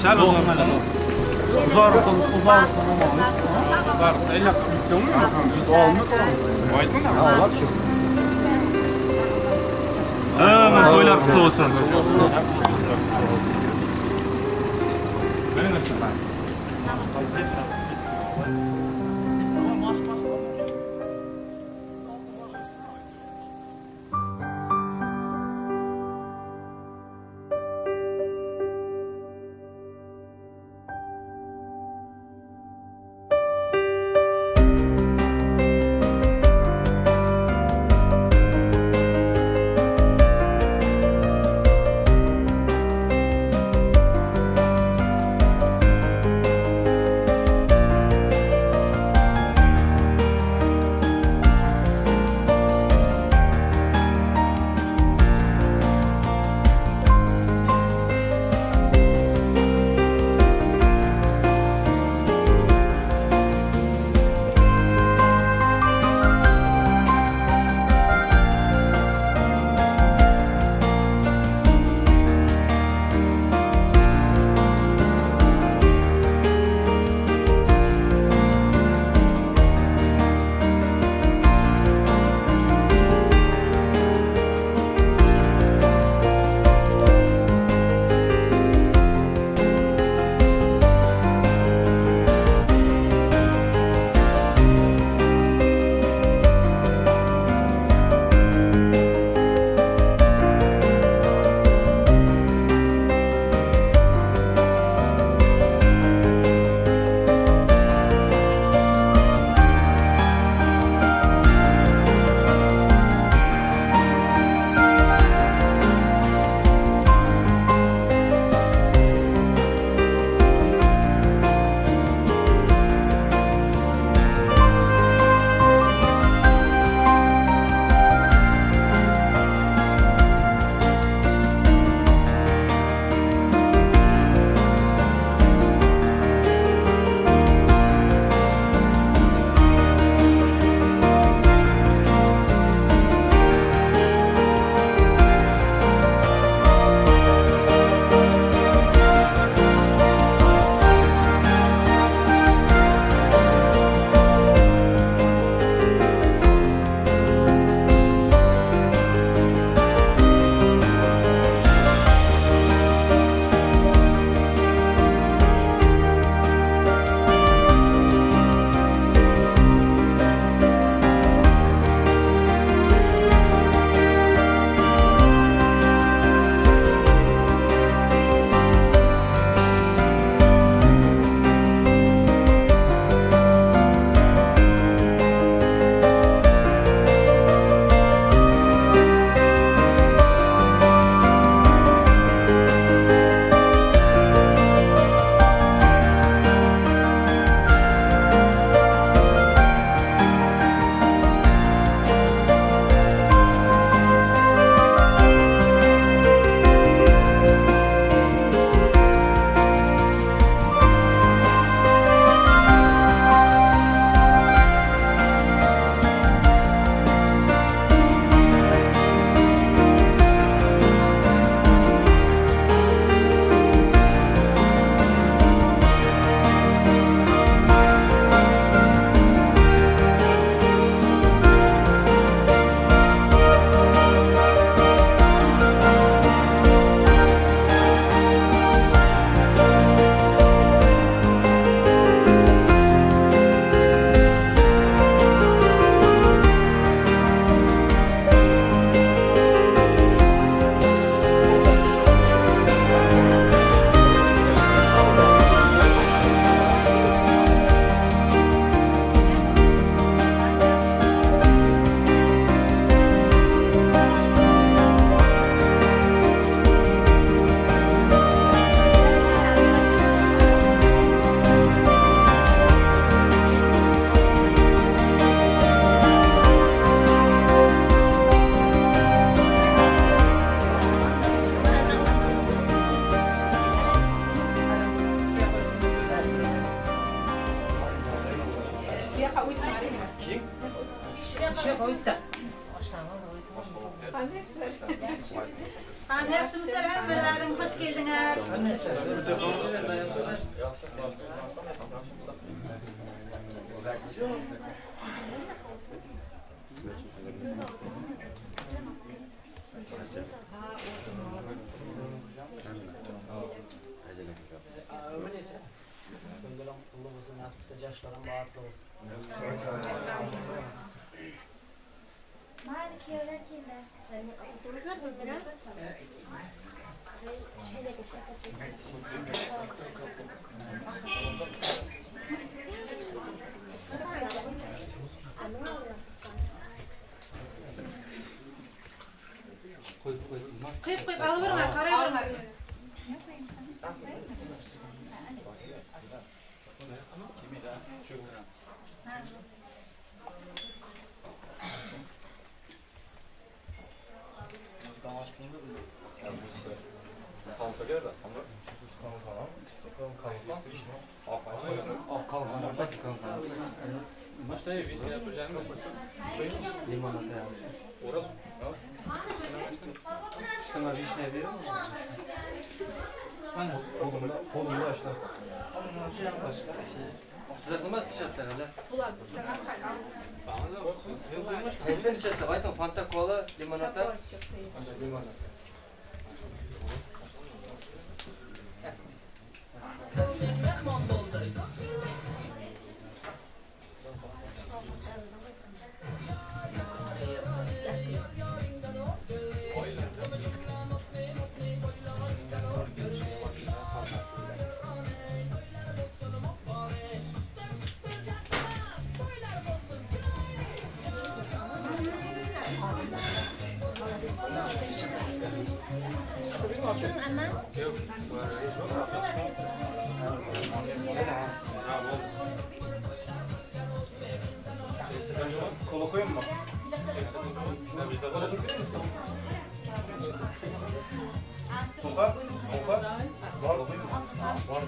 Sal uzoqroq uzoqroq Biz olmiz. Oladi shu. Ha, to'ylar qutlu bo'lsin. Yaxshimisilar hammalaring, xush keldinglar. Kutlu olsun, nasipse yaşların bahtlı olsun. Qo'yib qo'yib olaverma, qarayverma. Nesini içerse? Aytın Fanta, kola, limonata. Limonata. Kola koyayım mı? Toka? Toka? Var mı? Var.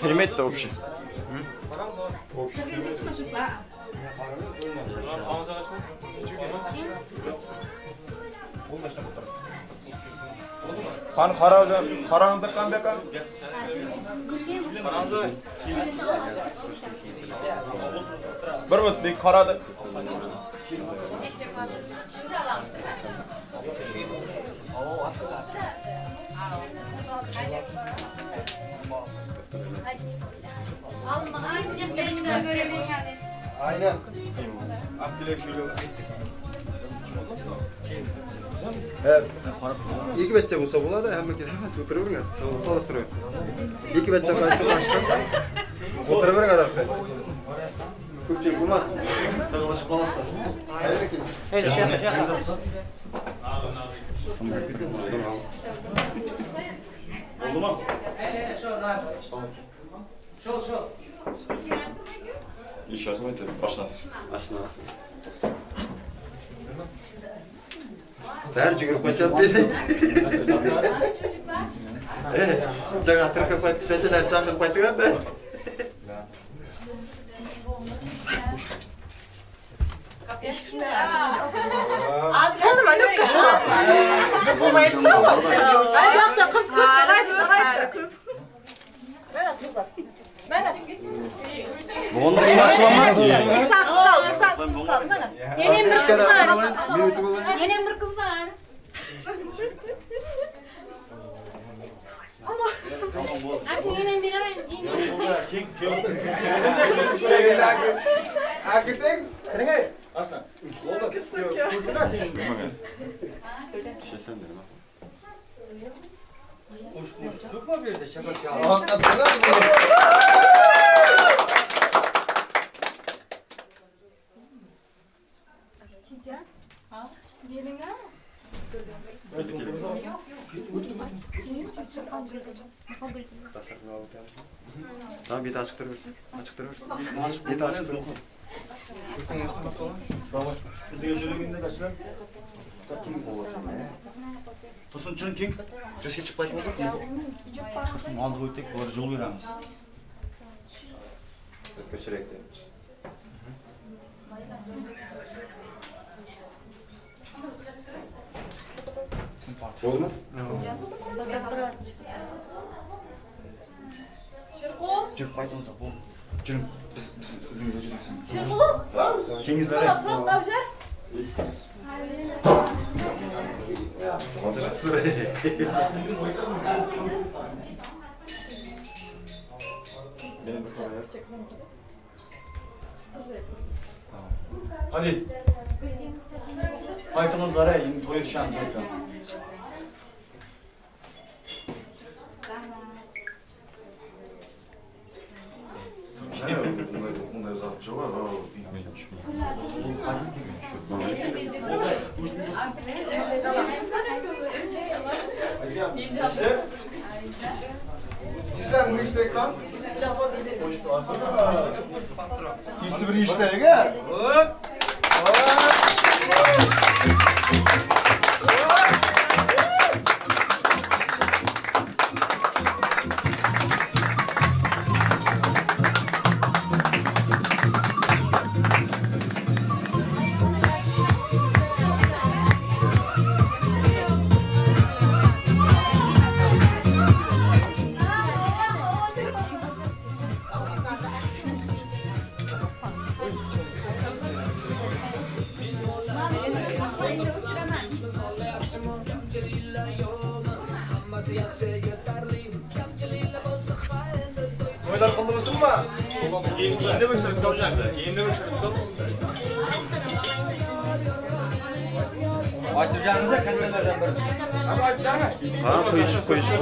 Nima etdi общий? Qani qaranglar, qarangizlar qanday qan? Bir minutlik qaradi. Aynen. Ikki bachcha bo'lsa bo'ladi, hamma hammasi o'tiraveringlar. O'tiraver. Ikki bachcha qaysi ochdim. O'tiraveringlar arabga. Ko'pchilik bo'lmas. Sig'ilishib qolasizlar. Qayerga keling? Hey, shu yoqqa, shu yoqqa. Oldu mu? Hey, shu, shu, shu. İş açmaydı, oshnasi. Oshnasi. Bari yugurib qo'yishyapti. Jaga tirqib qo'yishlar, chaqirib qo'ydilar-da. Ay, yoqda qiz ko'p, aytib, aytsa ko'p. Mana qizlar. Mana. Onda Bir saat kız kaldı, bir saat kız kaldı. Yenem bir kız var. Bir ötüp alayım. Yenem bir kız var. Akın yenem bir ay. Akıtın. Aslan. Oldu. Şişesen dedim ha. Uçtuk mu bir de şaka çağır. Tamam bir de açık durursun. Açık durursun. Bir de açık durursun. Bizga жүргенде качылар. Tursun чын кең. Кешке чыкпайт болсак. Tursun алдыга өтөк, булар жол беребиз. Көчүрөк деп. Болду му? Жүрүп кайтыңыздар, болду. Жүрүң, биз изиңизде жүрүбүз. Шерқұлы, Кеңиздер. сұрақтап жүр. Hadi. Qaytыңыздар, эми той түшөм только. Мындай зат жок. Sizler bu işte ekran? Siz bir işte ege. Hop. Toylar qildi bo'lsinmi? Endi o'chirib qolganlar. Endi o'chirib qol. Aytib kattalardan biri. Ha, qo'yishib qo'yishib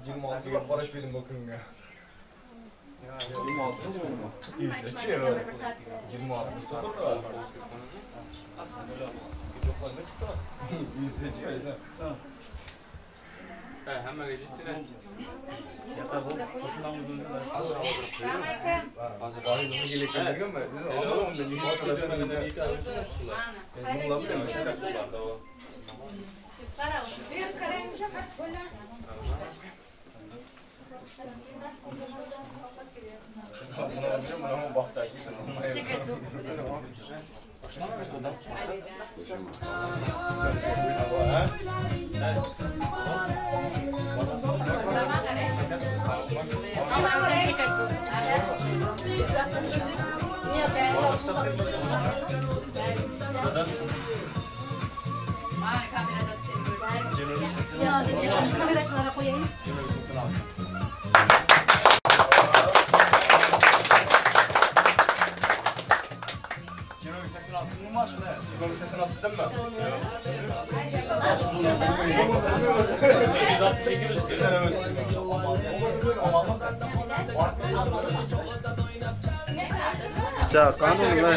Yirmi qarash berdim bu kunga. 26 mı? 26. Kameracılara koyayım. Pichoq, qani nima?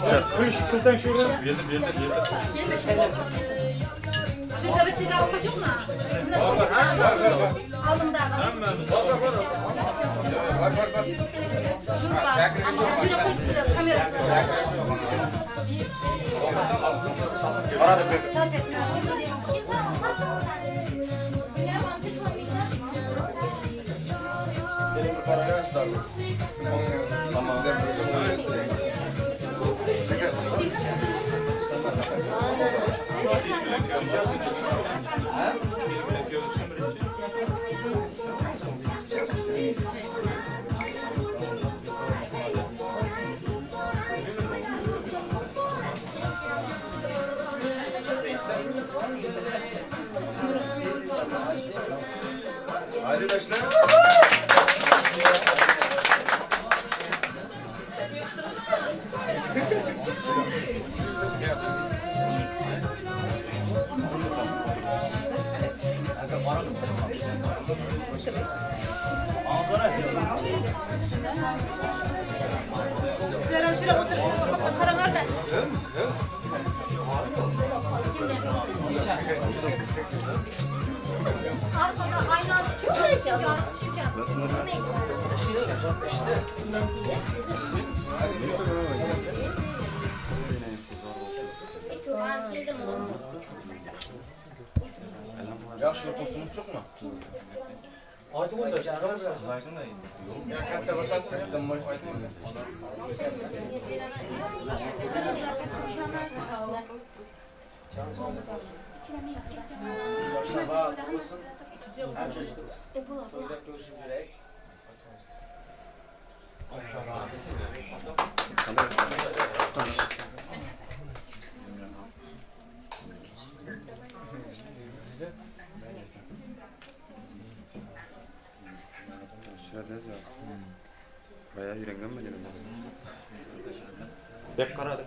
Pichoq. Şurada bir çiğ alma çok mu? Aldım da. Şurada kamera. Haydi başla. Sizlar ham shura o'tirib qaranglar-da. Arkada ayna çıkıyor mu? Yaxshi to'stingiz yo'qmi? Bayağı yürengen mi dedim? Bek karadı.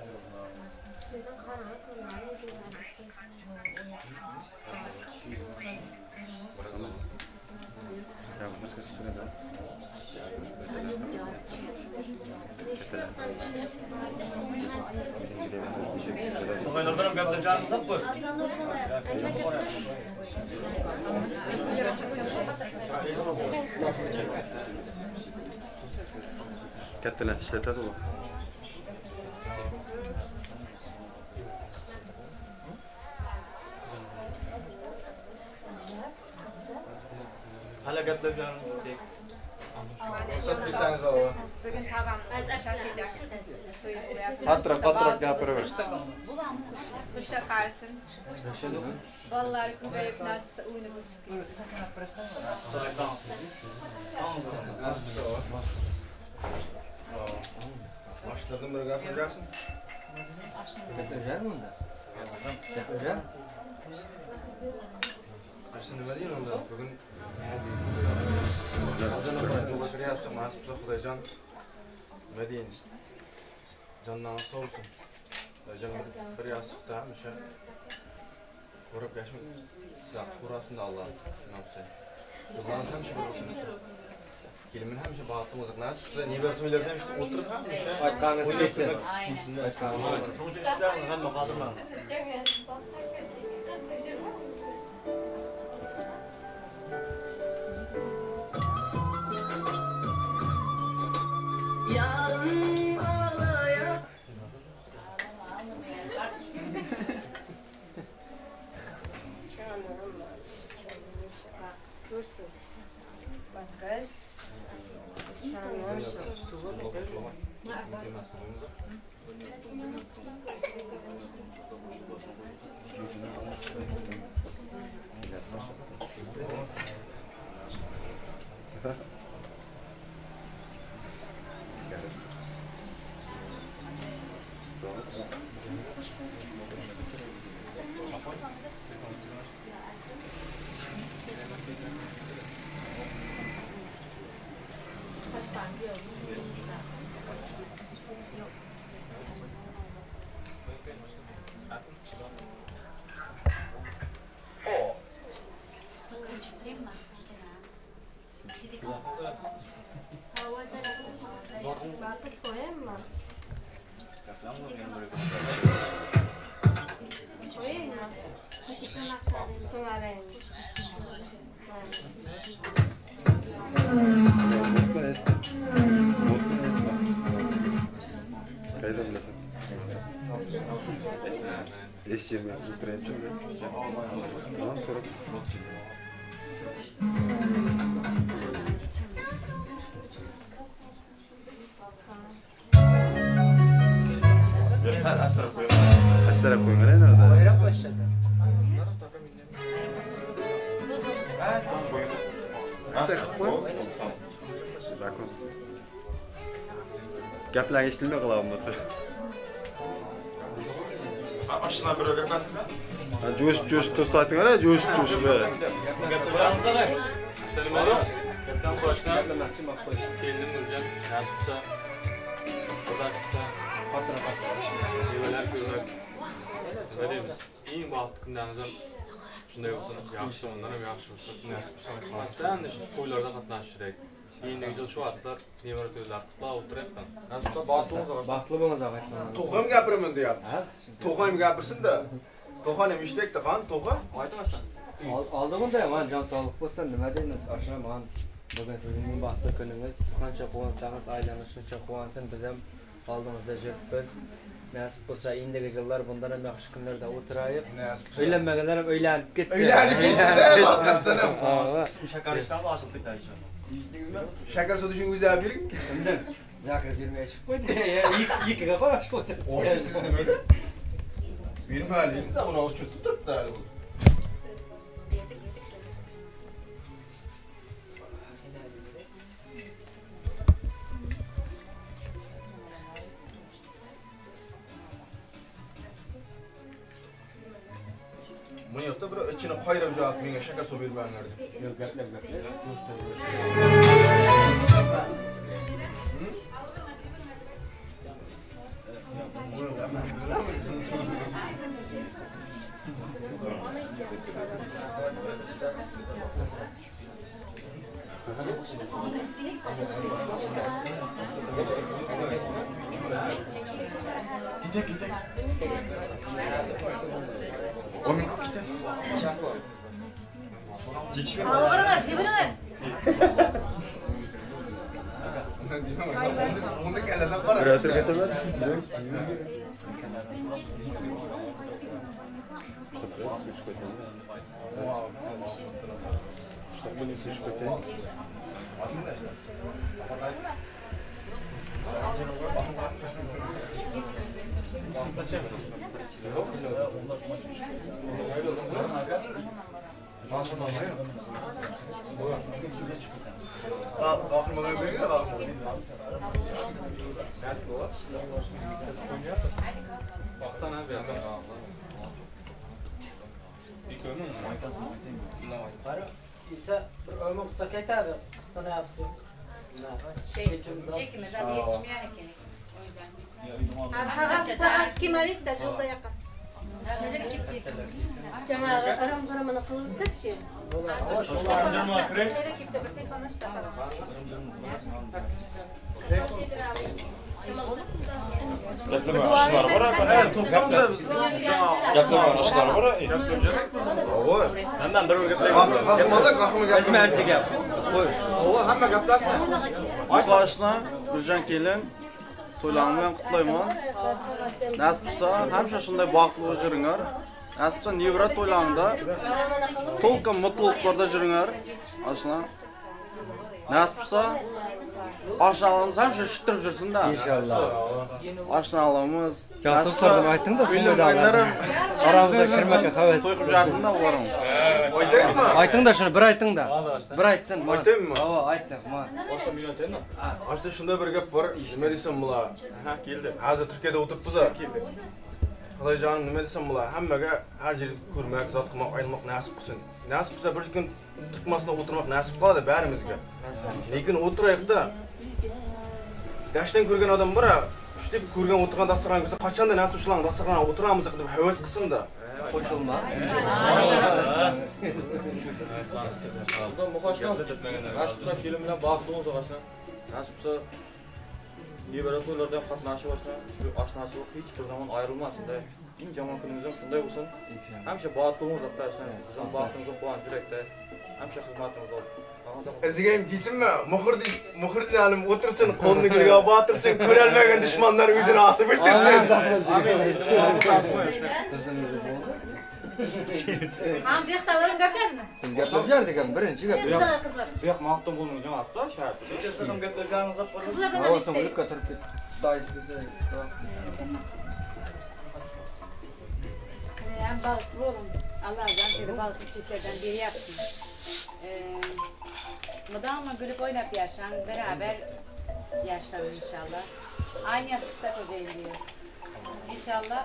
Oynardan gaplashangiz qo'y. Kattalar ishlatadi u. Hala gaplashangiz dek. Ruxsat bersangiz ova. Bugun Qatroq qatroq gapiraver. O'sha qarsin. Bolalar ko'payib nasibsa o'ynab o'sib ketsin. Başladım bir gapiracaksın. Gapiracak mı onda? Gapiracak. Aslında nima deyman onda? Bugun kiryapsiz, nasib bo'lsa Xudojon nima deyin? Jondan sog' bo'lsin. Xudojon bir yostiqda hamisha ko'rib yashab, sizlarni ko'rasin Alloh. Shundan Yollarınız hamisha bir bo'lsin. Kelimin hamisha baxtli bo'lsin. Nasib bo'lsa nevara to'ylarda ham o'tirib hamisha aytganingiz kelsin. Shuncha ishlarni hamma qadrlang. Qayda bilasan? 5-20 o'tiryapti. Tamam, so'rab. Sen astarab qo'yma. Astarab qo'yma, endi. Bayroq qo'yishadi. Astarab qo'y. Zakon. Gaplar eshitilmay qoladi bo'lmasa. Ashna bir gaplashma. Jo'shib to'st aytinglar, jo'shib. Gapiramiz aka. Gapdan boshdan keldim Nurjon, nasib qilsa, Xudo chiqsa, mevalar ko'rmak. Nima deymiz? Eng baxtli kunlarimiz ham shunday bo'lsin, yaxshi tomondan ham yaxshi bo'lsin. Nasib qilsa, qilmasdan shu to'ylarda qatnashish kerak. Keyingi yil shu vaqtlar nevara to'ylar qutlab o'tiryapman. Nasib qilsa baxtli bo'lamiz. Baxtli bo'lamiz aka. To'g'im gapiraman deyapti. To'g'im gapirsin-da. To'g'on ham ishlaydi, qani to'g'a? Aytmasdan. Oldi bunda ham jon sog'lik bo'lsin, nima deymiz? Ashna man bugun sizning baxtli kuningiz. Siz qancha quvonsangiz, oilangiz shuncha quvonsin. Biz ham oldingizda yuribmiz. Nasib bo'lsa, endigi yillar bundan ham yaxshi kunlarda o'tiraylik. Uylanmaganlar ham uylanib ketsin. Uylanib ketsin, haqiqatdan ham. Shakar ishdan ochilib ketadi inshaalloh. Shakar sotishing o'zi olib bering. Undan zakir bermay ichib qo'ydi. Ikkiga qarash qo'ydi. Osh sizni nimaga? Bermaylik, uni og'iz cho'tib turibdi hali bu. Buni yoqda bir ichini qoyirib javob menga shakar suv bermanglar deb. Yo'q, gaplab. Gidelim gidelim. Omin gidelim. Alvarlar, çevirin. Unda kaladan qara. Operator ketaman. İsa bir ömür kısa ketadi, qisqalayapti. Chekimiz hali yetishmagan ekan. O yüzden. Az kelmadi-da, yo'lda yaqin. Жаңағы ырым-қырымını qilib-chi. Gaplama oshlar bor, to'xtangda biz. Gaplama oshlar bor. Mendan bir gaplayman. Qahramon gap. Gap. Qo'y. Ova hamma gaplashma. Boshdan Guljon kelin to'ylarini bilan qutlayman. Nasib qilsa, hamisha shunday baxtli bo'lib yuringlar. Nasib qilsa, nevara to'ylarida to'lqin mutluluqlarda yuringlar. Ashna. Nasib qilsa, oshnalarimiz hamisha shittirib yursin-da. Inshaalloh. Oshnalarimiz. To'slardan aytding-da, so'ngida oramizga kirmakka havas. To'y qilib yursin-da ularım. Aytaymi? Ayting-da shuni, bir ayting-da. Bir aytsin. Aytaymi? Ova, aytdi. Ashta shunday bir gap bor, nima desam bular? Ha, keldi. Hozir Turkiyada o'tiribmiz. Keldi. Xudojon, nima desam bular? Hammaga har yerni ko'rmak, zot qilmoq, aylanmoq nasib qilsin. Nasib qilsa bir kun turtmasdan o'tirmoq nasib qiladi barimizga. Lekin o'tiraylik-da. Dashdan ko'rgan odam bor, shu deb ko'rgan o'tirgan dasturxon ko'rsa, qachonda nasib shularning dasturxonga o'tiramiz deb havas qilsin-da. Qo'shilma. Nasib qilsa kelin bilan baxtli bo'lsa boshla. Nasib qilsa nevara to'ylarda ham qatnashib boshla. Shu oshnasi hech bir zamon ayrilmasin-da. Eng yomon kunimiz ham shunday bo'lsin. Hamisha baxtli bo'lamiz, hatto ishlar. Siz ham baxtingizga quvonch yurakda. Hamisha xizmatimizda Iziga ham kiysinmi? Muhriddin alim o'tirsin, qo'lini gulga botirsin, ko'rolmagan dushmanlar o'zini osib o'ltirsin. Ham bu yoqda alarım gaplarni. Biz gaplab ham birinchi gap. Qizlar. Bu yoq Maqtumqulining jamoasida shart. Kechasi ham gaplashganimizda qizlardan bitta. O'lib turib ketdi. Yani bahtlı olun. Allah sizi bahtlı çiftlerden biri yapsın. Mudamma gülüp oynap yaşan, beraber yaşlanın inşallah. Aynı yastıkta kocayın diyor. İnşallah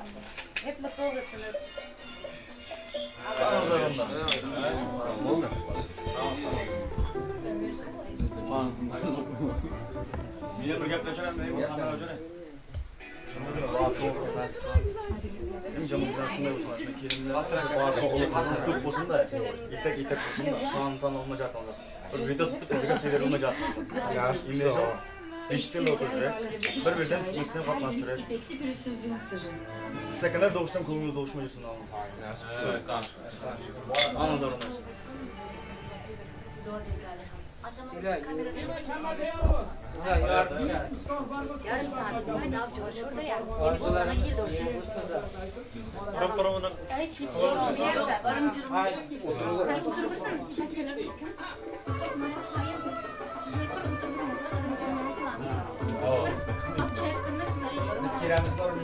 hep mutlu olursunuz. Bir gaplashaman, men kamera jo'nay. Ko'p bo'lsin-da, yetak bo'lsin-da, son olmay yotamiz. Bir video tutib o'ziga sevir olmay yotamiz. Eshitib o'tirib, bir-biridan tutmasdan qatnashtirib. İpeksi pürüzsüzlüğün sırrı. İstakalar doğuşdan kolumuz doğuşmayısın alınız. Alınız alınız. Yarım saat. Ne yapacağız şurada ya? Yeni bozana girdi oraya. Biz kiramiz bormi?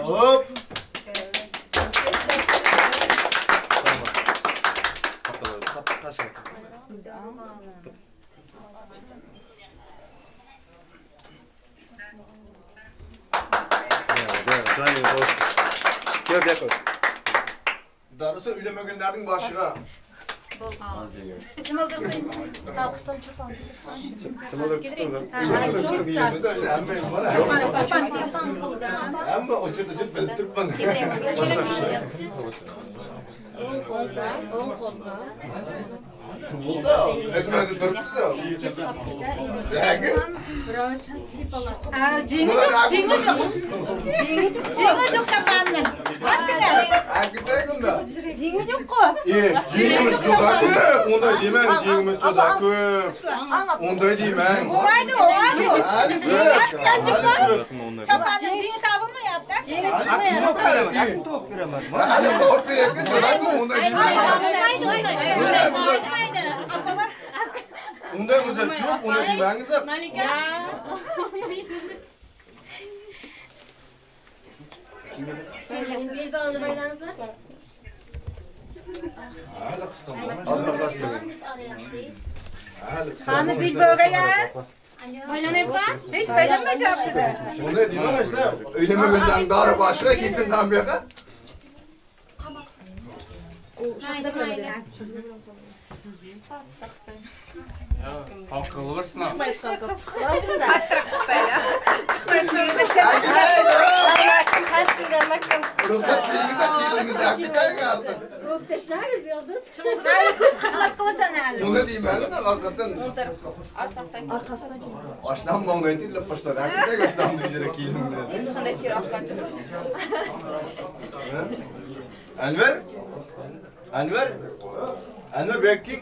Hop. Darısı ülemögünlerдің başıga. Amma oturtup bilip turibman. O'zimizni turibmiz. Jengi yo'q chapanning. Jengi yo'q-ku. Jengimiz juda ko'p. Unday demang, jengimiz juda ko'p. Unday demang. Bo'lmaydi, bo'lmaydi. Chapanning jengi topilmayapti. Jengi chiqmayapti. To'p beraman. Hali to'p berayotgan sizlar-ku, unday demang. Bo'lmaydi. Apalar. Unday bo'lsa yo'q, unday demangiz. Malika. Belbog'ni baylansizlar. Qani belbog'ga ya? Baylanayapman? Hech baylanmayapti-da. Unday demang, ishlar. O'ylamagandan dori boshiga kelsin bu yoqqa. Sog' qilaversin. Ruxsat bergizak, kelingiz akitang artık. Ko'p tashlangiz Yıldız. Hali ko'p xizmat qilasan hali. Buni deyman, haqiqatan. Orqasidan Orqasidan. Oshnam mong'ay terlab boshladi. Haqiqatan oshnamni ijara kelim bilan. Hech qanday ter oqqan yo'q. Anvar? Anvar? Anvar bu yoqqa.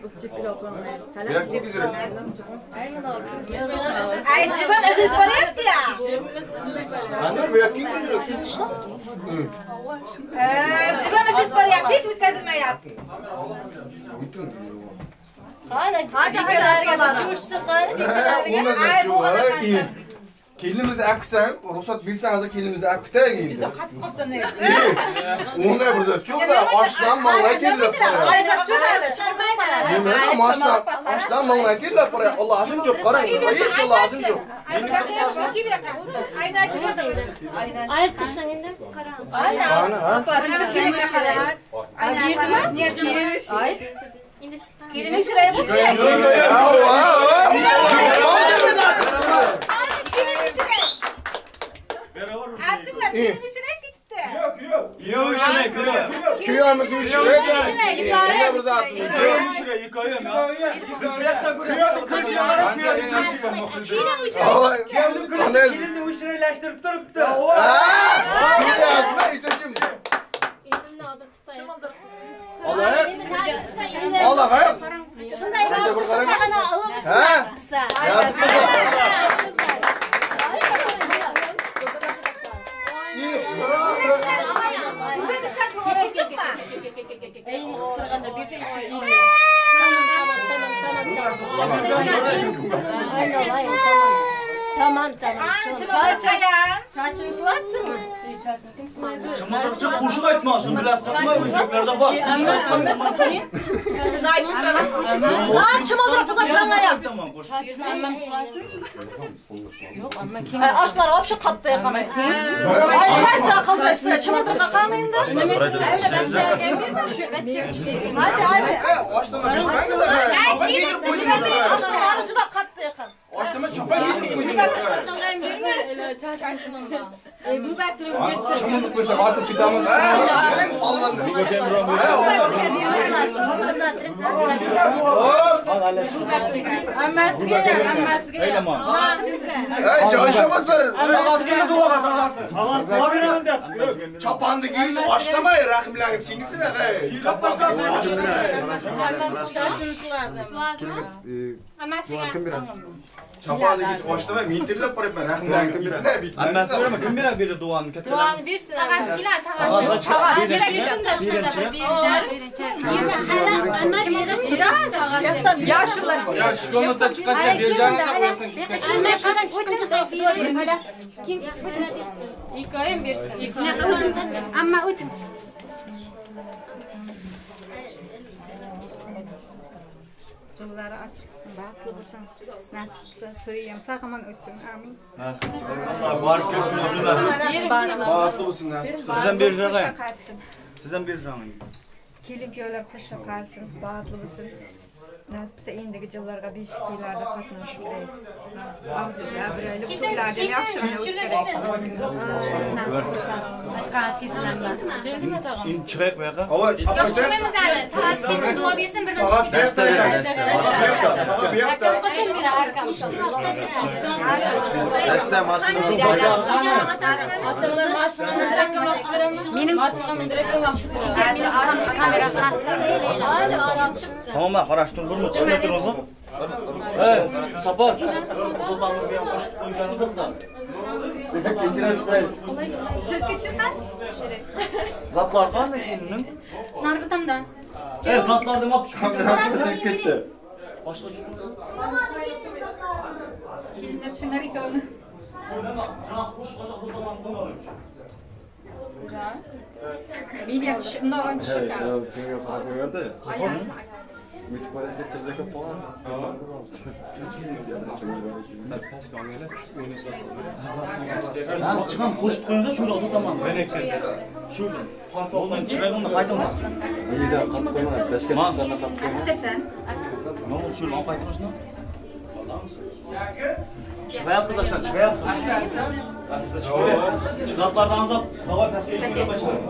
Bu yoqqa ijara. Ay, jibim uzilib boryapti-ya. Anvar bu yoqqa ijara. Jibim uzilib boryapti, hech o'tkazilmayapti. Qani, Hadi, hadi, bekalarga jo'shdi, qani bekalarga. Ay, bu qanaqa? Kelinimizni olib kelsak, ruxsat bersangiz kelinimizni olib ketaylik endi. Juda qatib qolsan endi. Unday bir zot yo'q-da, oshnam mang'ay terlab qo'yadi. Ay, zot yo'q hali, chiqarib boradi. Nima oshnam, oshnam mang'ay terlab qo'yadi. Allohim yo'q, qarang, hech Allohim yo'q. Ayna chiqadi. Ayirib tashlang endi. Qani, Ayna berdimi? Ay. Endi siz Kelini shiray bo'pti. Abdulla kelini shiray ketibdi. Yo'q, shiray, kuyov. Kuyovimiz shiray. Nima bir zot? Kuyov shiray, kuyov. Biz bu yoqda ko'ryapmiz. Kelini shiray. Kelini ushiraylashtirib turibdi. Ha! Kuyovimizmi, Isachim? Endi olib tutaylik. Alloh. Alloh. Shunday qilib olib Ha? qilsa. Nasib qilsa. Bugun ishlatib yuboribmi? Elini qistirganda berdi, elini. Tamam, tamam, tamam, tamam. Tamam, tamam. Qani chimildirchayam. Chachini silatsinmi? Chachini kim silaydi? Chimildirchi qo'shiq aytmoqchi, bilasizmi? O'zbeklarda bor. Siz aytib turaman. Lan chimildirib uzatlanmayapti. Chachini ammam silasin. Yo'q, amma kim? Ay, oshlar вообще qattiq qani. Ay, qayta qildiribsizlar, chimildirqa qani endi? Hadi, hadi. Oshnama bermangiz, chopon kiydirib qo'ydingiz. Oshlari juda qattiq. Oshnama chopon kiydirib qo'ydingiz. Bu bakri o'chirsin. Chimildirib qo'ysak, oshnib ketamiz. Bering, polvonni. Hammasiga, hammasiga. Ey, joyshamazlar. Tag'asiga duo qil, tag'asi. Tag'asi duo beraman deyapti. Choponni kiyish oshlamay, rahmlaringiz kelsin, ey. Hammasiga. Kim beradi? Choponni kiyish oshlamay, men terlab qo'yapman, rahmlaringiz kelsin, ey. Hammasi berami? Kim beradi bu yerda duoni? Kattalar. Duoni bersin. Tag'asi keladi, tag'asi. Tag'asi bersin-da, shunda bir berishar. Amma berib turadi tag'asi. Yoshlar. Ya shu komnatdan chiqqancha berjangiz u yoqdan ketgancha. Amma qadam chiqincha berib. Kim bersin? Ikkoyim bersin. Amma o'ting. Yo'llari ochiq bo'lsin, baxtli bo'lsin, nasib qilsa to'yi ham sog'-omon o'tsin. Amin. Nasib qilsin. Borib ko'rishimiz nasib. Baxtli bo'lsin, nasib qilsin. Siz ham berib Siz ham berib Kelin kuyovlar xush qalsin, baxtli bo'lsin. Nasib qilsa endigi yillarga 5 yillarda qatnashib kiraylik. Kesin, kesin, shunga kesin. Endi chiqaylik bu yoqqa. Ova, Yo'q, chiqmaymiz hali. Tag'asi kelsin, duo bersin, birdan Tag'asi bu yoqda ekan. Tag'asi bu yoqda. Qachon beradi akam? Dashda mashina Otalar mashina mindirakka olib beraman. Mening mashina mindirakka olib Chichak meni kamera Hali aroq chiqdi. Tamam, qarashib turmi? Chiqmay turmiz. Ey, Safar, uzatmamizni ham qo'shib qo'yganimiz yo'q-da. Kechirasiz. Sirtga chiqqan. Zotlar qanday kelinning? Narigi tomda. Ey, zotlarni olib tushib Kamerani ketdi. Boshqa tushib. Kelinlar chinlar ikkovini. Nima? Janob qo'shiq qo'shiq uzatmamizni qo'ymaymiz. Meni ham tushib, undan tushib. Senga qarab qo'yardi. O'tib borayotganda tirzakab qolamiz. Pastga olinglar, tushib o'ynasizlar. Hozir chiqam, qo'shib qo'yinglar, shuni uzataman. Shuni. Oldin chiqay, unda qaytamiz. Yerda qatib qo'yma, dashga chiqqanda qatib qo'yma. Bitasan. Nima bo'ldi, shuni olib qaytamiz, Chiqayapmiz, ashlar, chiqayapmiz. Asta, asta. Asta chiqib. Zotlardan uzoq, davay pastga yetib boshlaydi.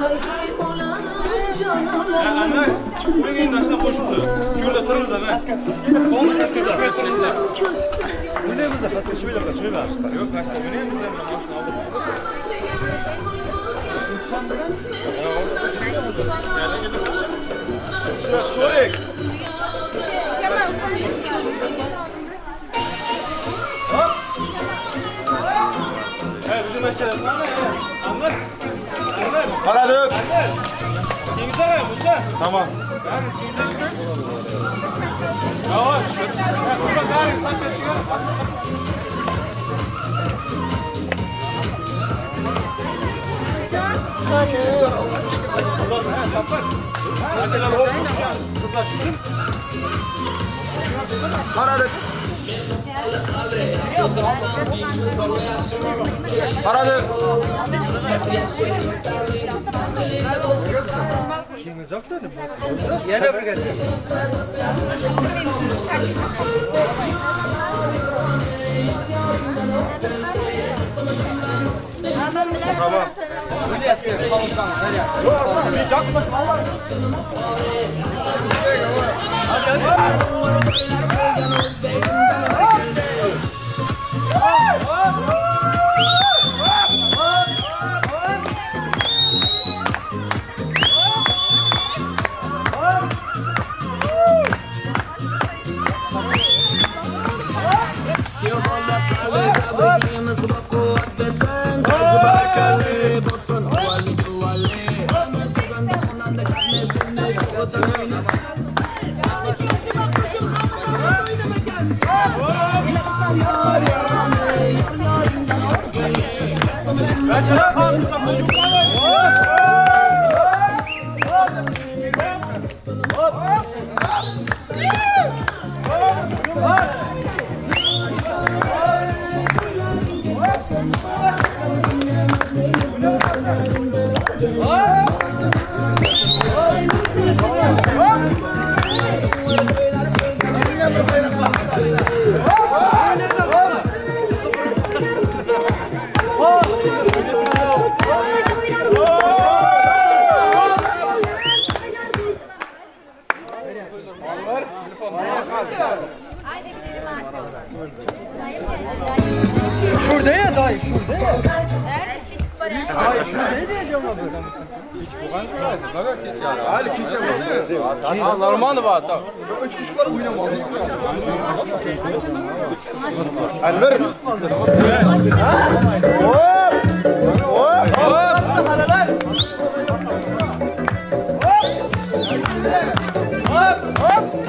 Hay hay olanım can olanım. Qaradik. Tamam. Qaradik. Qaradik. Yana birga. Tamam. Şurada ya dayı, şurada ya. Dayı şurada diyeceğim abi. Hali kecha bo'lsa. Normal bor. 3 kishi bor o'ynamadi. Anvar. Hop! Hop! Hop! Hop! Hop! Hop!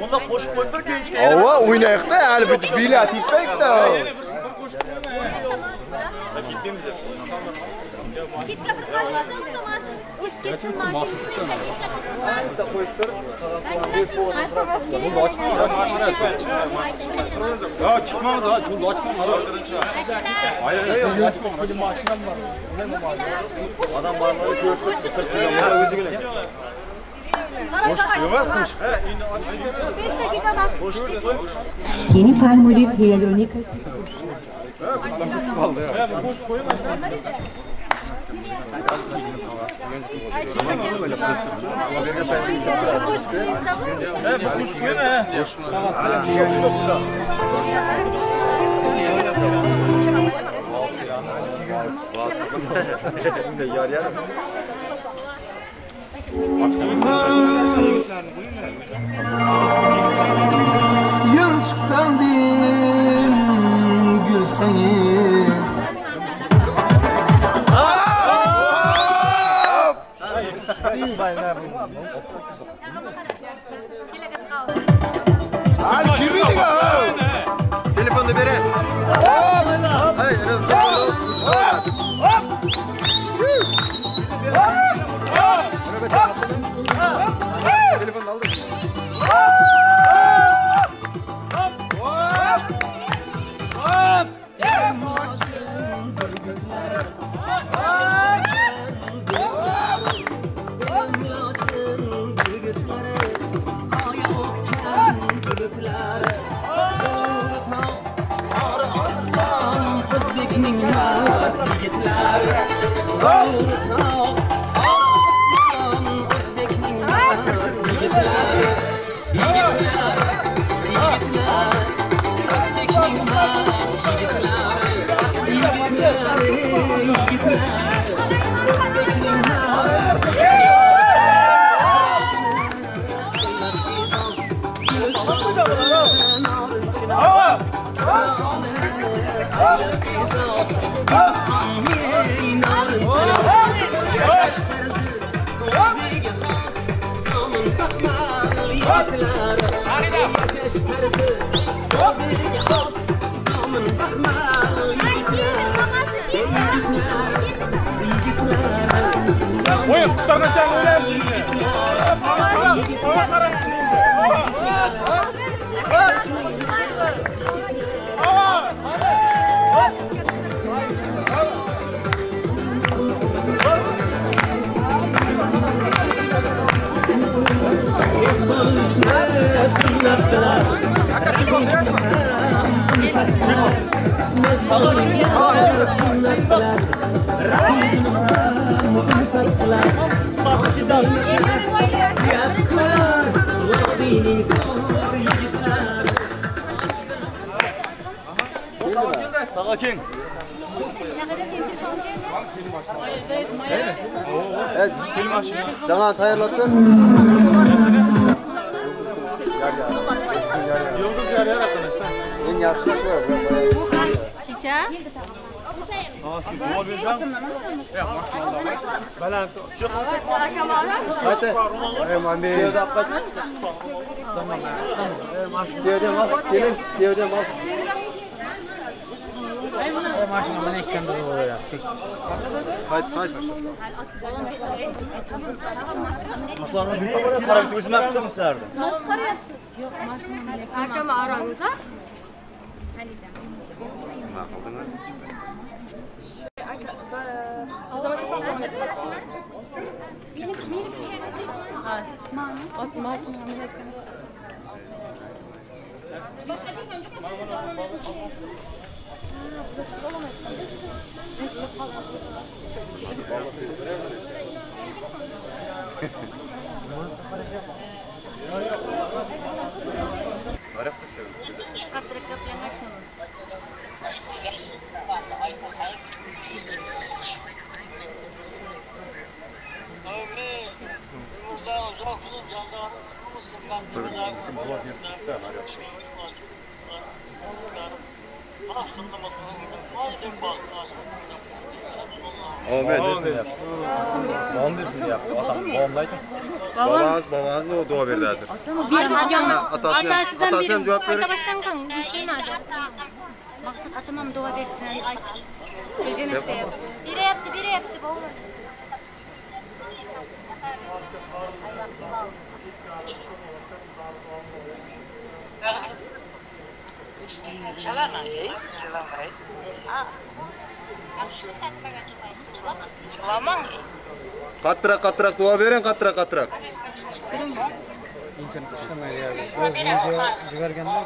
Onda qo'shib qo'yib bir keyinchi. Ova, o'ynaylik-da, hali bitta bilat yetmaydi-da. Chetga bir qaraysan, unda mashina o'tib ketsin, mashina chetga qo'yib tur. Yo, chiqmamiz, ha, yo'lni ochmamiz. Odam borlari ko'rib o'zigina. Yeni Palmolive hyaluronik asit. Gül çıkandım gülseniz. Telefonni bere. Telefonni aldım. Mening zo'r yigitlar. Sağ keng. Jaman tayyorlab ber. Yulduz yarı arkadaşlar. Eng yaxshisi shu. Chicha. Baland. Do'stlarni bir qarab o'zim ham qilmislardi. Nasıl qarayapsiz? Yo'q, mashinani. Akam oramiz, ha? Nima qildingiz? Boshqa telefon yo'qmi? Amin. Babanız ne dua berdi hazır? Otasi ham javob berdi. Ota boshdan qiling, eshitilmadi. Maqsad otam ham dua bersin, ayt. Guljon istayapti. Beryapti, beryapti, bobur. Qattiroq, qattiroq dua bering, qattiroq, qattiroq. Internet ishlamayapti. Video yuborganda.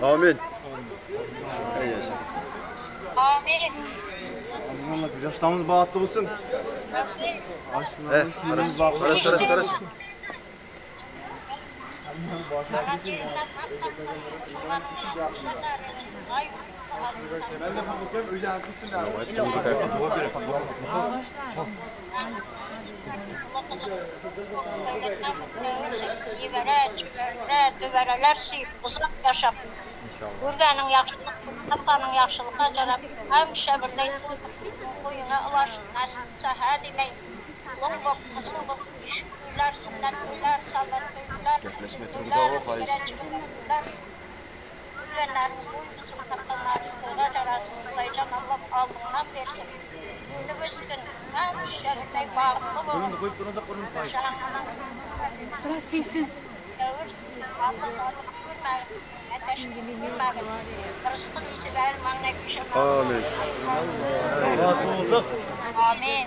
Amin. Amin. Allah yaşlarımız bahtlı olsun. Qarash, qarash, qarash. Düvələr sıyıb uzaq yaşab. Gürgənin yaxşılıq, Tapqanın yaxşılığa jarab, həmişə birday qoyuna ulaşıb, nəsibsə hə demək, ulun boq, qızıl boq, işlər, sünnətlər, sallatlar, Gürgənlərin qızıl tapqanların toyğa jarasın, Xudaycan Allah aldığından versin. Ünlü öskün, həmişə birday bağlı olun. Biraz sessiz. Amin. Amin.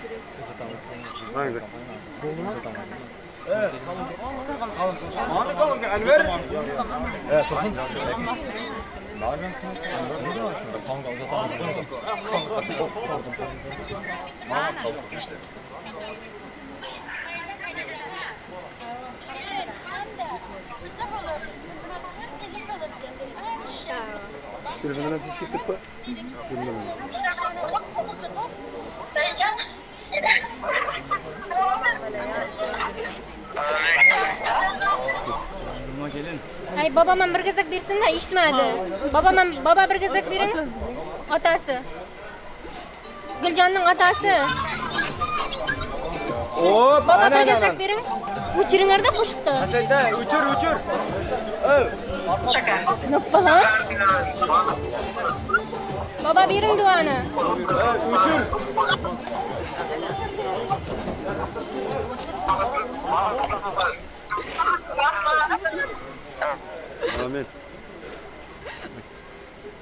Telefondan ses ketibmi? Ay babam ham bir gazak bersin-da, eshitmadi. Babam ham, baba bir gazak bering. Otasi. Guljonning otasi. Hop, baba bir gazak bering. O'chiringlarda qo'shiqni. Hasanda, o'chir, o'chir. Nima? Baba bering duoni. O'chir. Amin.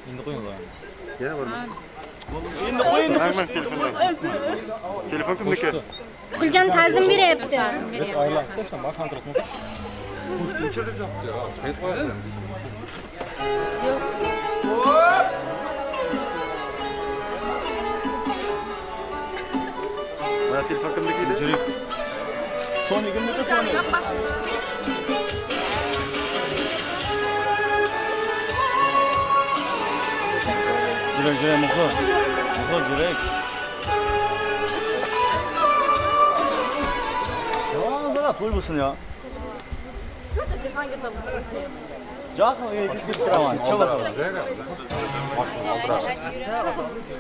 Endi qo'ying ularni. Yana bormi? Endi qo'ying. Telefon. Telefon kimniki? Guljon ta'zim beryapti. Yo'q. Mana telefon kimniki edi? Jurik. Sony kimniki? Sony. Jurik, jurik, muxo. Muxo, jurik. To'y bo'lsin ya. Şurada Cihangir tabası. Jahangir kirib kiraman. Chavas.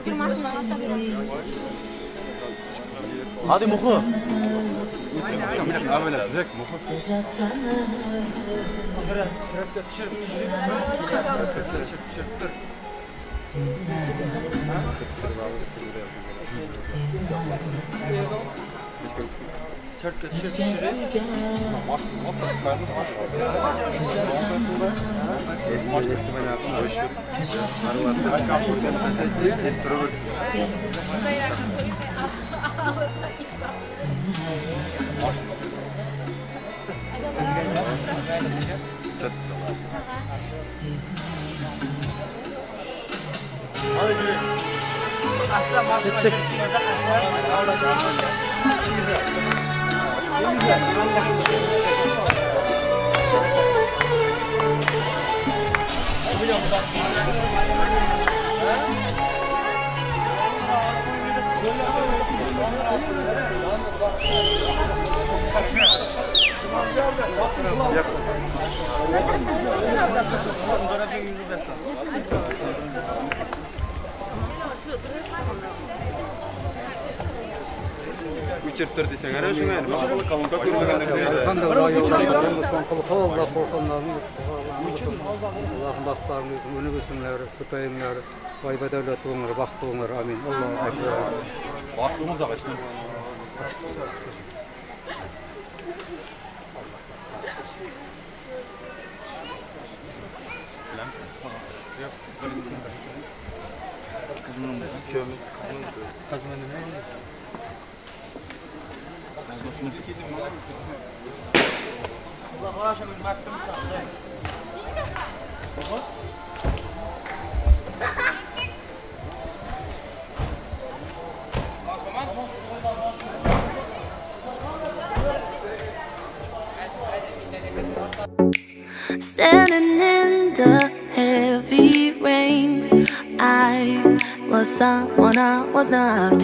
Bir mashina Hadi muxo. O'chirib tur desang, ana shunga kolonka Allah'ın baxtlarını, önü görsünler, köpeyimler, vay ve devlet olunlar, baxt olunlar, amin. Allahu Ekber. Baxtımız ağaçlar. Standing in the heavy rain, I was someone I was not.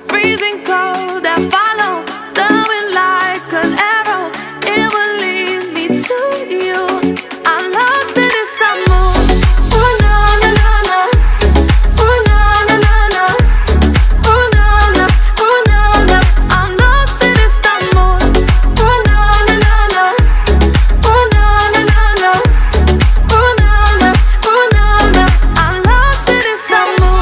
Freezing cold, I follow the wind like an arrow. It will lead me to you. I'm lost in Istanbul. Ooh na na na na, ooh na na na na, ooh na na, ooh na na. I'm lost in Istanbul. Ooh na na na na, ooh na na na na, ooh na na, ooh na na. I'm lost in Istanbul.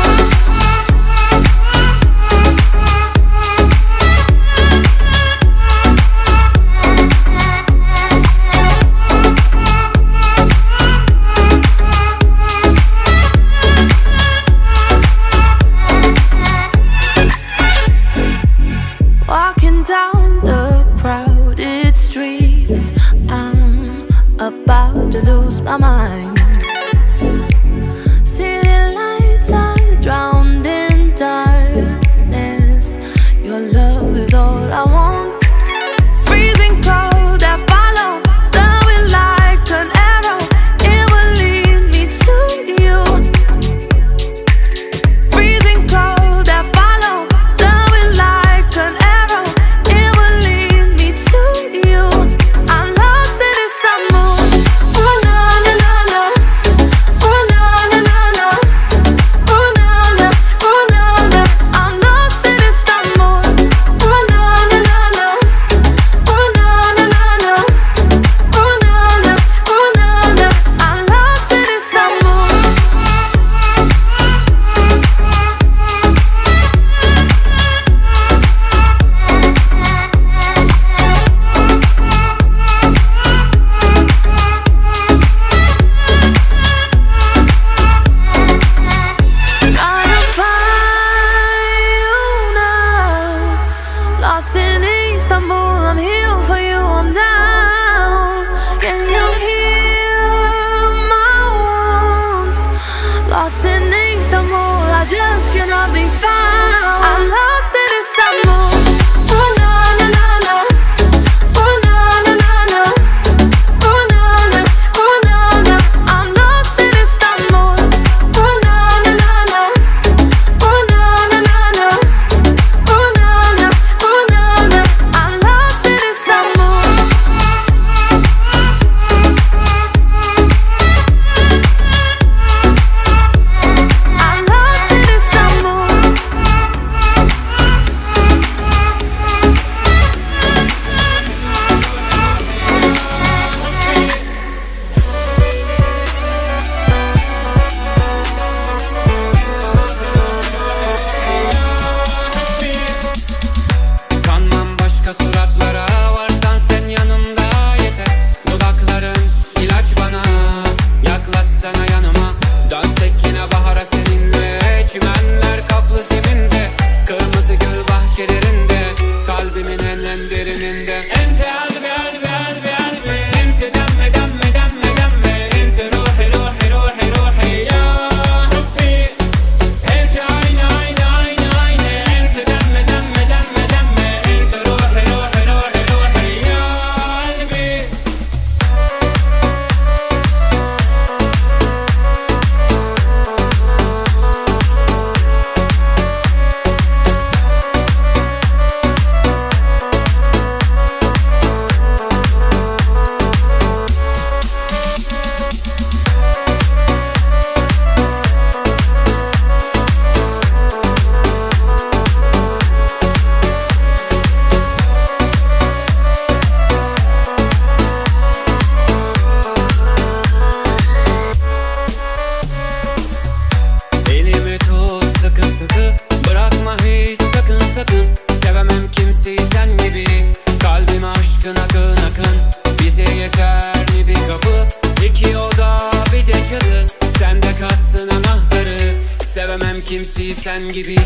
Yeterli bir kapı, iki oda bir de çatı. Sen de kalsın anahtarı. Sevemem kimseyi sen gibi.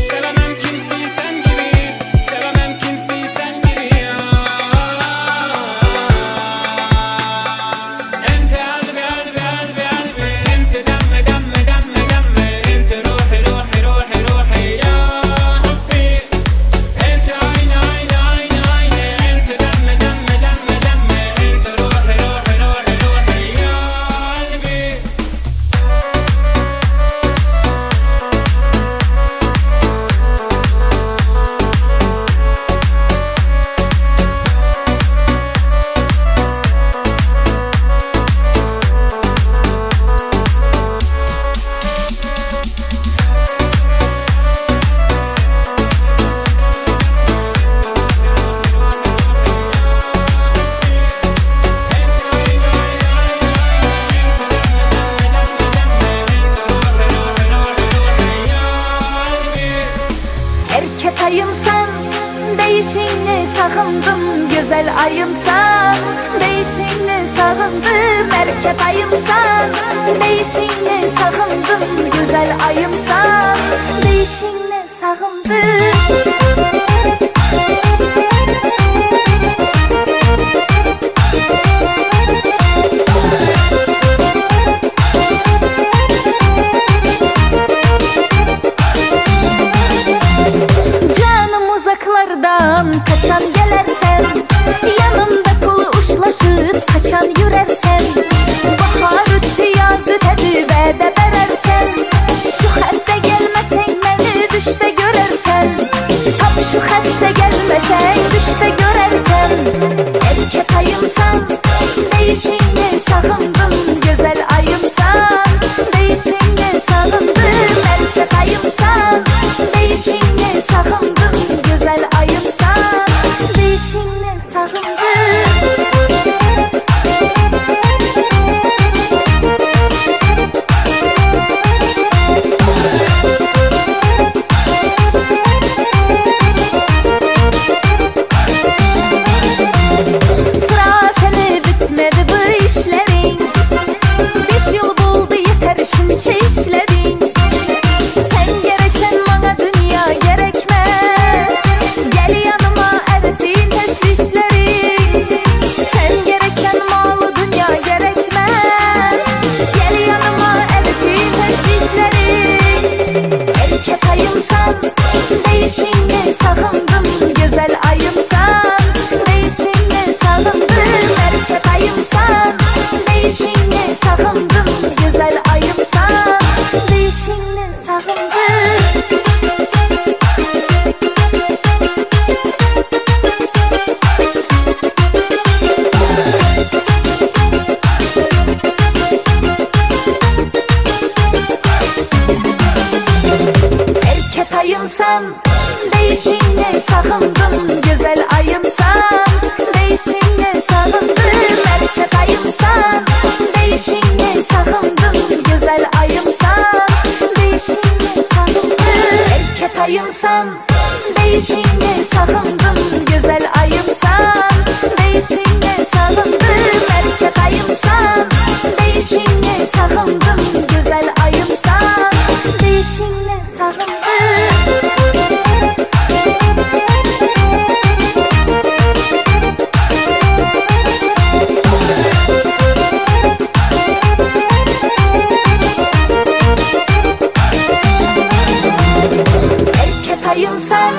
Sevemem kimseyi sen gibi. Sevemem kimseyi sen gibi ya. Ente kalbi kalbi kalbi kalbi. Ente demme demme demme demme. Ente ruhi ruhi ruhi ruhi ya hubbi. Ente ayna ayna ayna ayna. Ente demme demme demme demme. Ente ruhi ruhi ruhi ruhi ya kalbi. Erkek ayımsan, değişini sağındım. Güzel ayımsan, değişini sağındım. Erkek ayımsan, değişini sağındım. Güzel ayımsan, değişini sağındım. Kaçan gelersen, yanımda kolu uşlaşıp kaçan yürersen, bahar ötü yaz ötedi vədə berersen, şu həftə gelmesen məni düşdə görersen, tap şu həftə gelmesen düşdə görersen. Erkek ayımsan, değişini sağındım. Güzel ayımsan, değişini sağındım. Erkek ayımsan, değişini sağındım. Güzel ayımsan, değişini sağındım. Sıra seni bitmedi bu işlerin. 5 yıl buldu yeter şunca işledin. Sen gereksen bana dünya gerekmez. Gel yanıma erittiğin teşvişlerin. Sen gereksen malı dünya gerekmez. Gel yanıma erittiğin teşvişlerin. Erkek ayımsan, değişini sağındım. Güzel ayımsan, değişini sağındım. Erkek ayımsan, değişini sağındım. Güzel ayımsan, değişini sağındım. Erkek ayımsan, değişini sağındım. Güzel ayımsan, değişini sağındım. Erkek ayımsan, değişini sağındım. Güzel ayımsan, değişini sağındım. Erkek ayımsan, değişini sağındım. Güzel ayımsan, değişini sağındım. Erkek ayımsan, değişini sağındım. Güzel ayımsan, değişini sağındım. Erkek ayımsan.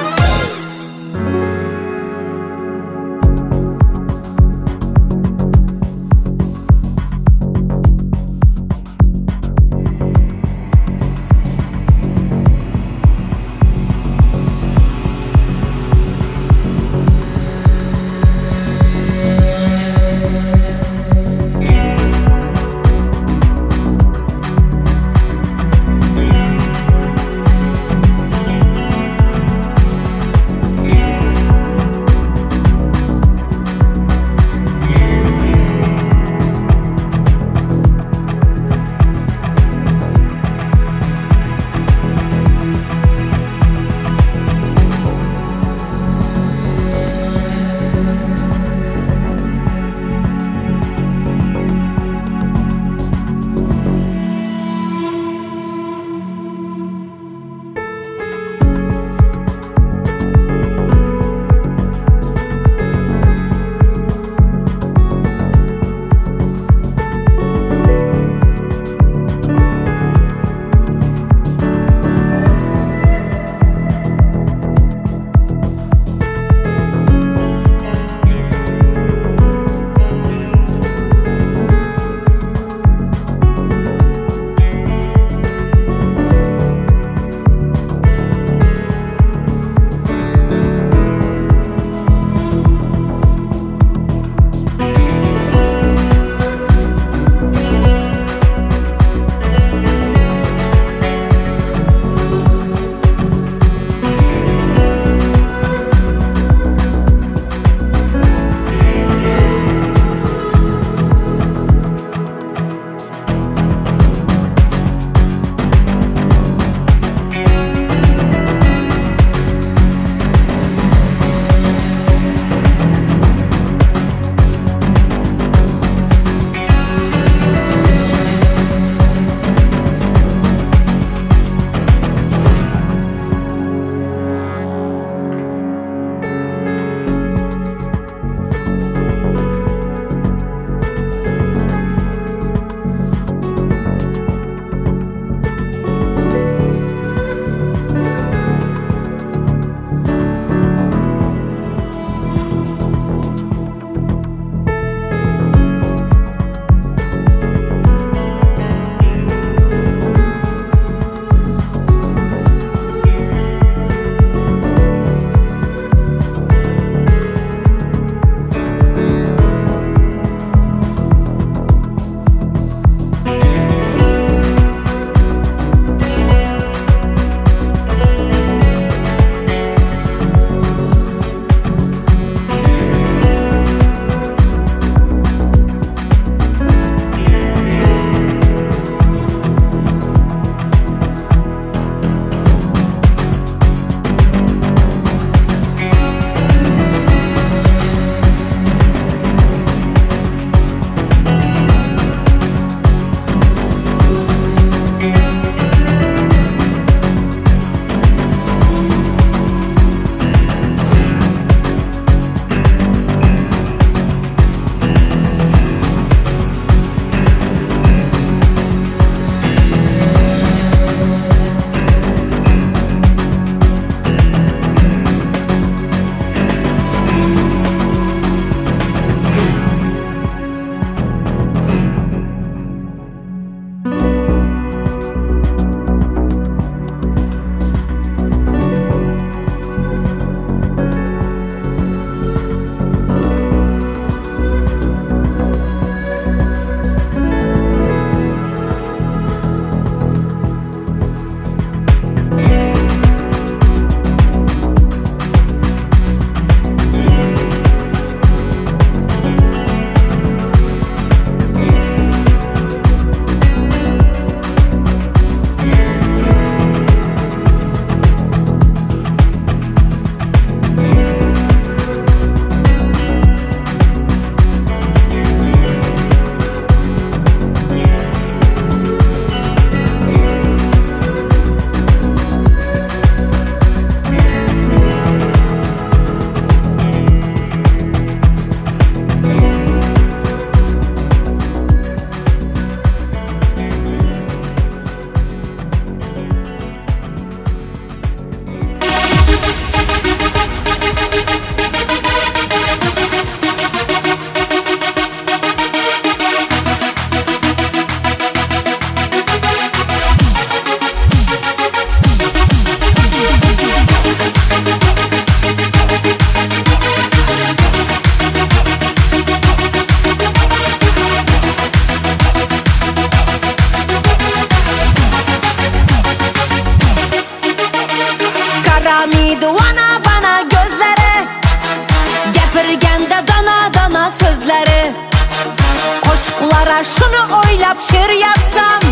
Qo'shiqlara shuni o'ylab she'r yazsam,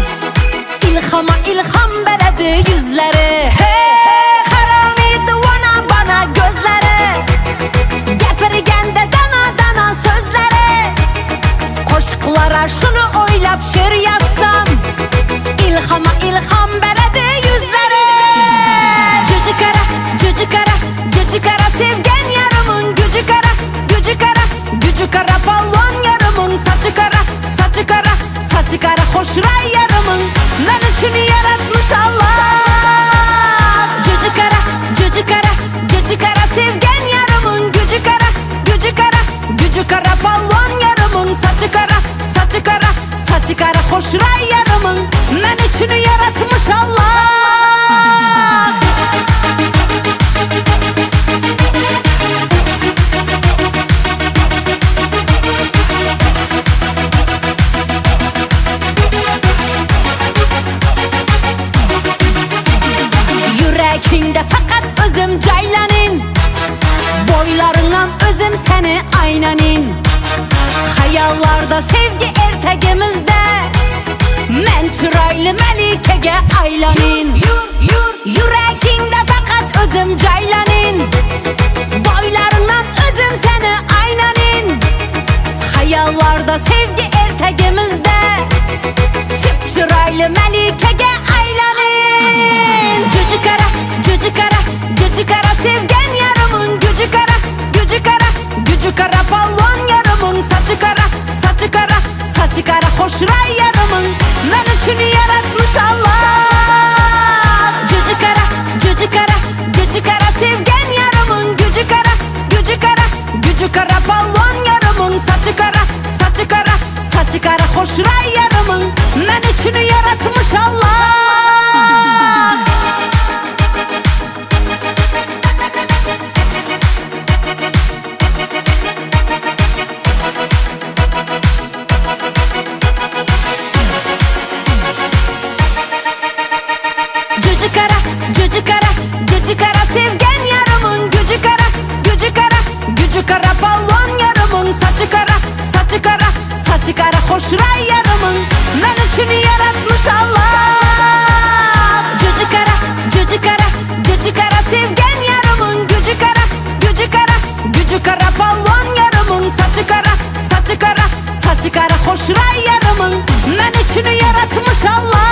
ilhoma ilhom beradi yuzlari. Hey, haromi duvona bana ko'zlari, gapirganda dana dana so'zlari. Qo'shiqlara shuni o'ylab she'r yazsam, ilhoma ilhom beradi yuzlari. Jo'ji qara, jo'ji qara, jo'ji qara sevgan yariming gücü qara, gücü qara, gücü qara polvon yariming saçı qara, saçı qara, saçı qara xo'shray yariming men uchun yaratmish Alloh. Jo'ji qara, jo'ji qara, jo'ji qara sevgan yariming gücü qara, gücü qara, gücü qara polvon yariming saçı qara, saçı qara, saçı qara xo'shray yariming men uchun yaratmish Alloh. Yurakingda faqat o'zim joylanin, bo'ylaringdan o'zim seni aynanin. Xayollarda sevgi ertagimizda men chiroyli malikaga aylanin. Yurakingda faqat o'zim joylanin, bo'ylaringdan o'zim seni aynanin. Xayollarda sevgi ertagimizda chip chiroyli malikaga aylanin. Jo'ji qara, jo'ji qara, jo'ji qara sevgan yariming gücü qara, gücü qara, gücü qara polvon yariming saçı qara, saçı qara, saçı qara xo'shray yariming men uchun yaratmish Alloh. Jo'ji qara, jo'ji qara, jo'ji qara sevgan yariming gücü qara, gücü qara, gücü qara polvon yariming saçı qara, saçı qara, saçı qara xo'shray yariming men uchun yaratmish Alloh. Jo'ji qara, jo'ji qara, jo'ji qara sevgan yariming gücü qara, gücü qara, gücü qara polvon yariming saçı qara, saçı qara, saçı qara xo'shray yariming men uchun yaratmish Alloh. Jo'ji qara, jo'ji qara, jo'ji qara sevgan yariming gücü qara, gücü qara, gücü qara polvon yariming saçı qara, saçı qara, saçı qara xo'shray yariming men uchun yaratmish Alloh.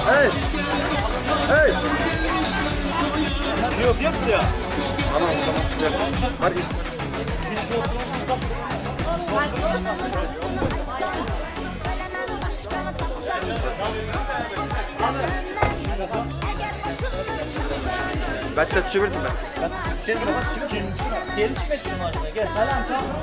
Hey! Hey! Yok yok ya. Tamam tamam. Hadi. Başta çevirdim ben. Sen bana çevir. Gel çıkma başına. Gel. Selam çağırma.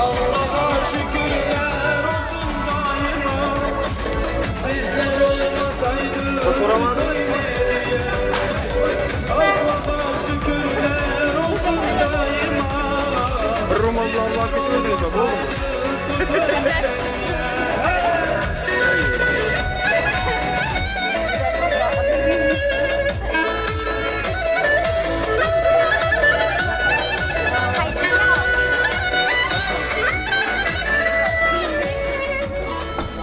Allah'a şükürler olsun daima. Sizler olmasaydı Allah'a şükürler olsun daima.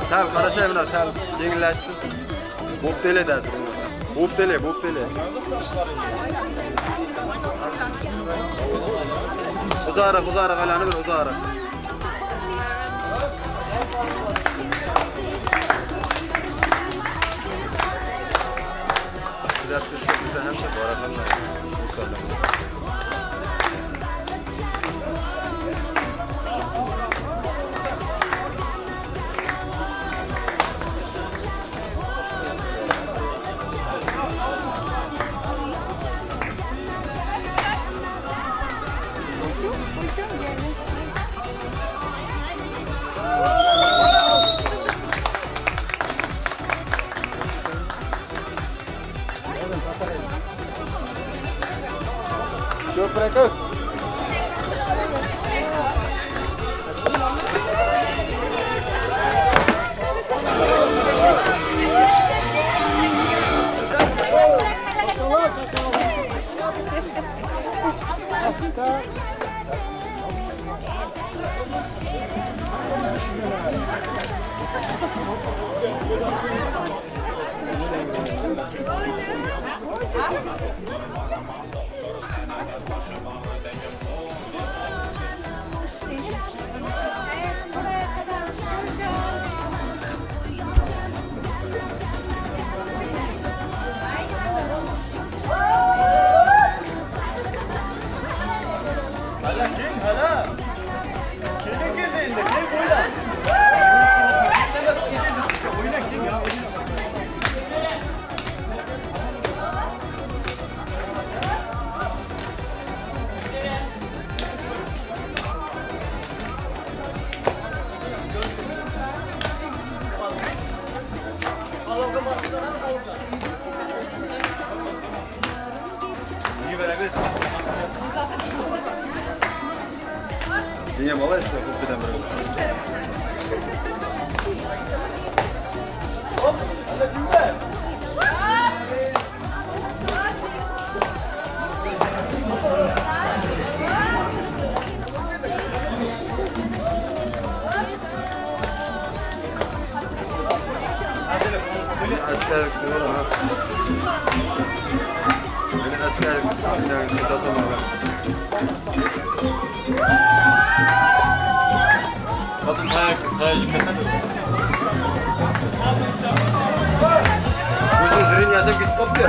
Sal qarashay bilan sal yengillashsin. Bo'pti ele dadi. Bo'pti ele, bo'pti ele. Uzoqroq, uzoqroq aylanib bir uzoqroq. Kuzatishga hamsha borakallah. Ko'prak. Hala keling, hala. Keling keldi endi, keling o'yla. O'yla keling ya. Yenge malay shu ko'pdan bir. Hop, hadi kimlar? Beni asker ha. Beni asker O'zing zirin yasab ketib qolibdi.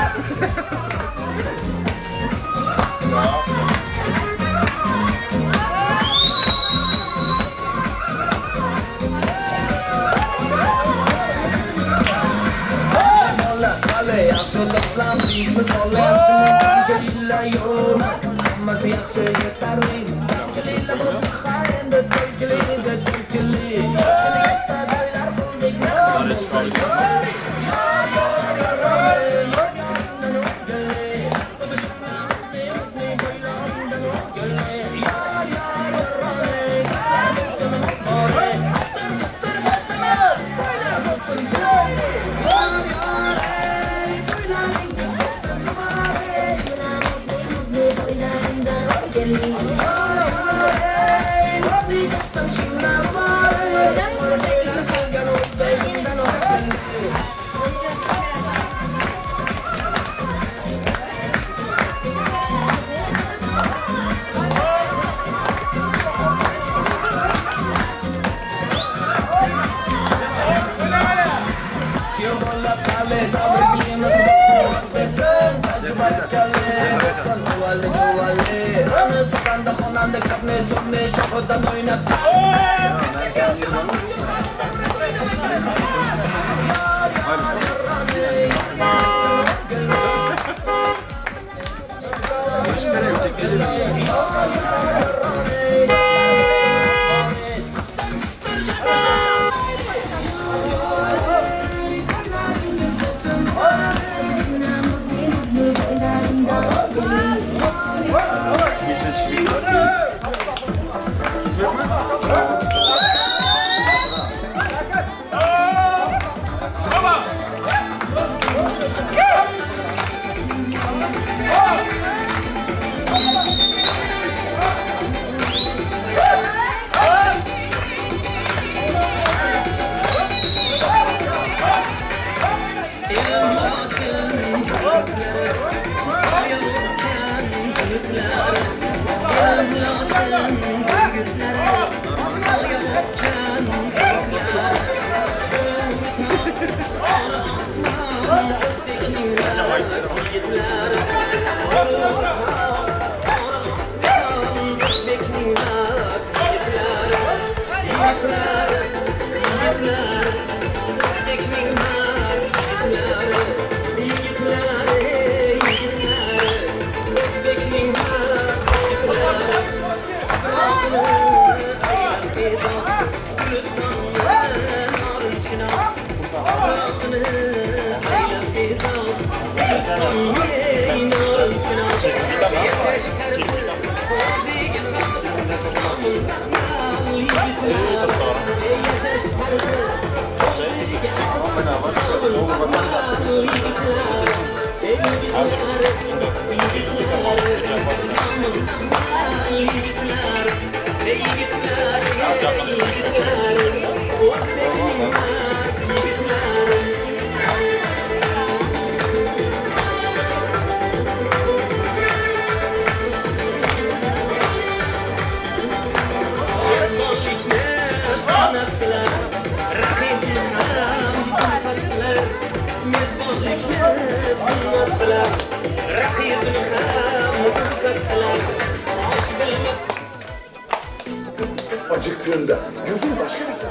Acıktığında gözün başka bir şey.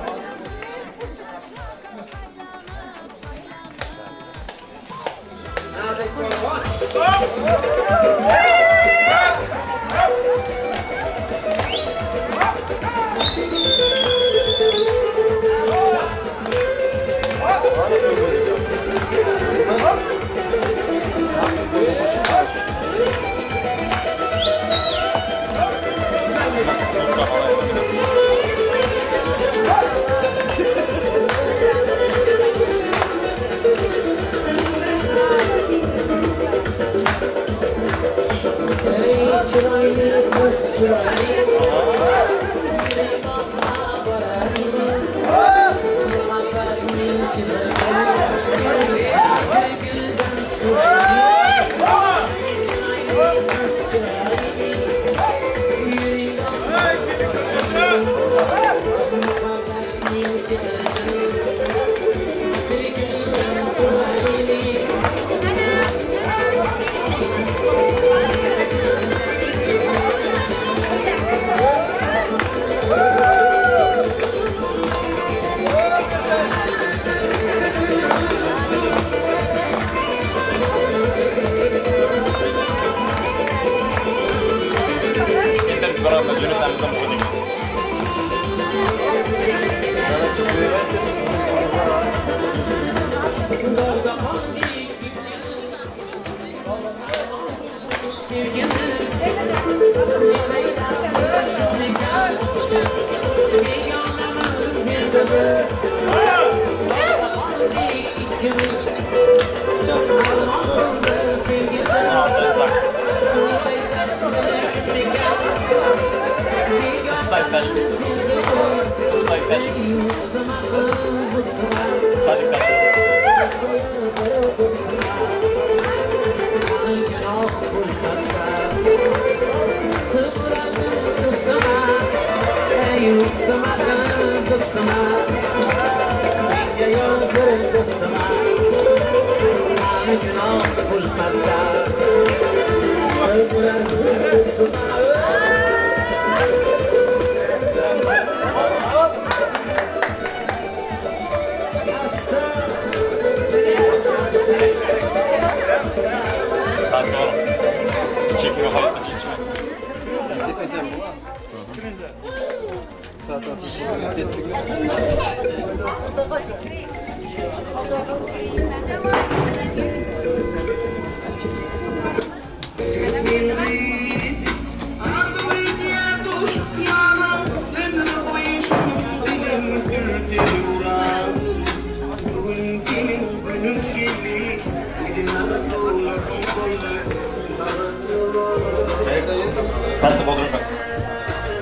Chiroyli qiz, Ikimiz baxtli ikimiz. Armon bo'ldi senga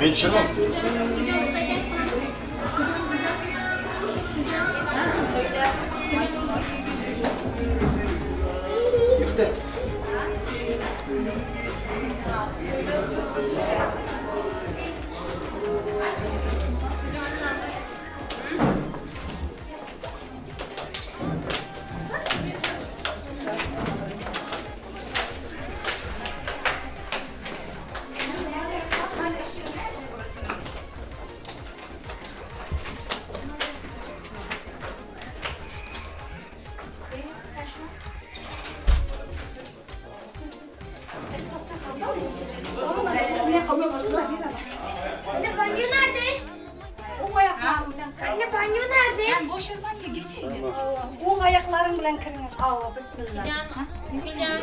Men tushirmam. Anne banyo nerede? O ayaklarım bilen kırın. Anne banyo nerede? Ben boş ver banyo geçeceğiz. O ayaklarım bilen kırın. Allah bismillah. Gülcan,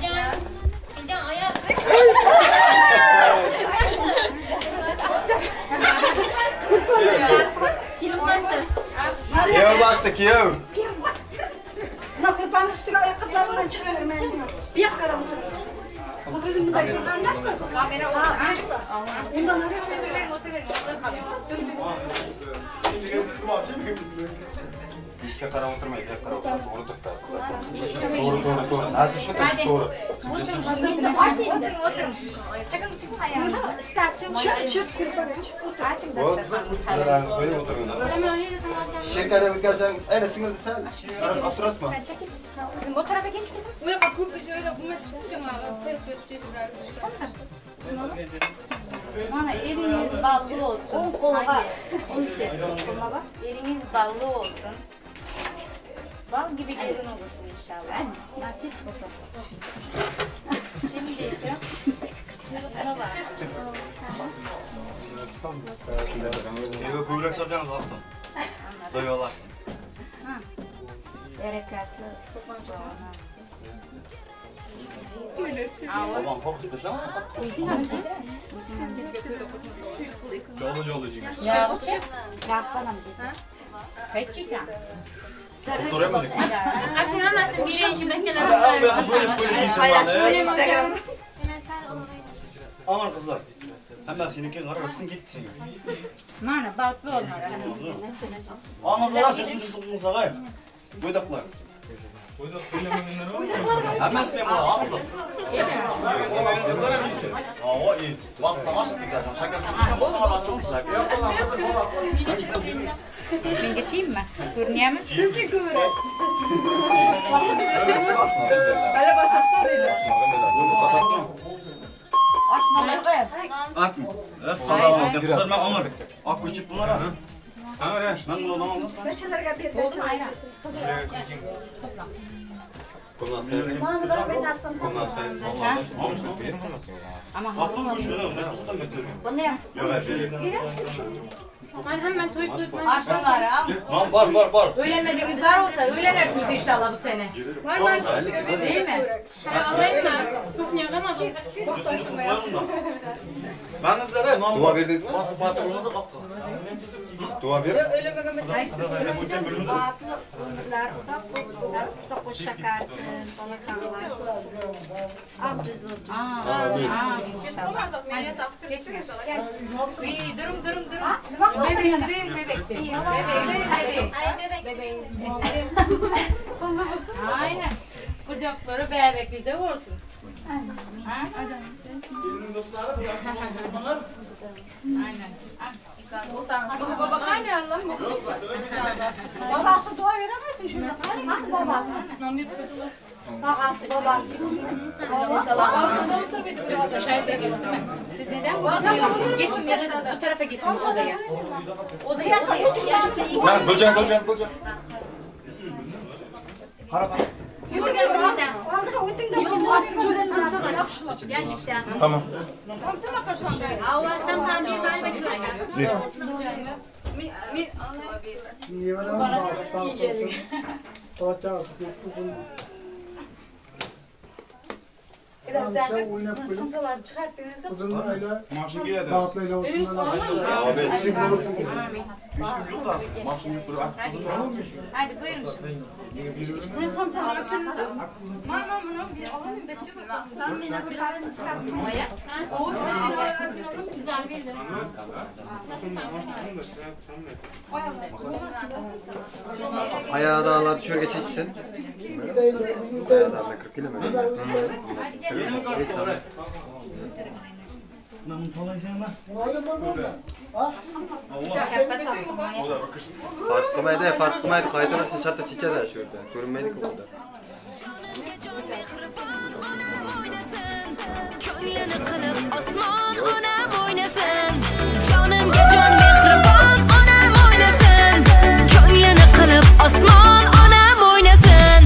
Gülcan, Gülcan ayak. Kiyov bastı kiyov. Buna kurbanın üstüne ayakkabılarından çıkarım ben. Bir yoqqa qarab o'tiraman. O'tirdim bunday turganda. Kamera undan Eshikka qarab o'tirmay, bu yoqqa qarab o'tirsa to'g'ri turibdi. To'g'ri, to'g'ri, to'g'ri. Aziz shu to'g'ri. O'tiring, o'tiring, o'tiring. Chiqing, chiqing ayağını. Çık, çık, o'tir. O'tiring, qo'yib o'tiring. Sherkani o'tkazgan, ayni singil desa, olib turasizmi? Kızım o tarafa geç kızım. Bu yoqqa ko'p joyda qimmat Mana eliniz ballı olsun. On koluna. Koluna bak. Eliniz ballı olsun. Bal gibi gelin olursun inşallah. Nasip olsun. Şimdi ise buna bak. Eve kuyruq solganmiz vaqtim. Xudo yo'llasin. Bereketli. Babam qo'rqib tashlama. Jolli jolli jigar. So'raymadik. Akın birinci meçeler. Aman kızlar. Hemen seninki qarasın ketdi senga. Mana baxtli olinglar. Anazlar cüsün cüsün Bo'ydoqlar. Hammasi ham bo'ladi, Aa, iyi. Vaqt tomosha qilgan. Shakarsiz bo'lsa olasiz. Men geçeyim mi? Görünüyor mu? Sizce görün. Bala basaqda dedi. Atma. Assalomu alaykum. Qizlar, men Umar. Oq ko'chib bular. Ha, men bunu alamam. Nechalarga berdi? Oldu ayran. Ben hemen toy tutmam. Aşklar ha. Var var var. Öğlenmediğiniz var olsa öğlenirsiniz inşallah bu sene. Var var. Değil mi? Ben alayım mı? Kuhnyadan mı? Ben sizlere Dua verdiniz mi? Patronumuzu kaptı. Duo ber. Baxtli umrlar uzoq bo'lsin, nasib bo'lsa qo'sha qarsin, bola chaqalar. Oq yuzli. Amin. Durun durun durun. Bebek bebek. Bebek. Aynen. Kucakları bebeklice olsun. Ha? Aynen. Baba ne Allah mı? Babası dua veremezsin şurada. Hadi babası. Babası, babası. Biz şahit ediyoruz değil mi? Siz neden bunu geçin ya da bu tarafa geçin odaya. Odaya, odaya. Ben Gülcan, Gülcan, Gülcan. Tamam. Samsaları çıkart birisi. Hadi buyurun şimdi. Samsaları yapınız. Mama bunu bir alayım bekçi bakalım. Ayağı dağlar düşürge çeşitsin. Ayağı dağlar 40 kilo mu? Fark qilmaydi, fark qilmaydi. Qaytaversin, shartta chechadi shu yerda. Ko'rinmaydi-ku bunda. Ko'nglini qilib osmon onam o'ynasin. Jonimga jon mehribon onam o'ynasin. Ko'nglini qilib osmon onam o'ynasin.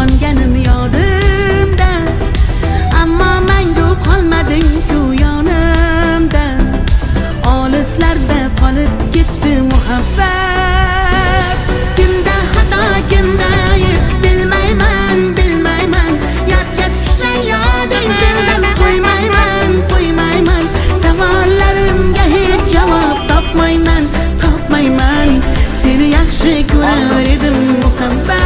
Uyg'onganim yodimda, ammo mangu qolmading-ku yonimda. Olislarda qolib ketdi muhabbat. Kimda xato, kimda ayb bilmayman, bilmayman. Yodga tushsa yoding tildan qo'ymayman, qo'ymayman. Savollarimga hech javob topmayman, topmayman. Seni yaxshi ko'rar edim muhabbat.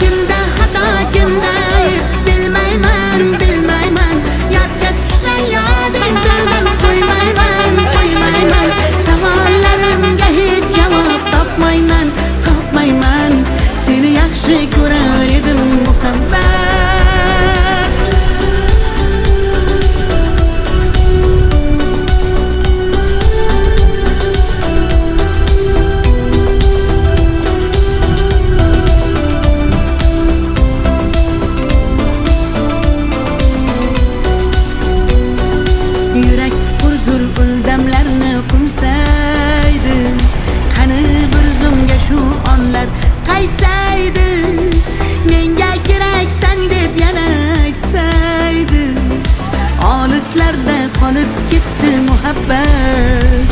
Kimda xato, kimda ayb bilmayman, bilmayman. Yodga tushsa yoding tildan qo'ymayman, qo'ymayman. Savollarimga hech javob topmayman, topmayman. Seni yaxshi ko'rar edim muhabbat. Yurak qurgur uldamlarni qumsaydi, qani bir zumga shu onlar qaytsaydi, menga keraksan deb yana aytsaydi. Olislarda qolib ketdi muhabbat.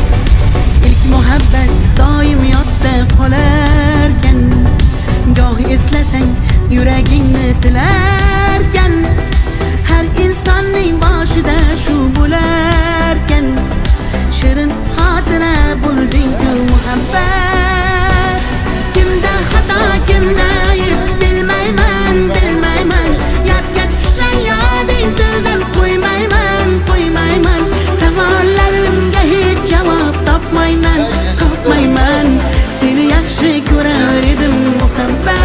Ilk muhabbat doim yodda qolarkan, goh eslasang yuragingni tilarkan. Har insonning boshida shu bo'larkan, shirin xotira bo'lding-ku muhabbat. Kimda xato, kimda ayb bilmayman, bilmayman. Yodga tushsa yoding tildan qo'ymayman, qo'ymayman. Savollarimga hech javob topmayman, topmayman. Seni yaxshi ko'rar edim muhabbat.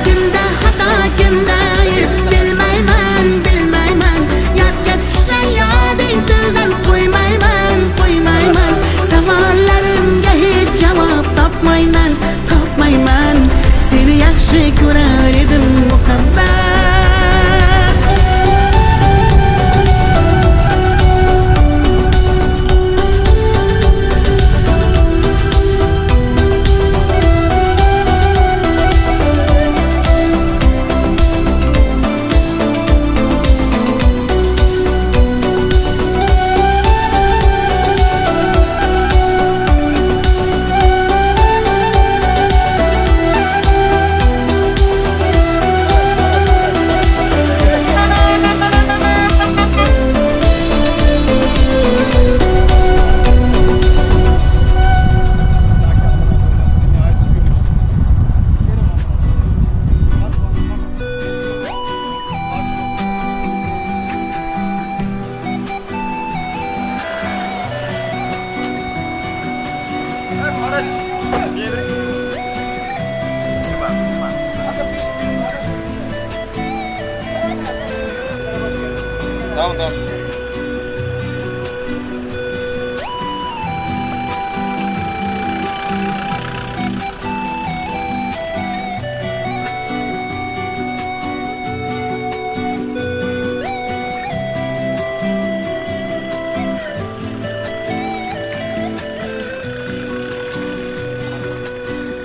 Kimda xato, kimda ayb bilmayman, bilmayman. Yodga tushsa yoding tildan qo'ymayman, qo'ymayman. Savollarimga hech javob topmayman, topmayman. Seni yaxshi ko'rar edim muhabbat. Tamam, tamam.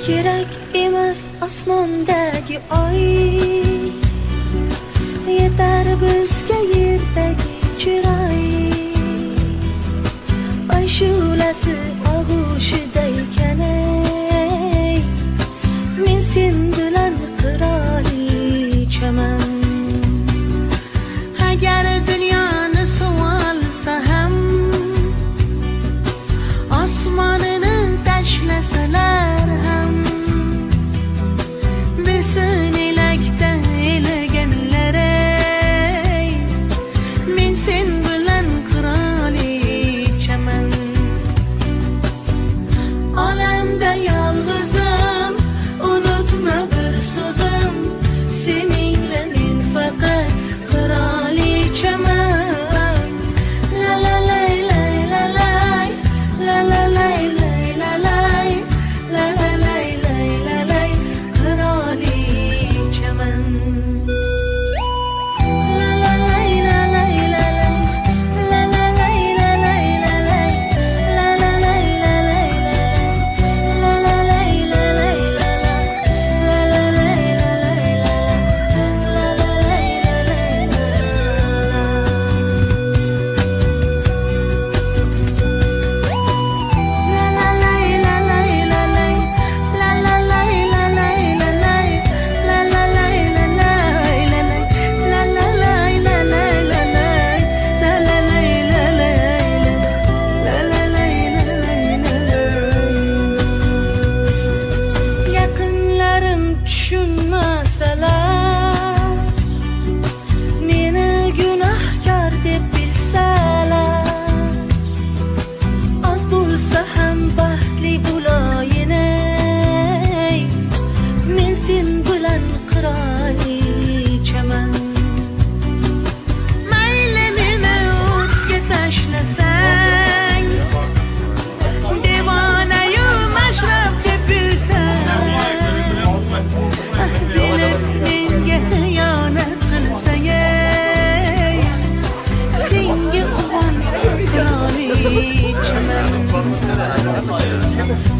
Kerak emas osmondagi oy, yetar bizga yerdagi chiroy. Oy shu'lasi og'ushiday kanay, men sen bilan qirolichaman. Agar dunyoni suv olsa ham, osmonini tashlasalar ham, bilsin elakda elaganlar ey, men sen bilan qirolichaman. bilan qirolichaman. Mayli meni o'tga tashlasang, devonayu mashrab deb bilsang, ah bilib menga xiyonat qilsang, senga uyg'on qirolichaman.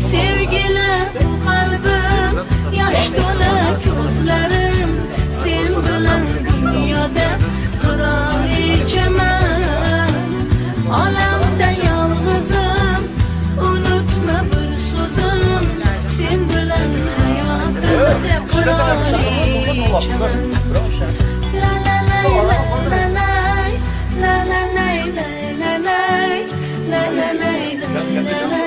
Sevgilim qalbim, yosh to'la ko'zlarim, sen bilan dunyoda qirolichaman. Olamda yolg'izim, unutma bir so'zim, sen bilan hayotim qirolichaman. La la la la la la la la la la la la la la la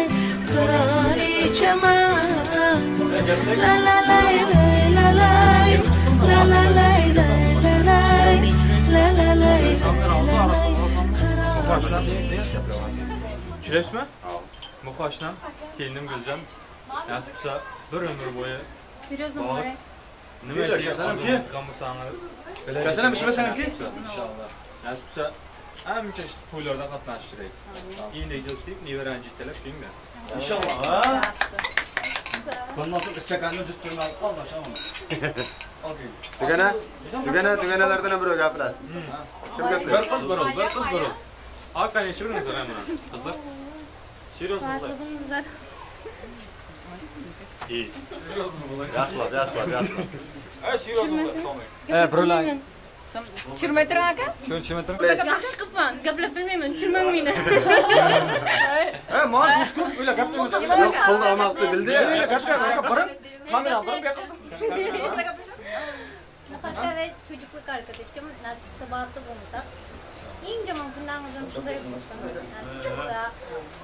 qirolichaman. La la la la la la la la la la la la la. Tushunyapsizmi? Muqoshnam, kelinim Guljon. Nasib bo'lsa bir umr bo'yi Серьезно, nima Kasanam ki? Inshaalloh. Nasib bo'lsa ancha to'ylarda qatnashish kerak. Endi ijodchilik nevarani jittalab kelinglar. Inshaalloh. Ha? Bundan so'ng istakanni juttirmay qoldi, o'sha. Okey. Tugana, tugana, tuganalardan ham birov gapiradi. Kim gapiradi? Bir qiz birov, bir qiz birov. Aka necha biringizlar mana qizlar? Серьезно bo'lay. İyi. Серьезно bo'lay. Yaxshilab, yaxshilab, yaxshilab. Ay, серьезно bo'lay. Birovlar Tushirmay turing aka. Tushirmay turing. Yaxshi qilibman, gaplab bilmayman, tushirmang meni. Ha, men ko'p o'yla gaplayman. Yo'q, qo'lda olmoqni bildi. Gaplayman, borib, kamerani borib yoqildim. Başka ve çocukluk arkadaşım nasip sabahatlı bulunsak. İnceman kundanızın şunday bulsanız, nasip olsa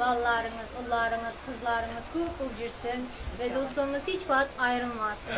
ballarınız, ullarınız, kızlarınız ko'p bo'lib yursin ve dostluğumuz hiç vaqt ayrılmasın.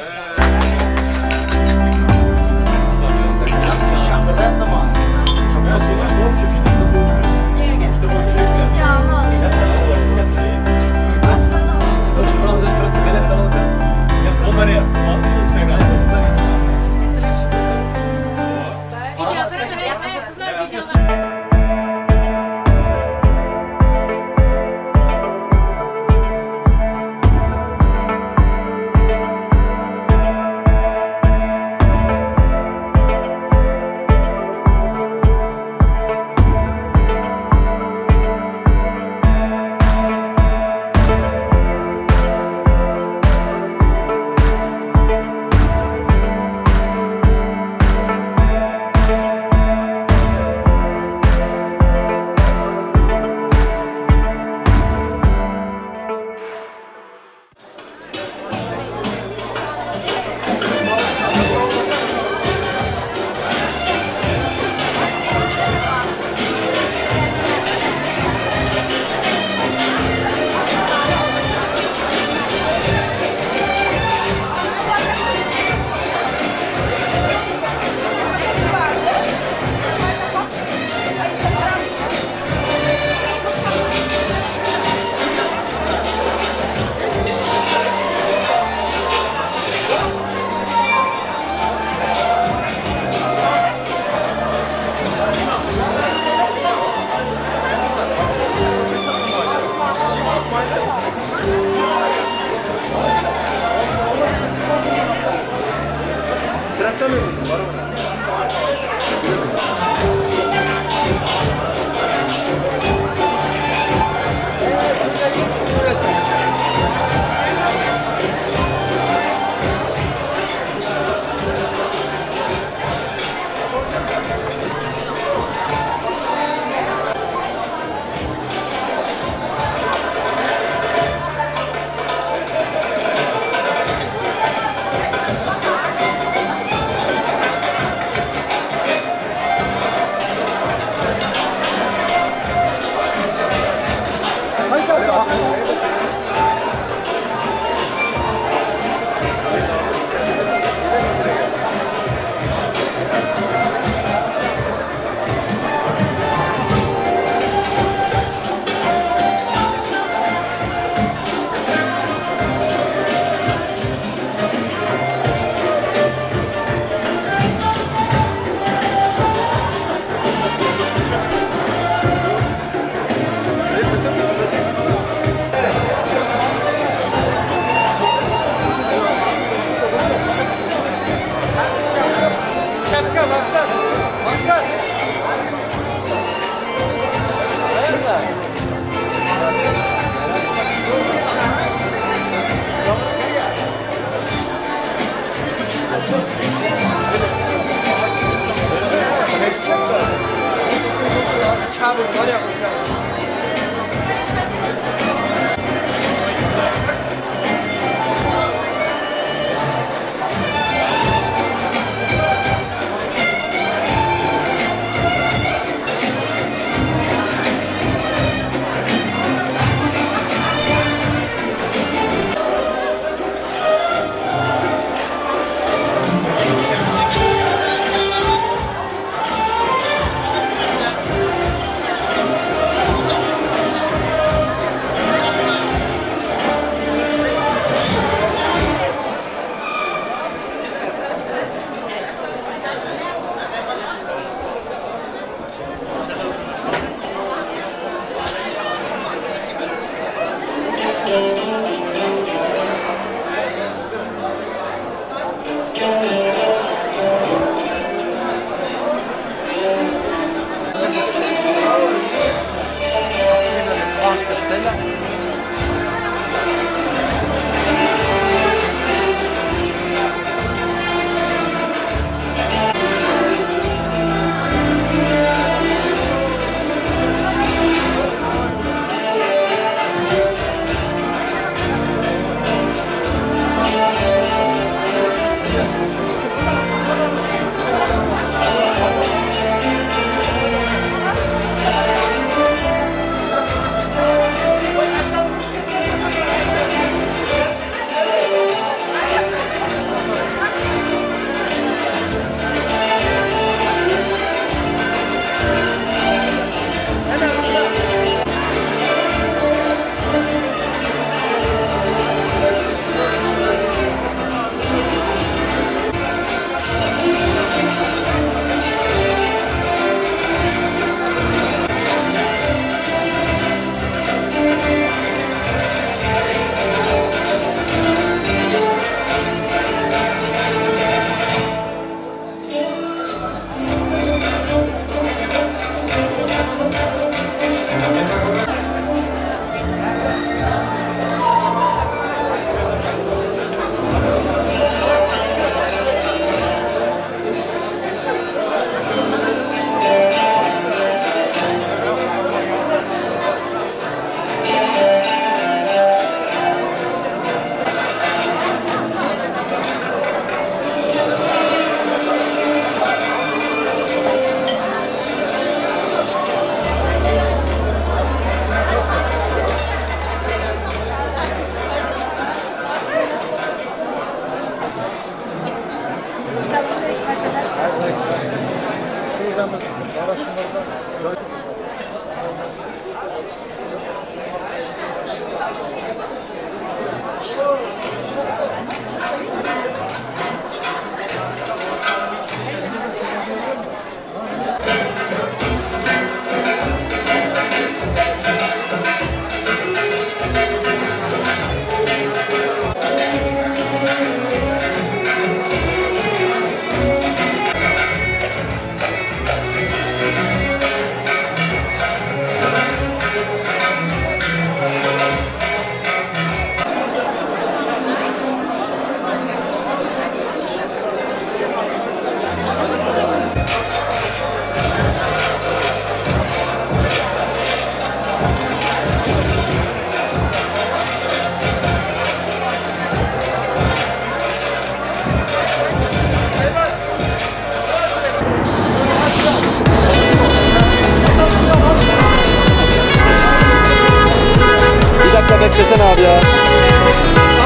Bir dakika beklesene abi ya.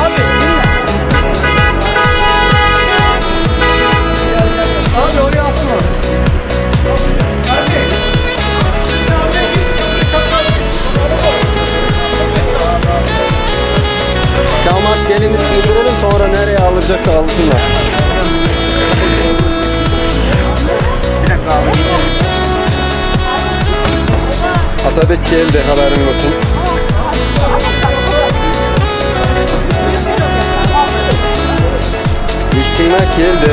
Abi. Abi oraya atma. Abi. Damat gelini indirelim, sonra nereye alacaksa alsınlar. Bir dakika abi. Atabek geldi, haberin olsun. İştina geldi.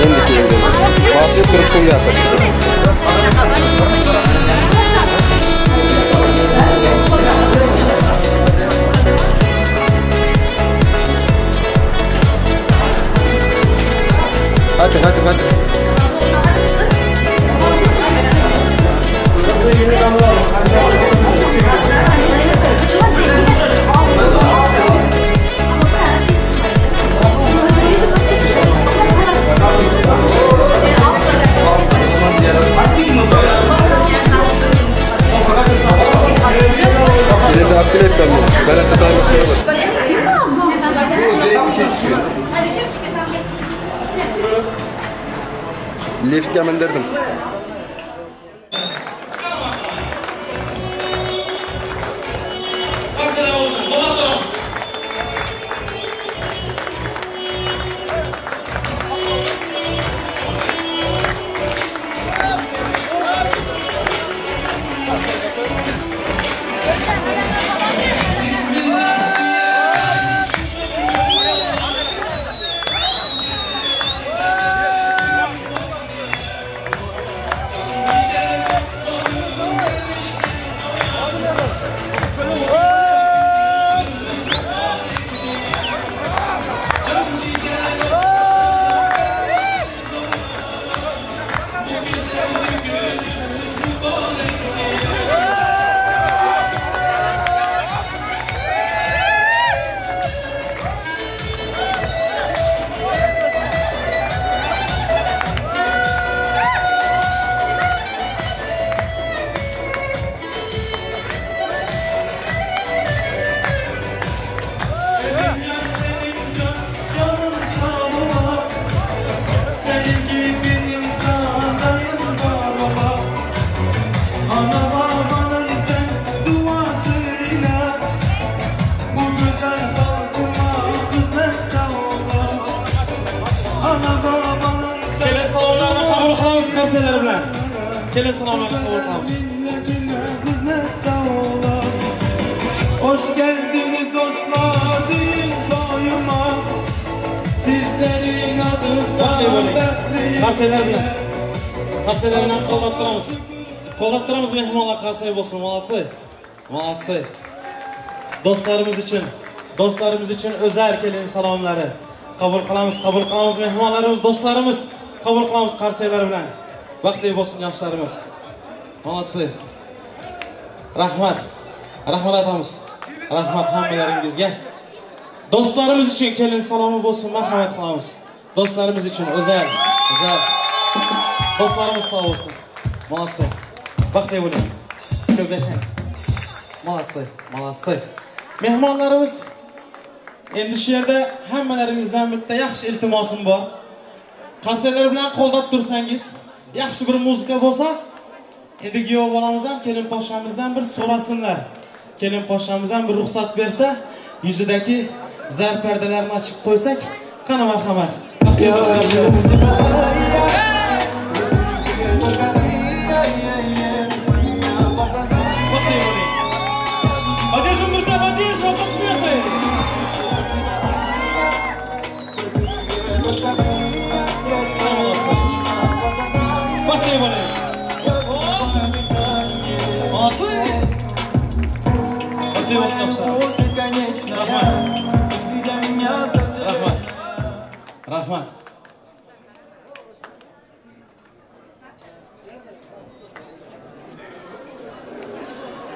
Endi keldi. Bosib turib pul gapir. Liftga mindirdim. Kelin salomlarni qabul qilamiz. Hoş geldiniz dostlar düğün toyuma. Sizlerin adından bəxtliyim. Qarsaylar bilan. Qarsaylar bilan qo'llab turamiz. Qo'llab turamiz mehmonlar qarsay bo'lsin. Молодцы. Молодцы. Do'stlarimiz uchun o'zar kelin salomlari. Qabul qilamiz, qabul qilamiz mehmonlarimiz, do'stlarimiz. Qabul qilamiz qarsaylar bilan. Baxtli bo'lsin yoshlarimiz. Молодцы. Rahmat. Rahmat aytamiz. Rahmat hammalaringizga. Do'stlarimiz uchun kelin salomi bo'lsin, marhamat qilamiz. Do'stlarimiz uchun o'zal, o'zal. Do'stlarimiz sog' bo'lsin. Молодцы. Baxtli bo'ling. Ko'p yashang. Молодцы, молодцы. Mehmonlarimiz, endi shu yerda hammalaringizdan bitta yaxshi iltimosim bor. Qarsaklar bilan qo'llab tursangiz, yaxshi bir muzika bo'lsa, endi kuyov bolamiz ham kelin poshamizdan bir so'rasinlar. Kelin poshamiz ham bir ruxsat bersa, yuzidagi zar pardalarni ochib qo'ysak, qani marhamat. Baxtli bo'lsin. Baxtli bo'ling. Поддержим, друзья, поддержим, аплодисменты. Baxtli bo'ling. Молодцы. Baxtli bo'lsin yoshlarimiz. Rahmat. Rahmat. Rahmat.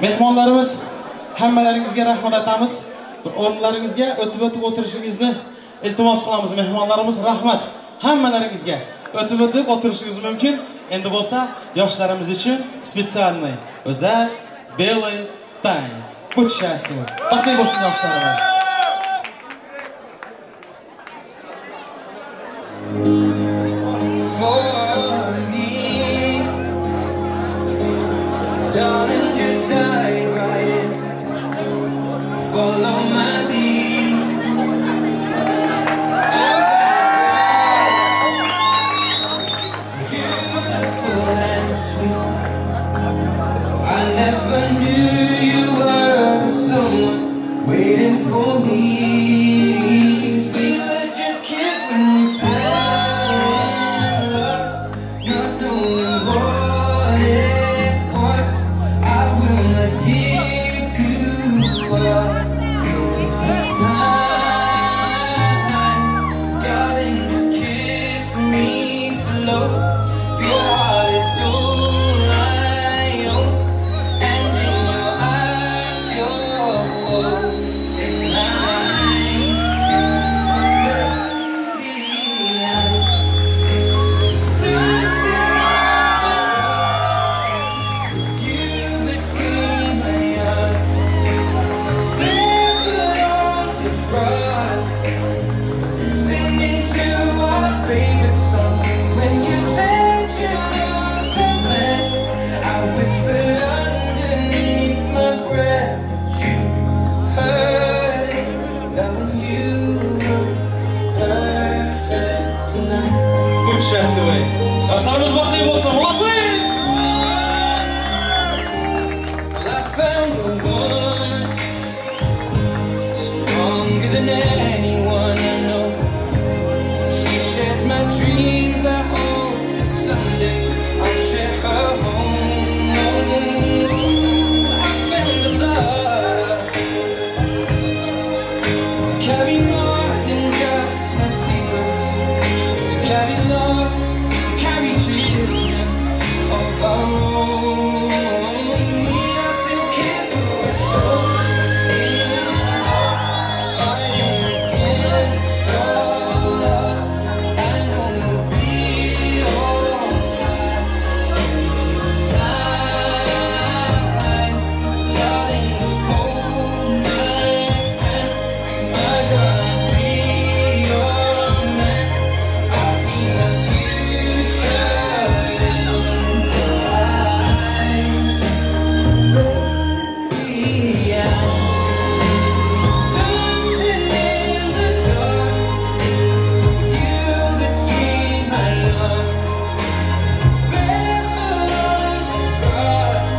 Mehmonlarimiz, hammalaringizga rahmat aytamiz. Bir o'rinlaringizga o'tib-o'tib o'tirishingizni iltimos qilamiz mehmonlarimiz, rahmat hammalaringizga. O'tib-o'tib o'tirishingiz mumkin. Endi bo'lsa yoshlarimiz uchun специальный o'zal белый танец. Будь счастливы. Baxtli bo'lsin yoshlarimiz. For me, darling, just dive right in. Follow my lead. Beautiful and sweet. I never knew you were the someone waiting for found a woman stronger than anyone I know. She shares my dreams. I hope that someday I'll share her home. I found a love to carry more than just my secrets, to carry love, to carry children of our own. We are still kids, but we're so in love, fighting against all odds. I know we'll be alright this time. Darling, just hold my hand. I'm gonna be your man. I see the future in your eyes. Baby, I'm dancing in the dark with you between my arms, barefoot on the grass,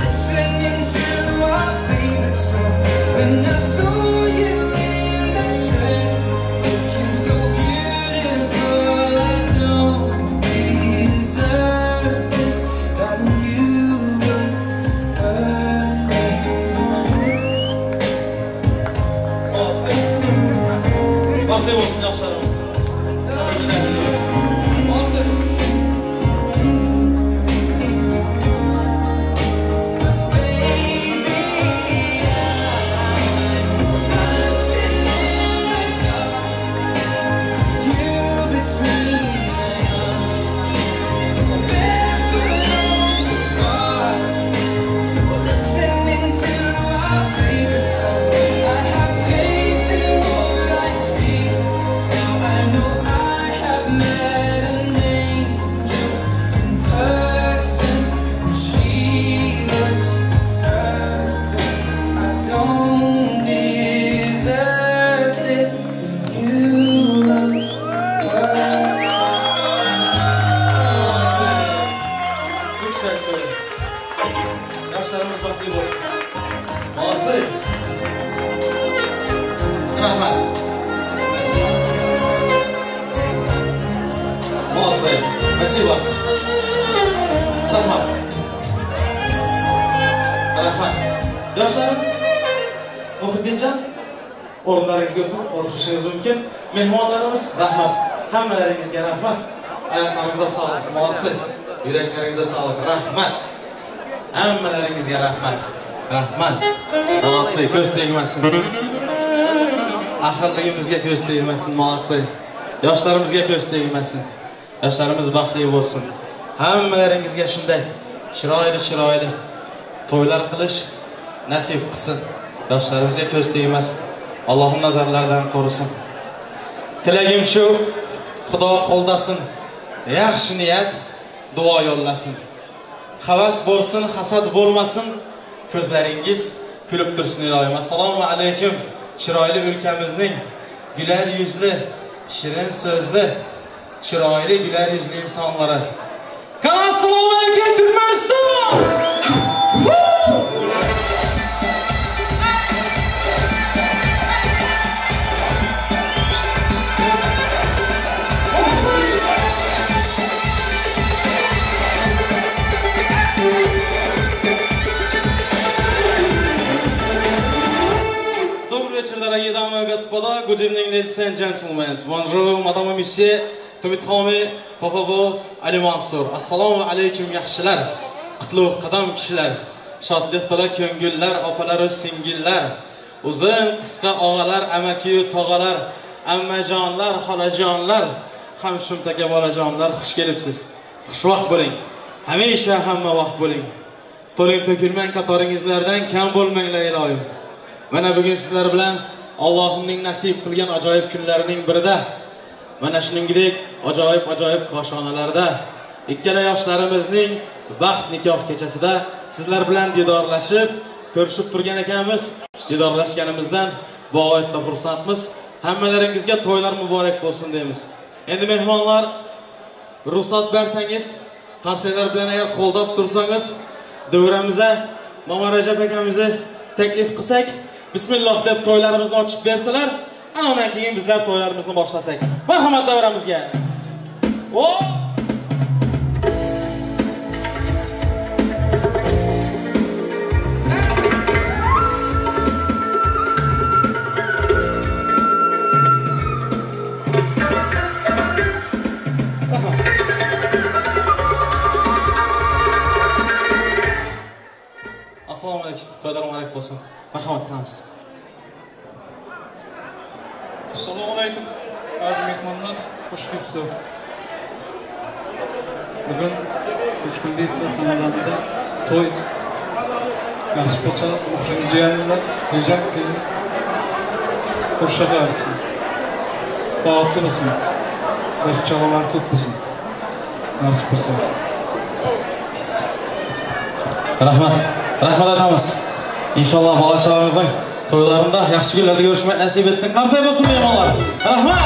listening to our favorite song. When I saw you in that dress, looking so beautiful, I don't deserve this. Darling, you look perfect tonight. Молодцы. Baxtli bo'lsin yoshlarimiz. Молодцы. Dancing in the dark, you between my arms, barefoot on the grass, listening to our favorite song. I have faith in what I see. Now I know I have met an angel in person, and she looks perfect. I don't deserve this. You look perfect. Молодцы. Yoshlarimiz baxtli bo'lsin. Молодцы. Rahmat. Молодцы. Спасибо. Rahmat. Rahmat. Yoshlarimiz, Muhitdinjon, o'rinlaringizga o'tirib o'tirishingiz mumkin. Mehmonlarimiz, rahmat. Hammalaringizga rahmat. Oyoqlaringizga sog'lik. Молодцы. Yuraklaringizga sog'lik. Rahmat. Hammalaringizga rahmat. Rahmat. Молодцы, ko'z tegmasin. Ahilligimizga ko'z tegmasin, молодцы. Yoshlarimizga ko'z tegmasin. Yoshlarimiz baxtli bo'lsin. Hammalaringizga shunday chiroyli-chiroyli to'ylar qilish nasib qilsin. Yoshlarimizga ko'z tegmasin. Allohning nazarlaridan qo'risin. Tilagim shu, Xudo qo'ldasin. Yaxshi niyat, duo yo'llasin. Havas bo'lsin, hasad bo'lmasin. Ko'zlaringiz kulib tursin iloyim. Assalomu alaykum. Chiroyli o'lkamizning güler yuzli, shirin so'zli, chiroyli güler yuzli insonlari. Qani assalomu alaykum Turkmaniston! Дорогие дамы и господа, good evening, ladies and gentlemen. Bonjour, madame et monsieur, Tumidxomi, por favor, Ali Mansur. Assalomu alaykum yaxshilar, qutlug' qadam kishilar, shodlik to'la ko'ngillar, opalar va singillar, uzun qisqa og'alar, amaki-yu tog'alar, ammajonlar, xolajonlar, ham shumtaka bolajonlar, xush kelibsiz. Xushvaqt bo'ling. Hamisha hamma vaqt bo'ling. To'ling to'kilmang, qatoringizlardan kam bo'lmanglar iloyim. Mana bugun sizlar bilan Allohning nasib qilgan ajoyib kunlarining birida, mana shuningdek ajoyib-ajoyib koshonalarda ikkala yoshlarimizning baxt nikoh kechasida sizlar bilan didorlashib, ko'rishib turgan ekanmiz. Didorlashganimizdan bag'oyatda xursandmiz. Hammalaringizga to'ylar muborak bo'lsin deymiz. Endi mehmonlar, ruxsat bersangiz, qarsaklar bilan agar qo'ldab tursangiz, davramizga Mama Rajab akamizni taklif qilsak, bismillah deb to'ylarimizni ochib bersalar, ana undan keyin bizlar to'ylarimizni boshlasak. Marhamat davramizga. O! Assalomu alaykum. To'ylar muborak bo'lsin. Marhamat qilamiz. Assalomu alaykum. Aziz mehmonlar, xush kelibsiz. Bugun Ko'chkundiyevlar xonadonida to'y nasib bo'lsa, Muhitdinjonlar go'zal kelin qo'shiq aytsin. Baxtli bo'lsin. Bosh chaqalar ko'p bo'lsin. Nasib bo'lsa. Rahmat. Rahmat aytamiz. Inshaalloh bola chaqalarimizning to'ylarida yaxshi kunlarda ko'rishmak nasib etsin. Qarsak bo'lsin mehmonlar. Rahmat.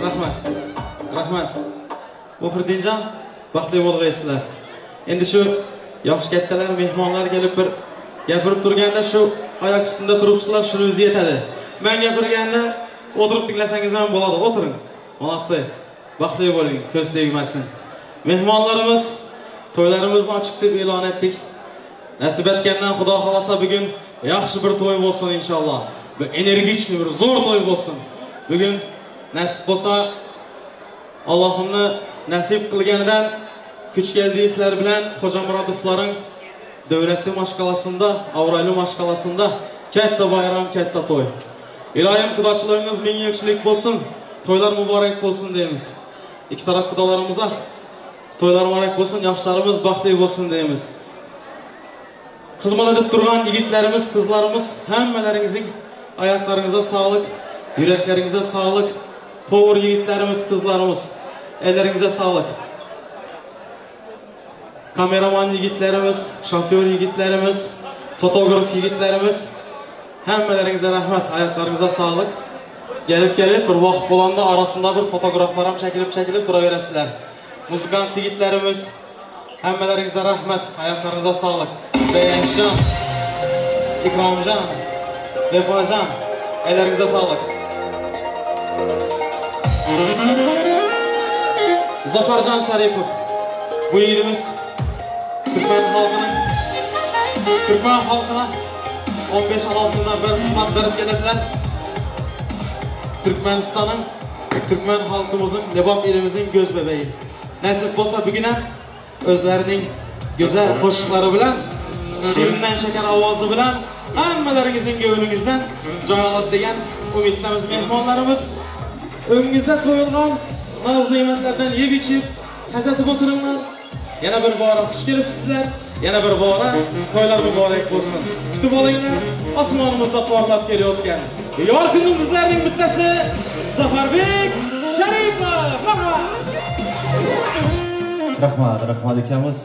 Rahmat. Rahmat. Muhriddinjon, baxtli bo'lg'aysizlar. Endi shu yosh kattalar, mehmonlar kelib bir gapirib turganda shu oyoq ustida turibsizlar, shuni o'zi yetadi. Men gapirganda o'tirib tinglasangiz ham bo'ladi. O'tiring. Молодцы. Baxtli bo'ling, ko'z tegmasin. Mehmonlarimiz, to'ylarimizni ochiq deb e'lon etdik. Nasib etgandan Xudo xolasa bugun yaxshi bir to'y bo'lsin inshaalloh. Bir energichli, bir zo'r to'y bo'lsin. Bugun nasib bo'lsa Allohimni nasib qilganidan Kuchgeldiyevlar bilan Xo'jamurodovlarning davlatli mashqalasida, obro'li mashqalasida katta bayram, katta to'y. Iloyim qudachilaringiz ming yilchilik bo'lsin, to'ylar muborak bo'lsin deymiz. Ikki taraf qudalarimizga to'ylar muborak bo'lsin, yoshlarimiz baxtli bo'lsin deymiz. Xizmat etib turgan yigitlarimiz, qizlarimiz, hammalaringizning oyoqlaringizga sog'lik, yuraklaringizga sog'lik. Povur yigitlarimiz, qizlarimiz, elleringizga sog'lik. Kameraman yigitlarimiz, shofyor yigitlarimiz, fotograf yigitlarimiz, hammalaringizga rahmat, oyoqlaringizga sog'lik. Kelib-kelib bir vaqt bo'lganda orasida bir fotograflar ham chekilib-chekilib turaverasizlar. Muzikant yigitlarimiz, hammalaringizga rahmat, oyoqlaringizga sog'lik. Beyamjon, Ikromjon, Vefojon, elleringizga sog'lik. Zafarjon Sharipov, bu yigitimiz Turkman xalqına 15-16 yildan beri xizmat berib keladilar. Turkmenistan'ın, Turkmen xalqimizin, Lebap elimizin göz bebeği. Nasib bo'lsa bugun ham o'zlarining go'zal qo'shiqlari bilan, shirindan shakar ovozi bilan hammalaringizning ko'nglingizdan joy oladi degan umiddamiz mehmonlarimiz. O'ngingizda qo'yilgan noz ne'matlardan yeb ichib, hazratib o'tiringlar. Yana bir bora xush kelibsizlar. Yana bir bora to'ylar muborak bo'lsin. Kutib olinglar, osmonimizda porlab kelayotgan yorqin yulduzlarning bittasi Zafarbek Sharipov. Marhamat. Rahmat, rahmat akamiz.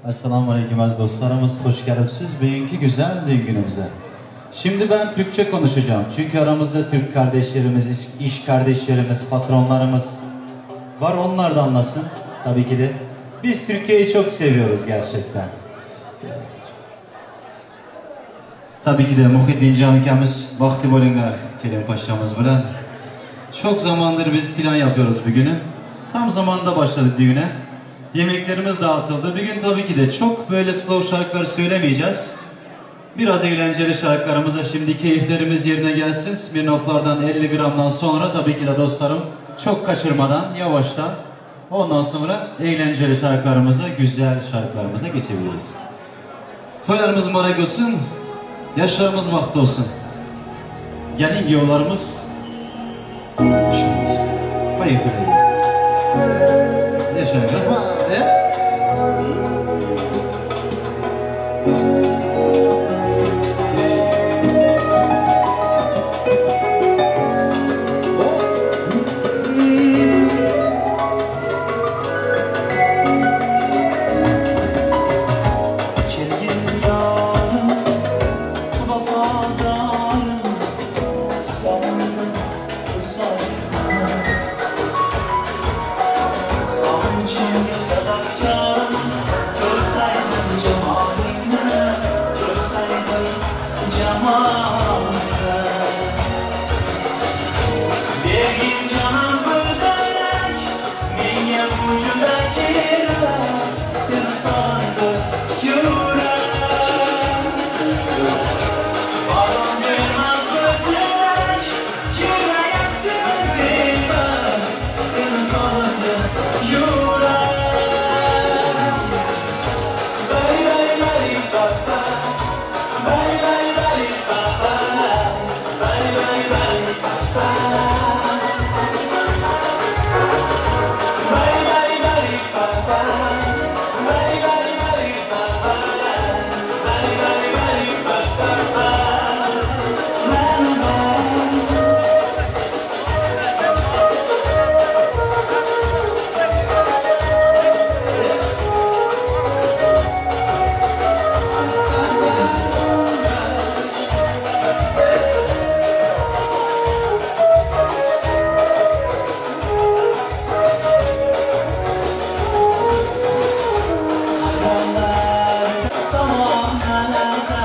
Assalomu alaykum aziz dostlarımız, hoş gelipsiz bugünkü güzel düğün günümüze. Şimdi ben Türkçe konuşacağım. Çünkü aramızda Türk kardeşlerimiz, iş kardeşlerimiz, patronlarımız var. Onlar da anlasın tabii ki de. Biz Türkiye'yi çok seviyoruz gerçekten. Tabii ki de Muhitdinjon akamiz, baxtli bo'linglar kelin paşamız bilan. Çok zamandır biz plan yapıyoruz bugünü. Tam zamanda başladık düğüne. Yemeklerimiz dağıtıldı. Bugün tabii ki de çok böyle slow şarkılar söylemeyeceğiz. Biraz eğlenceli şarkılarımıza şimdi keyiflerimiz yerine gelsin. Smirnoff'lardan 50 gramdan sonra tabii ki de dostlarım çok kaçırmadan yavaştan ondan sonra eğlenceli şarkılarımıza, güzel şarkılarımıza geçebiliriz. Toylarımız mübarek olsun, yaşlarımız bahtı olsun. Gelin yollarımız hayırlı. Yaşayın. Rahmat. Sog'inchimga sababkorim, ko'rsaydim jamolingni, ko'rsaydim jamolingni. Bergin jonim bir darak, menga bu juda kerak, seni sog'indi yurak. Orom bermas bir tilak, yig'layapti dema, seni sog'indi yurak. Bari bari bari ba ba, bari bari bari ba ba, bari bari bari ba ba. Bari bari bari ba ba, bari bari bari ba ba, bari bari bari ba ba ba. La la la. Samonlarda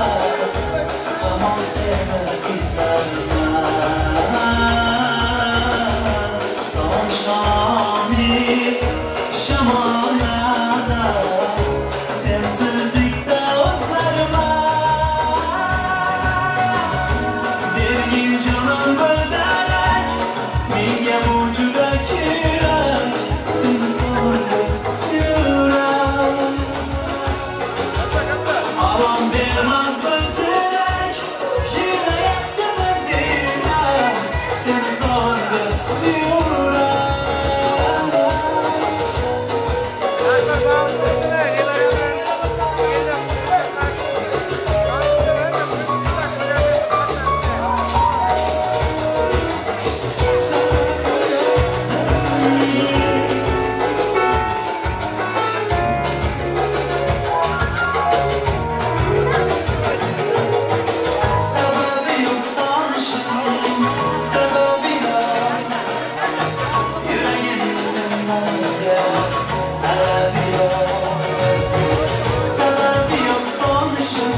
hamon seni izlayman. So'ng shamollarda sensizlikda o'sarman. Bergin jonim bir darak, menga bu juda kerak, seni sog'indi yurak. Orom bermas bir tilak, yig'layaptimi dema, seni sog'indi yurak. Sababi yo'q sog'inishim, sababi yo'q. Yuragim sendan o'zga talabi yo'q. Sababi yo'q sog'inishim,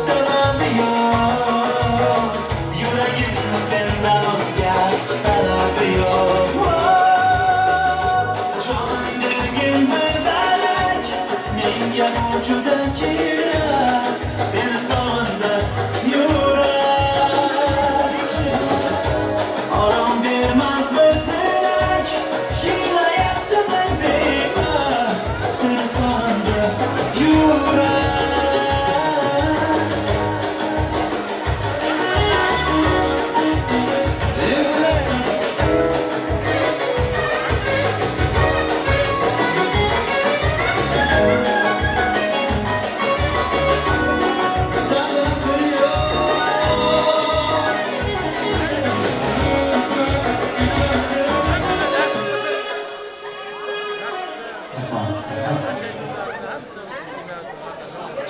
sababi yo'q. Yuragim sendan o'zga talabi yo'q. Jonim bergin bir darak, menga bu juda kerak, seni sog'indi yurak. Orom bermas bir tilak, yig'layaptimi dema, seni sog'indi yurak. Sababi yo'q.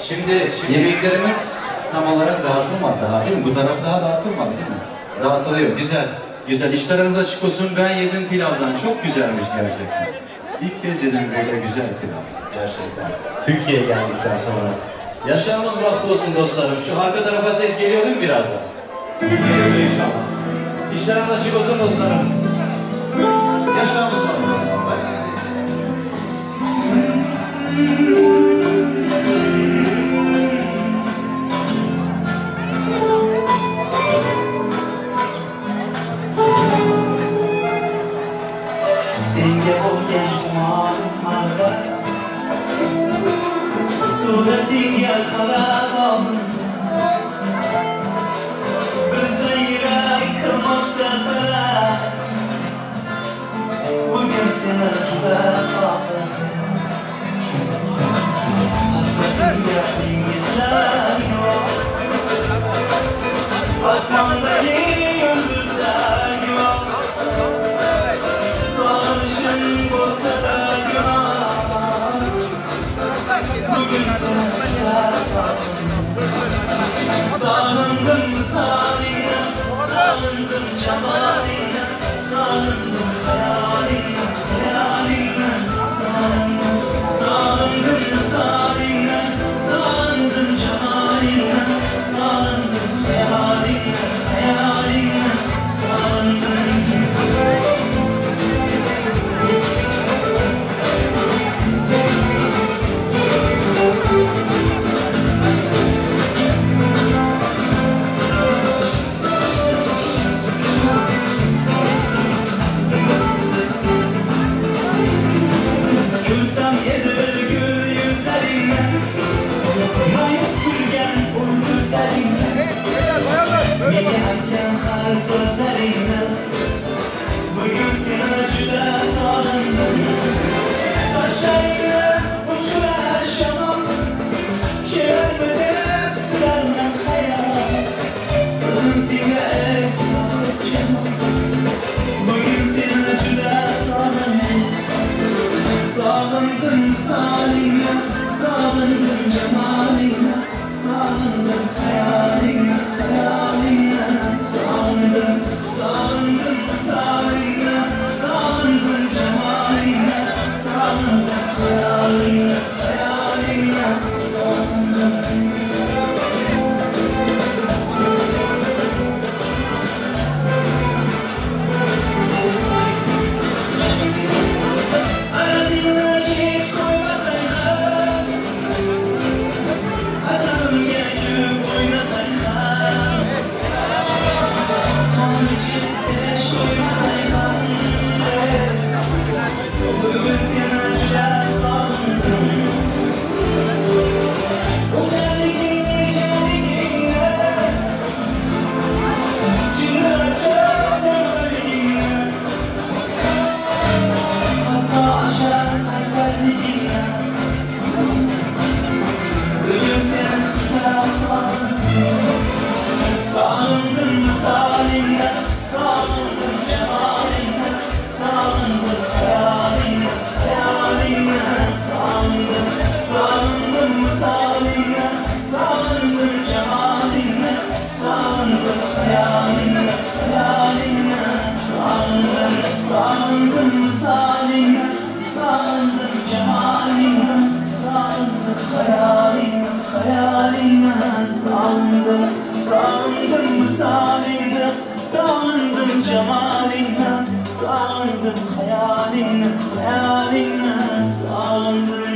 Şimdi yemeklerimiz tam olarak dağıtılmadı daha değil mi? Bu taraf daha dağıtılmadı değil mi? Dağıtılıyor. Güzel. Güzel. İşleriniz açık olsun. Ben yedim pilavdan. Çok güzelmiş gerçekten. İlk kez yedim böyle güzel pilav. Gerçekten. Türkiye'ye geldikten sonra. Yaşamımız bahtı olsun dostlarım. Şu arka tarafa ses geliyor değil mi birazdan? Geliyordur inşallah. İşleriniz açık olsun dostlarım. Yaşamımız bahtı olsun. Bye. Senga bo'lgan xumorim albat, suratingga qarab oldim. Bilsang yurak qilmoqda talab, bugun seni juda sog'indim. Hasratimga dengizlar yo'q, osmondagi yulduzlar yo'q. Sog'inishim bo'lsa-da gunoh, bugun seni juda sog'indim. Sog'indim solingni, sog'indim jamolingni, sog'indim xayolingni, xayolingni. Sağındım salimle, sağındım cemalinle, sağındım hayalinle, hayalinle. Sağındım, sağındım salimle, sağındım cemalinle, sağındım hayalinle, hayalinle. Sağındım. Sağındım salimle, sağındım cemalinle, sağındım hayalinle, hayalinle. Sağındım, sağındım salimle, sağındım cemalinle, sağındım hayalinle, hayalinle. Sağındım, sağındım salimle, sağındım cemalinle, sağındım hayalinle, hayalinle. Sağındım, sağındım salimle, sağındım cemalinle, sağındım hayalinle, hayalinle. Sağındım.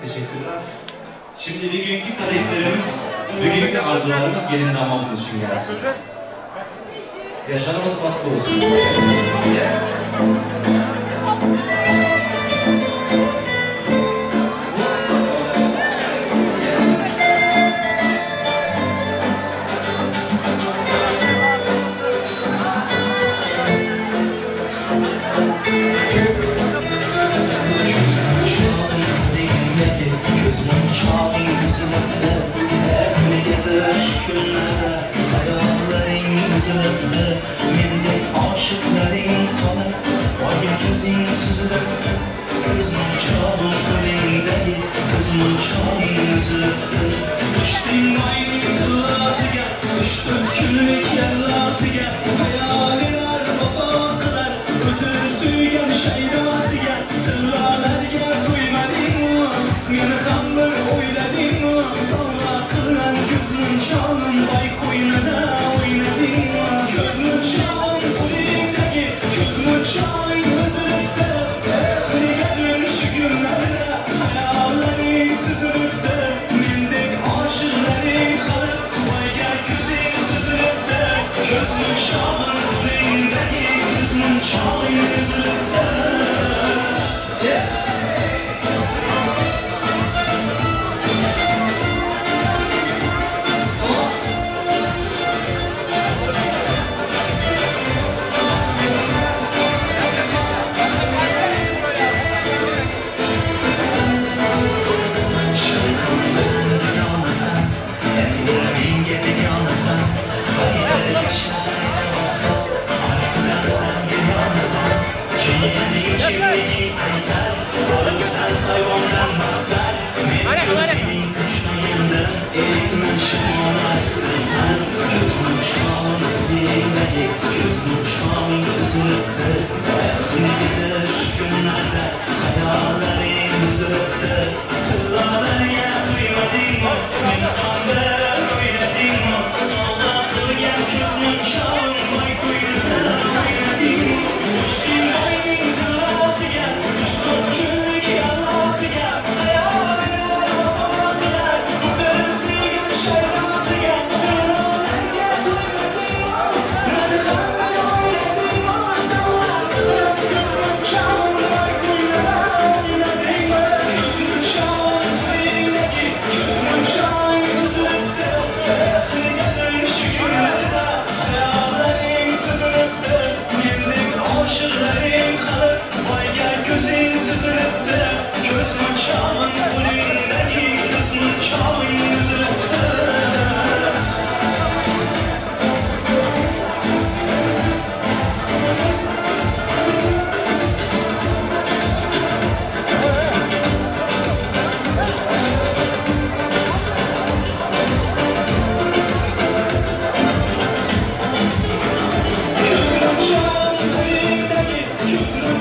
Teşekkürler. Şimdi bugünkü kadehlerimiz, bugünkü arzularımız gelin damadımız için gelsin. Yaşamımız bahtı olsun. Mendek aşıkların qolib, oyga ko'zing suzilibdi, ko'zmunchog'im qo'lingdagi ko'zmunchog'ing uzilibdi. Uchding oyning tillosiga, uchdim kunlik yallosiga, hayolilar vafo qilar o'zi suygan shaydosiga. Tillalarga to'ymadingmi, meni ham bir o'yladingmi? Sovg'a qilgan ko'zmunchog'im oy qo'ynida o'ynadingmi? Ko'zmunchog'im qo'lingdagi ko'zmunchog'ing uzilibdi, negadir shu kunlarda hayollaring suzilibdi. Mendek oshiqlaring qilib oyga ko'zing suzilibdi, ko'zmunchog'im qo'lingdagi ko'zmunchog'ing uzilibdi.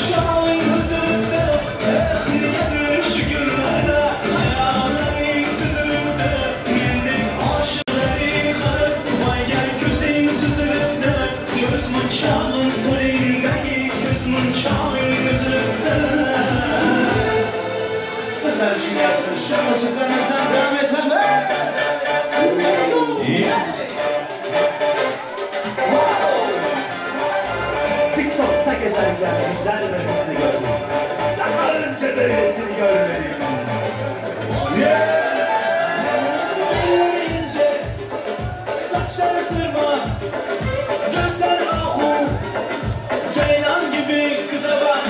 munchog'ing uzilibdi. Negadir shu kunlarda hayollaring suzilibdi. Mendek oshiqlaring qilib qo'ygan ko'zing suzilibdi. Ko'z munchog'im qo'lingdagi ko'z munchog'ing uzilibdi. Sizler için gelsin. Şaklaşıklarınızdan devam edelim. TikTok'ta gezerken güzel birisini gördüm. Daha önce böylesini görmedim. İnce, saçları sırma, gözler ahu, ceylan gibi kıza bak,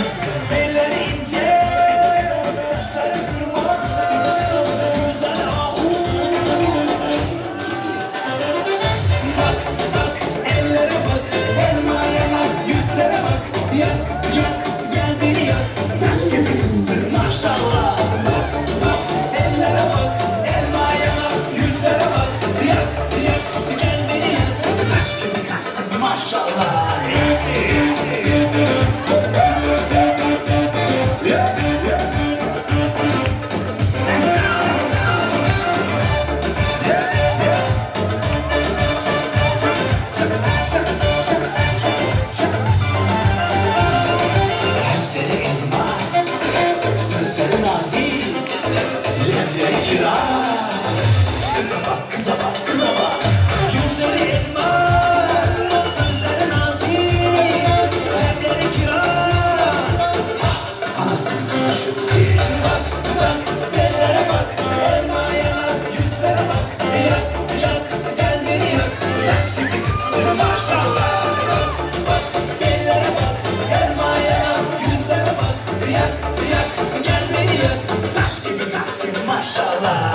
elleri ince, saçları sırma, gözler ahu. Bak bak ellere bak, elma yanak yüzlere bak, yak yak gel beni yak, taş gibi kızsın maşallah. Bak bak ellere bak, elma yanak yüzlere bak, yak yak gel beni yak, taş gibi kızsın maşallah. Yüzleri elma, sözleri nazik, lebleri kiraz. Kıza bak, kıza bak, kıza bak. Yüzleri elma, sözleri nazik, lebleri kiraz. Anasının kızı şu. Bak, bak, ellere bak, elma yanak, yüzlere bak, yak, yak, gel beni yak, taş gibi kızsın maşallah. Bak, bak, ellere bak, elma yanak, yüzlere bak, yak, yak, gel beni yak, taş gibi kızsın maşallah.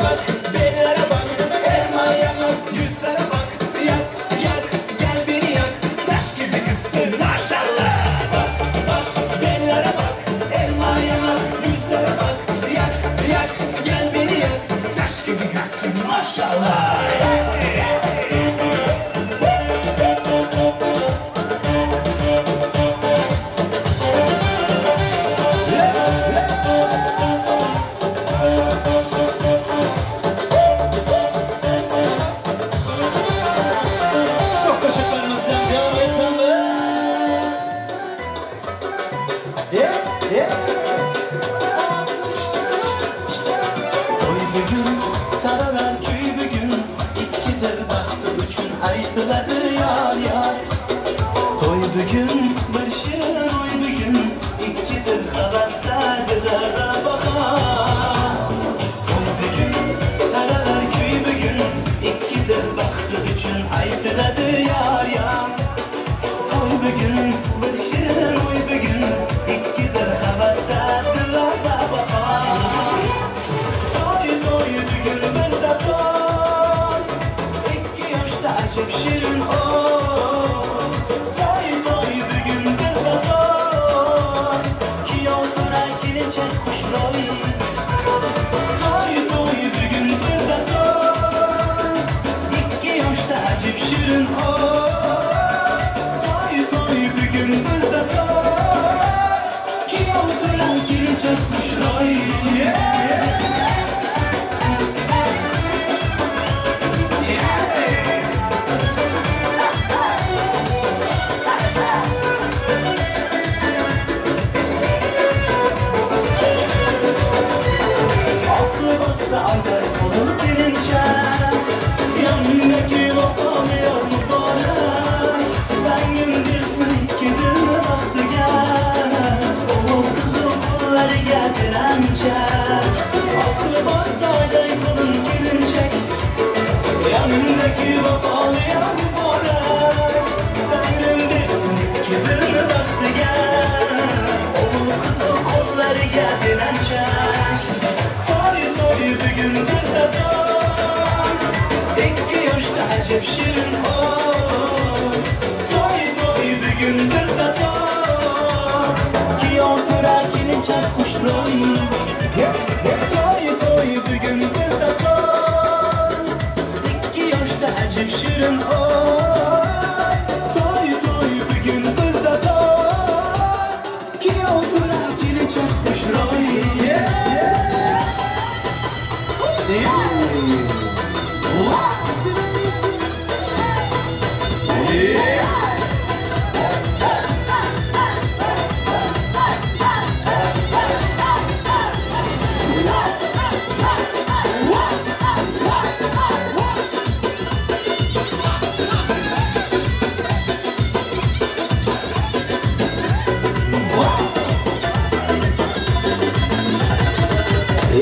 Bak, bellere bak, elma yanak, yüzlere bak, yak, yak, gel beni yak, taş gibi kızsın maşallah. Bak, bak, bellere bak, elma yanak, yüzlere bak, yak, yak, gel beni yak, taş gibi kızsın maşallah. Çok teşekkürlerimizden devam edelim. Toy bugün, taralar köy bugün, ikki dil baxti uchun aytiladi yor yor. Toy bugün, bir shirin oy bugün, ikki dil havasda dillarda bahor. Toy bugün, taralar köy bugün, ikki dil baxti uchun aytiladi yor yor. Toy bugün, bir shirin oy bugün, ikki dil havasda dillarda bahor. Toy toy bugün bizda toy, ikki yoshda ajab shirin oy. Toy toy bugün bizda toy, kuyov to'ra kelinchak xushro'y. Toy toy bugün bizda toy, ikki yoshda ajab shirin oy. Toy toy bugün bizda toy, kuyov to'ra kelinchak xushro'y. Aklı bastı ayda to'lin kelinchak, yoningdagi vafoli yor muborak. Tangrim bersin ikki dilni baxtiga, o'g'il qizu qo'llariga beramchak. Aklı bastı ayday to'lin kelinchak, yanındaki vafoli yor muborak. Tangrim bersin ikki dilni baxtiga, o'g'il qizu qo'llariga belamchak. Toy toy bugun bizda toy, ikki yoshda ajab shirin oy. Toy toy bugun bizda to'y. Kuyov turar kelinchak xushro'y. To'y to'y bugun bizda to'y. Ikki yoshda ajib shirin oy. To'y to'y bugun bizda to'y. Kuyov turar kelinchak xushro'y.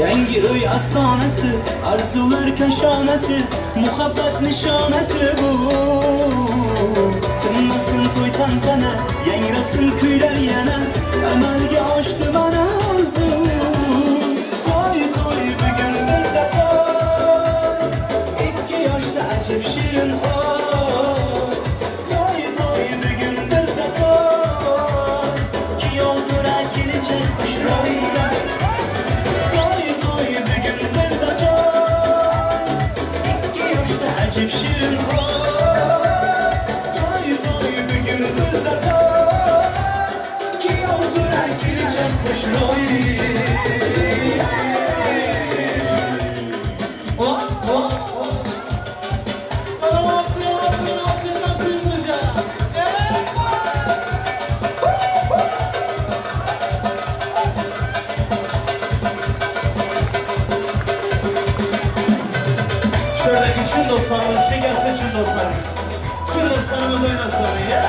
Yangi uy ostonasi, arzular kashonasi, muhabbat nishonasi bu. Tinmasin to'y tantana, yangrasin kuylar yana, amalga oshdi mana orzu. To'y to'y bugun bizda to'y, ikki yoshda ajib shirin oy. To'y to'y bugun bizda to'y, kuyov turar kelinchak xushro'y. Ajib shirin oy, to'y to'y bugun bizda to'y, kuyov turar kelinchak xushro'y. Şuradaki çin dostlarımız, gelsin çin dostlarımız. Çin dostlarımız oynasın ya.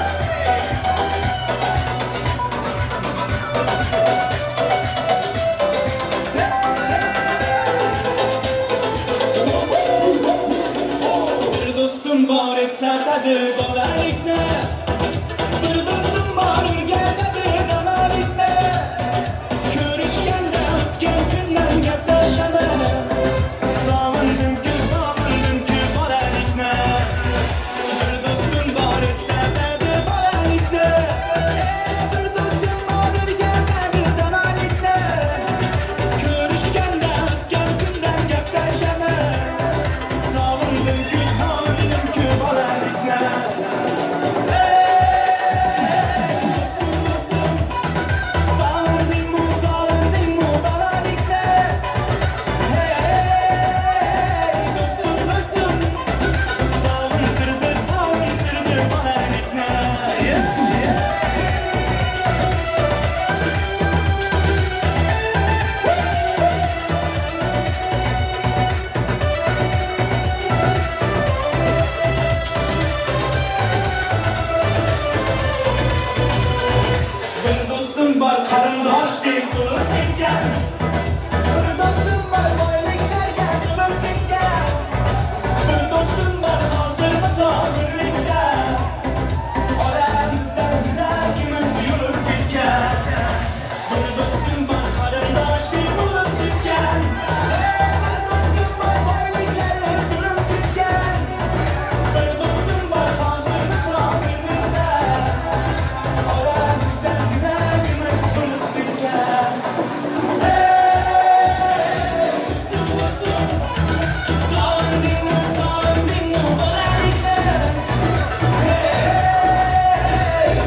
Bir dostum bor eslatadi bolalikni, bir dostum bor o'rgatadi donolikni. Ko'rishganda o'tgan kundan gaplashaman. Sog'indim-ku, sog'indim-ku bolalikni. Bir do'stim bor eslatadi bolalikni. Bir do'stim bor o'rgatadi donolikni. Ko'rishganda o'tgan kundan gaplashaman. Sog'indim-ku, sog'indim-ku bolalikni. Do'stim, do'stim, sog'indim-ku, sog'indim-ku bolalikni. Hey, do'stim, do'stim, sog'intirdi, sog'intirdi bolalikni. Bir do'stim bor qarindoshdek bo'lib ketgan. Bir do'stim bor boyliklarga to'lib ketgan. Bir do'stim bor hozir musofirlikda. Oramizdan yuragimiz yulib ketgan. Bir do'stim bor qarindoshdek bo'lib ketgan. Bir do'stim bor boyliklarga to'lib ketgan. Bir do'stim bor hozir musofirlikda. Oramizdan yuragimiz yulib ketgan. Hey, do'stim, do'stim, sog'indingmi, sog'indingmi bolalikni? Hey,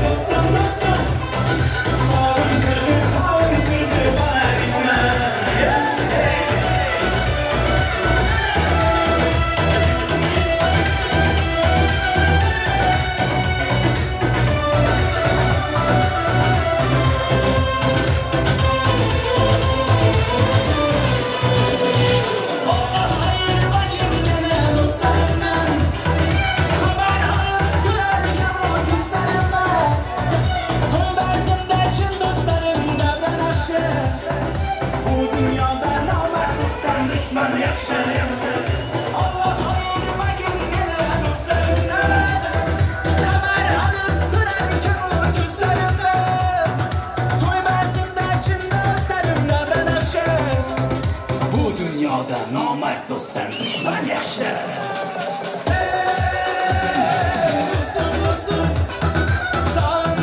do'stim, do'stim, sog'intirdi, sog'intirdi bolalikni. Alloh ayirmagin meni do'stlarimdan. Xabar olib turar kamu ko'zlarimdan. To'y barzimda chin do'stlarim davron oshi. Bu dunyoda nomard do'stdan dushman yaxshi. Alloh ayirmagin meni do'stlarimdan. Xabar olib turar kamu ko'zlarimdan. To'y barzimda chin do'stlarim davron oshi. Bu dunyoda nomard do'stdan dushman yaxshi. Do'stim, do'stim, sog'indim.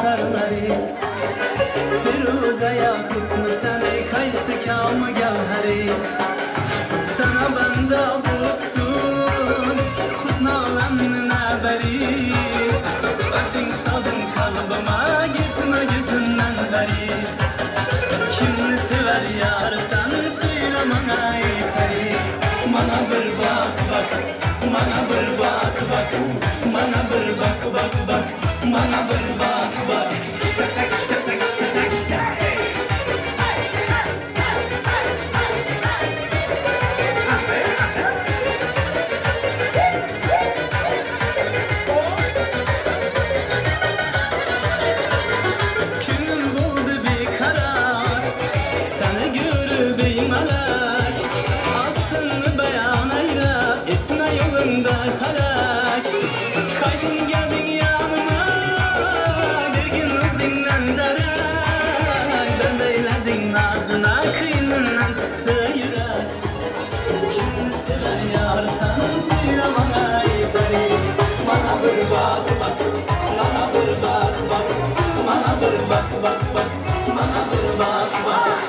sarları Firuze yakut mu seni kaysı kamı gevheri Sana bende buttun husnalanın haberi Özün saldın kalıbıma gitme yüzünden beri Kimni sever yar sen söyle bana ey peri Bana bir bak bak, bana bir bak bak, bana bir bak bak bak, bana bir bak bak. Kim buldu bir karar, seni görüp eymelek, aslını beyan eyle, etme yolunda halak. Kaydın geldin yanıma, bir gün özünden derek, ben eyledin nazına, kıyınından tuttu yürek. Kimni sever yar sen söyle bana ey peri, bana bir bak bak, bana bir bak bak, bana bir bak bak bak, bana bir bak bak.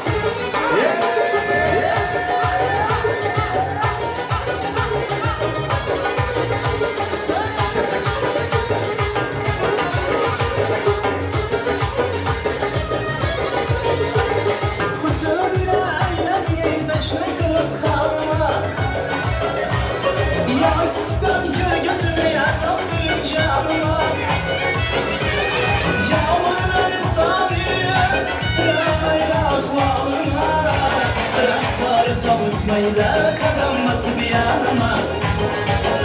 Tavusmayda kadam basıp yanıma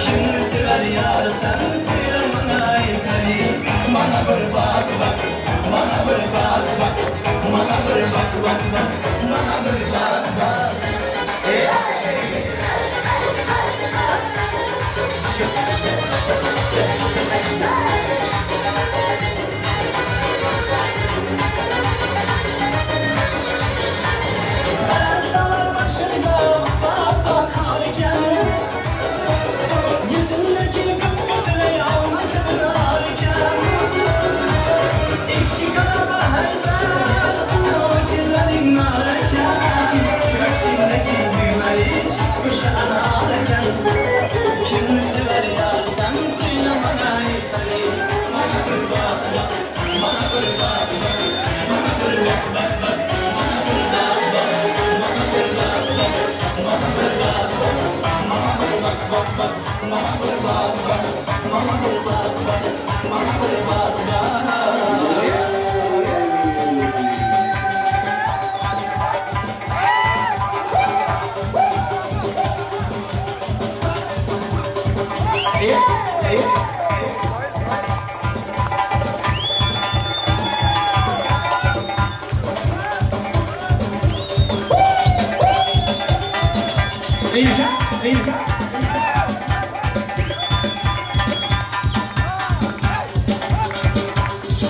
Kimni sever yar sen söyle bana ey peri Bana bir bak bak, bana bir bak bak, bana bir bak bak bak, bana bir bak bak. Hey! Yüzündeki kıpkızıl yağma kadar iken İki kara baharda o kirlerin narken Göğsündeki düğmeyi çıkmış anarken Kimni sever yar sen söyle bana ey peri Bana bir bak bak, bana bir bak bak, bana bir bak bak bak, bana bir bak bak, bana bir bak bak, bana bir bak bak, bana bir bak bak bak, bana bir bak bak, bana bir bak bak, bana bir bak bak.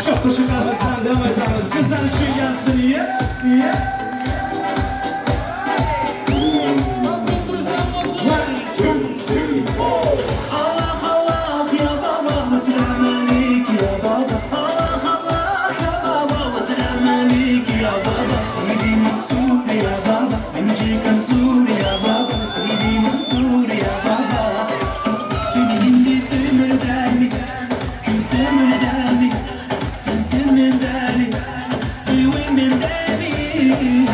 Çok qo'shiqlarimizdan davom etamiz. Sizlar uchun gelsin. One, two, three, four. Allah Allah ya baba, selam aleyk ya baba. Allah Allah ya baba, selam aleyk ya baba. Sidi Mansur ya baba, inci Mansur ya baba. Sidi Mansur ya baba. Seni hindi sömürden, kimse mürden, sensiz men deli, sevin men deli.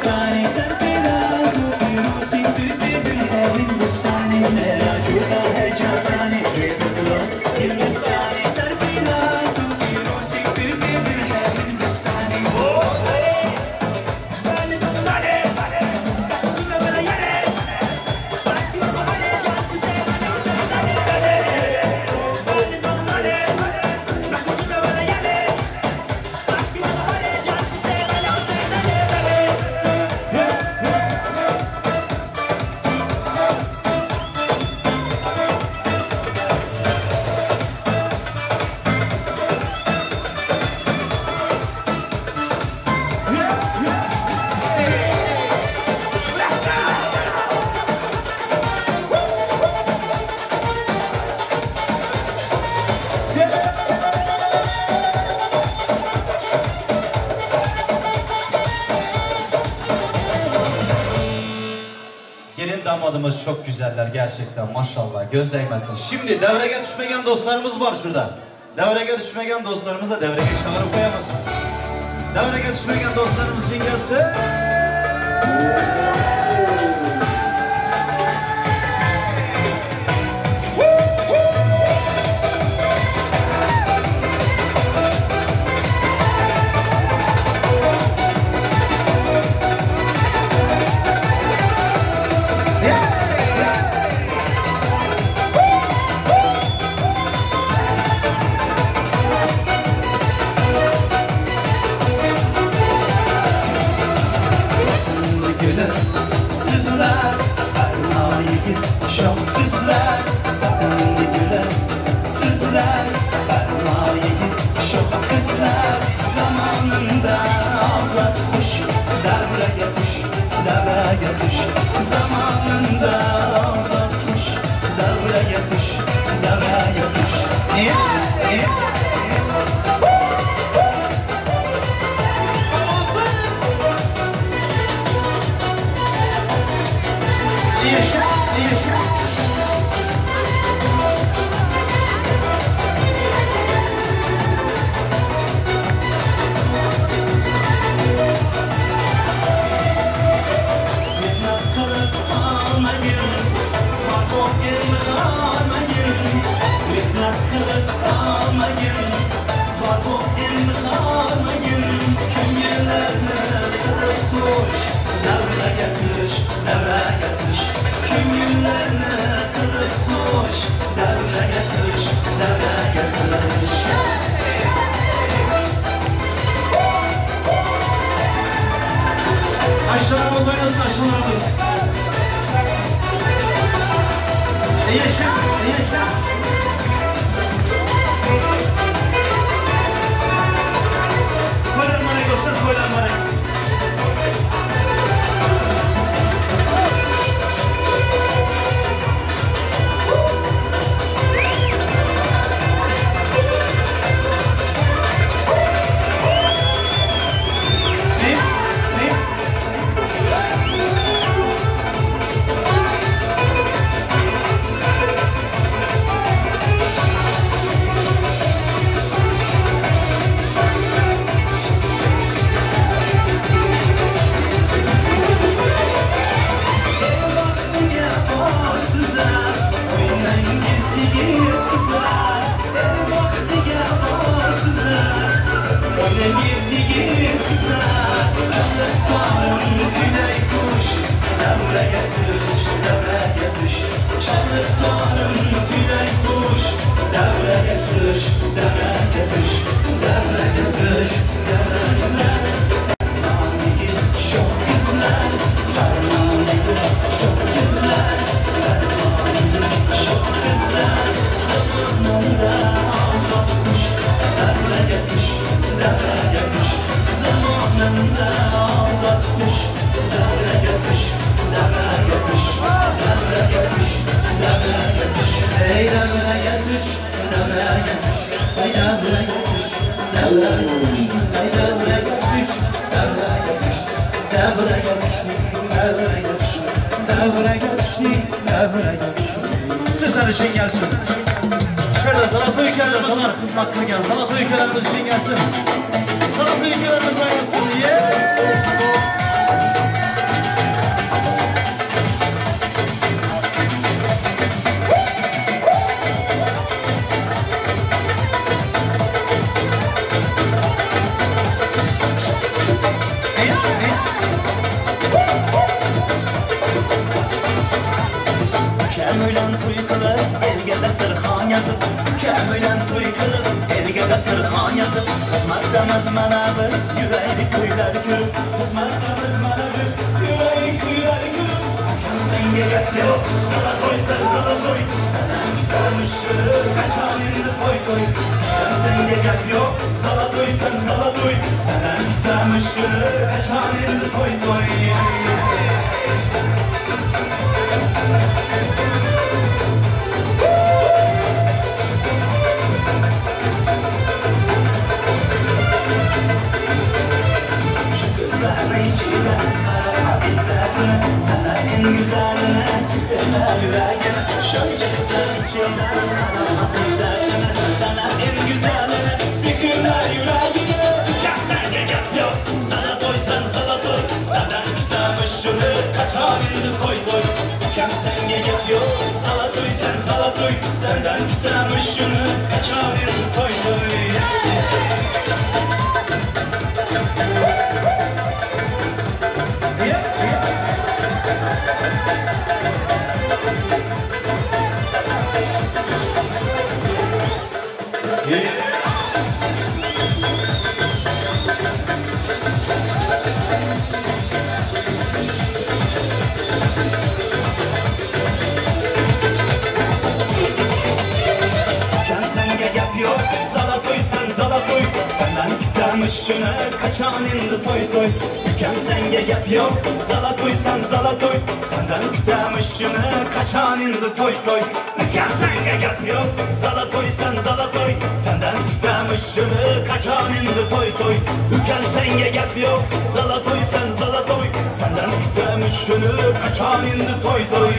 Hindustani, sar पे लाल टोपी रूसी, फिर भी दिल है हिंदुस्तानी, मेरा जूता है जापानी, ये बदलो हिंदुस्तानी, सर पे लाल टोपी रूसी, फिर भी दिल है हिंदुस्तानी। ओ Gelin damadımız çok güzeller gerçekten, maşallah, göz değmesin. Şimdi devrege düşmeyen dostlarımız var şurada. Devrege düşmeyen dostlarımız da devrege çağırıp koyamaz. Devrege düşmeyen dostlarımız için gelsin. Sizler, Erna yigit, sho'x qizlar, vatanni guli. Sizlar, Erna yigit, sho'x qizlar, zamonida ozod xush, davraga tush, davraga tush. Zamonida ozod xush, davraga tush, davraga tush. Yaşa, yaşa. Mehnat qilib tolmagin, bor endi xormagin. Mehnat qilib tolmagin, bor endi xormagin. Ko'ngillarni qilib xush, davraga tush, davraga tush. Ko'ngillarni qilib xush, davraga tush, davraga tush. Aşılarımız oynasın, aşılarımız. Yaşa, yaşa. Toylanmarak olsun, toylanmarak. Sizler için gelsin. Şöyle sanatı ülkelerimiz var, hizmet kılgan. Sanatı ülkelerimiz için gelsin. Sanatı ülkelerimiz gelsin. Yeah! Bilan to'y qilib, elga dasturxon yozib, ukam bilan to'y qilib, elga dasturxon yozib, xizmatdamiz mana biz, yuraylik to'ylar ko'rib, xizmatdamiz mana biz, yuraylik to'ylar ko'rib. Ukam senga gap yo'q, zalatoysan zalatoy, sendan kutamiz shuni, qachon endi to'y to'y. Ukam senga gap yo'q, zalatoysan zalatoy, sendan kutamiz shuni, qachon endi to'y to'y. Şu kızların içinden arama bittasini, ana en güzelini sıkma yüreğine. Şunca kızların içinden arama bittasini, ana en güzelini sıkma yüreğine. Ya senga gap yo'q, zalatoysan zalatoy, sendan kutamiz shuni, qachon endi to'y to'y. Ukam senga gap yo'q, zalatoysan zalatoy, sendan kutamiz shuni, qachon endi to'y to'y. Zalatoy, sendan kutamiz shuni, qachon endi to'y to'y. Ukam senga gap yo'q, zalatoysan zalatoy, sendan kutamiz shuni, qachon endi to'y to'y. Ukam senga gap yo'q, zalatoysan zalatoy, sendan kutamiz shuni, qachon endi to'y to'y. Ukam senga gap yo'q, zalatoysan zalatoy, sendan kutamiz shuni, qachon endi to'y to'y.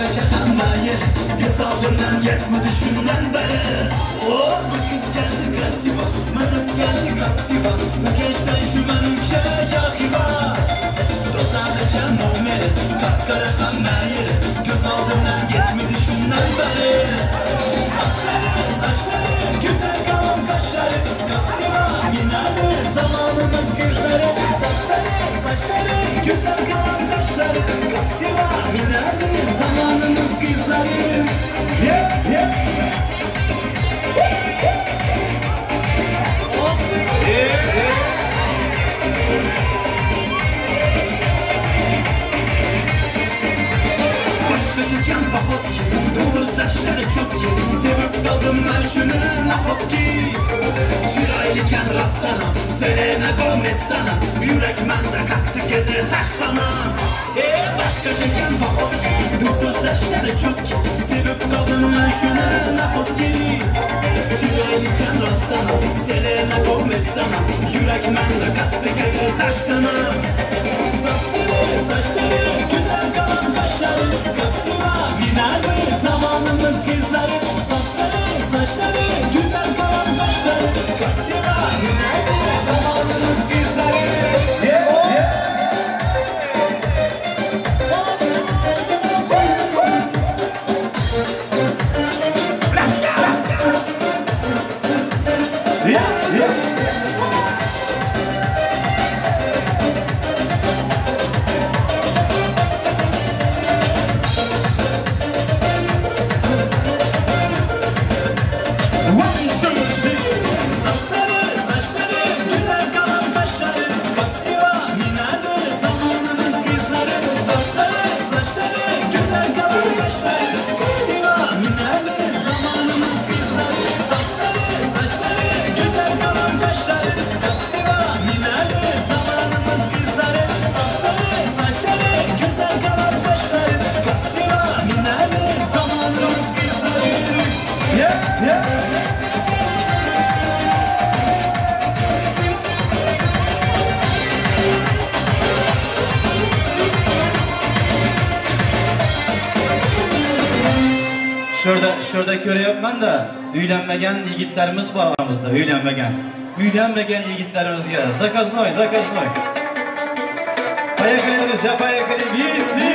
Boshqacha hamma yer ko'z oldimdan ketmadi shundan beri. O bu kız geldi krasivo, menim geldi Captiva. Urganchdan shu menimcha Yaxiva. To'sanakan nomeri, qap-qora hamma yeri ko'z oldimdan ketmadi shundan beri. Sapsarı saçları, güzel kalan kaşları, Captiva minadi zamanımız kızları. Sapsarı saçları, güzel kalan kaşları, Captiva minadi zamanımız kızları. Yeah, yeah. Yeah, yeah. Başkaca bahotki, so'zlashlari cho'tki, sevib qoldim men shuni nahotki. Chiroylikan rostana, Selena Gomez'sana, yurak menda qattiq edi tashtana. Boshqacha bahotki, so'zlashlari cho'tki, sevib qoldim men shuni nahotki. Chiroylikan rostana, Selena Gomez'sana, yurak menda qattiq edi tashtana. Sapsarı saçları, güzel kalan kaşları, Captiva minadi zamanımız kızları. Sapsarı saçları, güzel kalan kaşları, Captiva minadi zamanımız kızları. Yeah, yeah. Let's go. Yeah, yeah. Şurada ko'ryapman-da, uylanmagan yigitlarimiz bor aramizda, uylanmagan. Uylanmagan yigitlarimizga заказной, заказной. Поехали, друзья, поехали. Виси!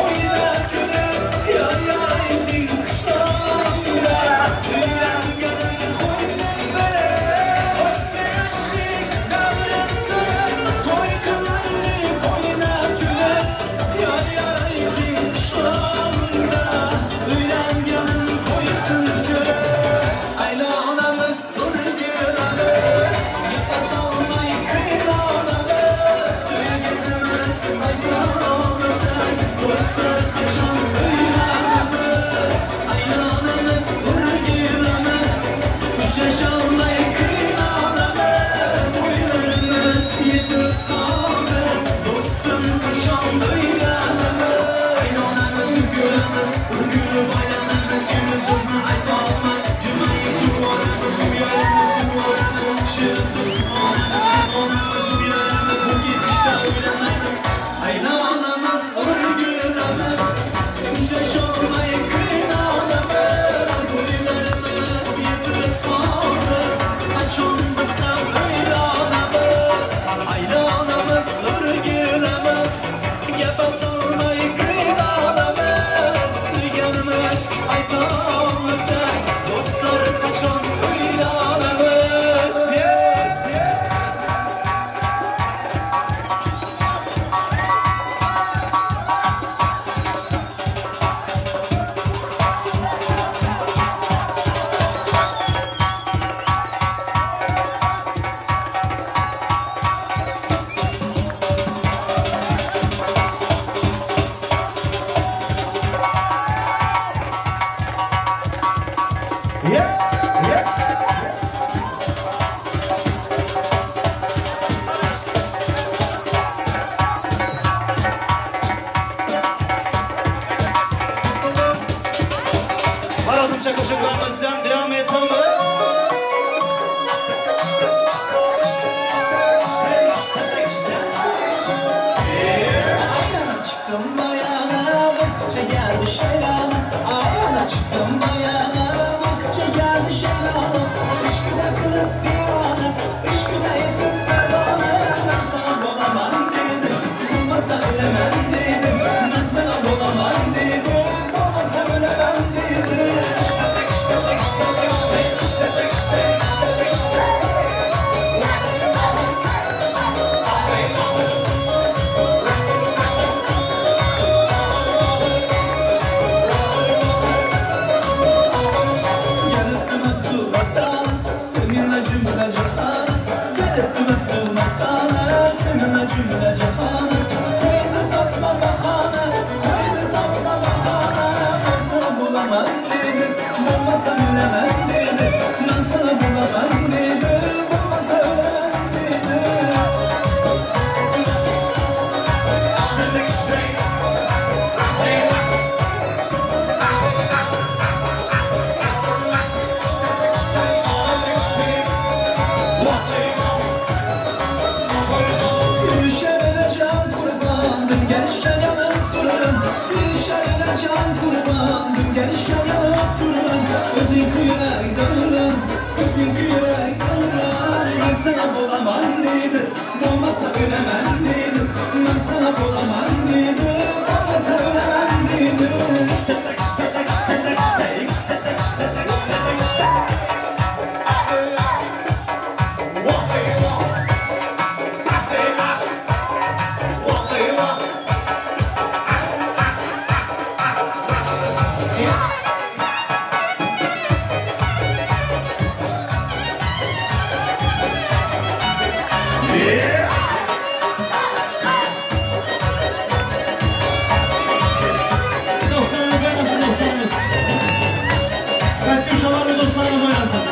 Oyna gülüm, yar yar indin kışlamda. Marazımca qo'shiqlarimizdan davom etamiz. Aylanıp çıktım bayana, baktıkça geldi şeylana. Aylanıp çıktım bayana, baktıkça geldi şeylana. Işkıda kılıp divana, ışkıda etip pervane. Ben sana bulamam dedim, bulmasa ölemem dedim. Ben sana bulamam dedim, bulmasa ölemem dedim. Seninle cümle cihana, etmez durmazdan. Seninle cümle cihana, koydu tapma bahane, koydu tapma bahane. Ben sana bulamam dedim, bulmasa ölemem dedim. Ben sana bulamam dedim, bulmasa ölemem dedim. Gelişken yanıp durun, özün kıyrak dönürüm, özün kıyrak dönürüm. Ben sana bulamam dedim, bulmasa ölemem dedim. Ben sana bulamam dedim, bulmasa ölemem dedim. İşte işte işte işte işte işte işte işte. Dostlarımız oynasın, dostlarımız. Kostüm şalarlı dostlarımız oynasın.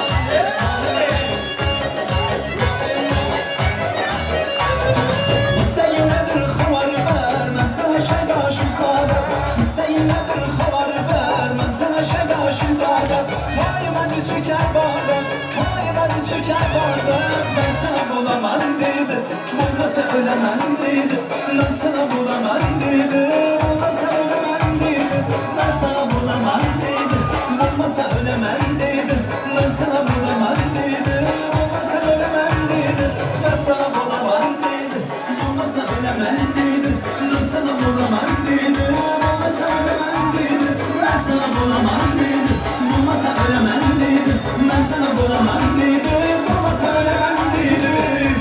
İsteyin nedir havar ver, ben sana şeyda şu kadar. İsteyin nedir havar ver, ben sana şeyda şu kadar. Vay beni şeker badem, vay beni şeker badem. Ben sana bulamam dedim, bulmasa ölemem dedim. Ben sana bulamam dedim, bulmasa ölemem dedim. Ben sana bulamam dedim, bulmasa ölemem dedim. Ben sana bulamam dedim, bulmasa ölemem dedim. Ben sana bulamam dedim, bulmasa ölemem dedim. Ben sana bulamam dedim, bulmasa ölemem dedim. Ben sana bulamam dedim, bulmasa ölemem dedim. Ben sana bulamam dedim, bulmasa ölemem dedim.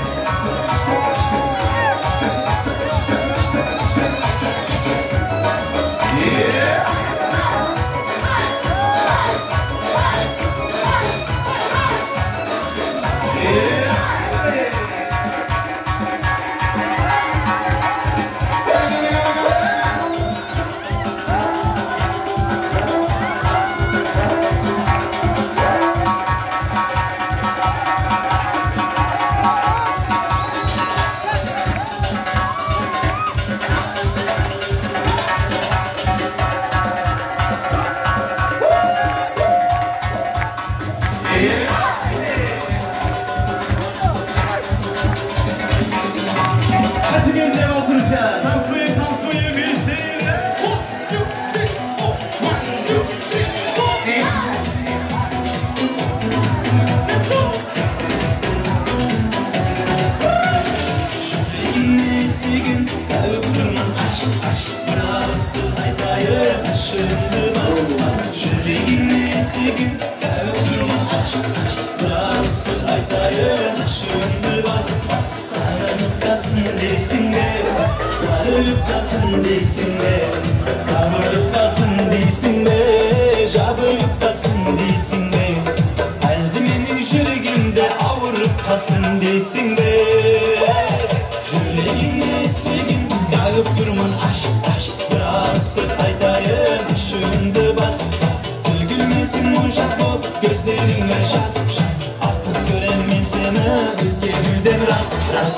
Танцуем, танцуем, веселее. 1, 2, 3, 4. 1, 2, 3, 4. Let's go. Жүрегімне сегін тәуіп тұрмын ашық ашық. Бір ауыз сөз айтайын, ашығымды бас бас. Жүрегімне сегін тәуіп тұрмын ашық ашық. Бір ауыз сөз айтайын, ашығымды бас бас. Сағынып қалсын дейсің бе, сарылып қалсын дейсің бе, қабырып қалсын дейсің бе, жабырып қалсын дейсің бе, әлде менің жүрегімде ауырып қалсын дейсің бе. Жүрегімне сегін тағып тұрмын ашық ашық. Бір ауыз сөз айтайын, ашығымды бас бас. Төгілмесін моншақ боп көздеріңнен. Жаз, жаз, артық көрем мен сені өзге гүлден, рас, рас.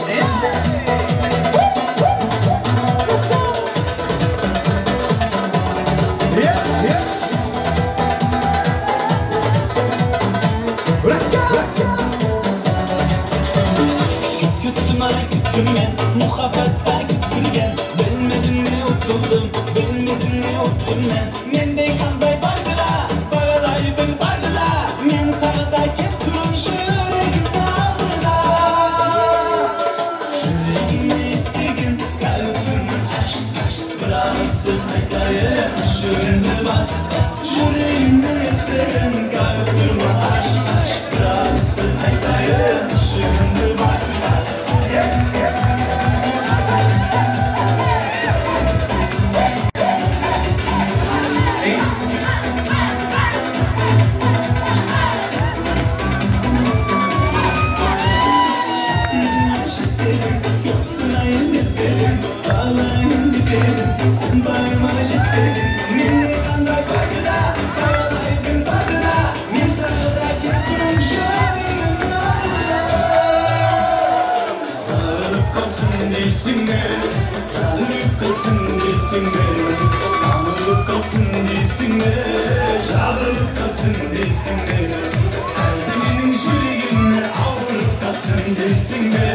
Күттім ай, күттім мен, мұхаббат ай күттірген. Білмедім не ұтылдым, білмедім не ұттым мен. Мендей қандай барды да, бағалай біл барды да. Мен тағы да кеп тұрмын жүрегімнің алдында. Жүрегіме есігін қағып тұрмын аш, аш. Бір ауыз сөз айтайын, жүрегімді бас, бас. Жүрегіме есігін қағып тұрмын аш, аш. Бір ауыз сөз айтайын, жүрегімді бас, бас. Көп сынайын деп едім, бағлайын деп едім, сен байыма жетпедің. Менде қандай барды да, бағалай біл барды да. Мен тағы да кеп тұрмын жүрегімнің алдында. Сағынып қалсын дейсің бе, сағынып қалсын дейсің бе, қамырып қалсын дейсің бе, жабылып қалсын дейсің бе, әлде менің жүрегімді ауырып қалсын дейсің бе?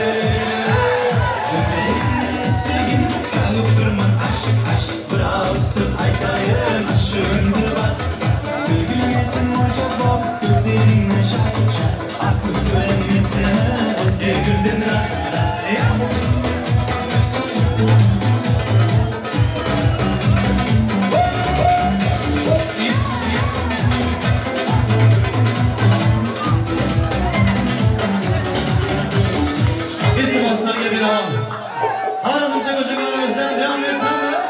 Жүрегімнің есігін қағып тұрмын ашық, ашық. Бір ауыз сөз айтайын, ашығыңды бас, бас. Төгілмесін моншақ боп көздеріңнен жас, жас. Артық көрем мен сені өзге гүлден, рас, рас. Iltimoslarga binoan Xorazmcha qo'shiqlarimizdan davom etamiz.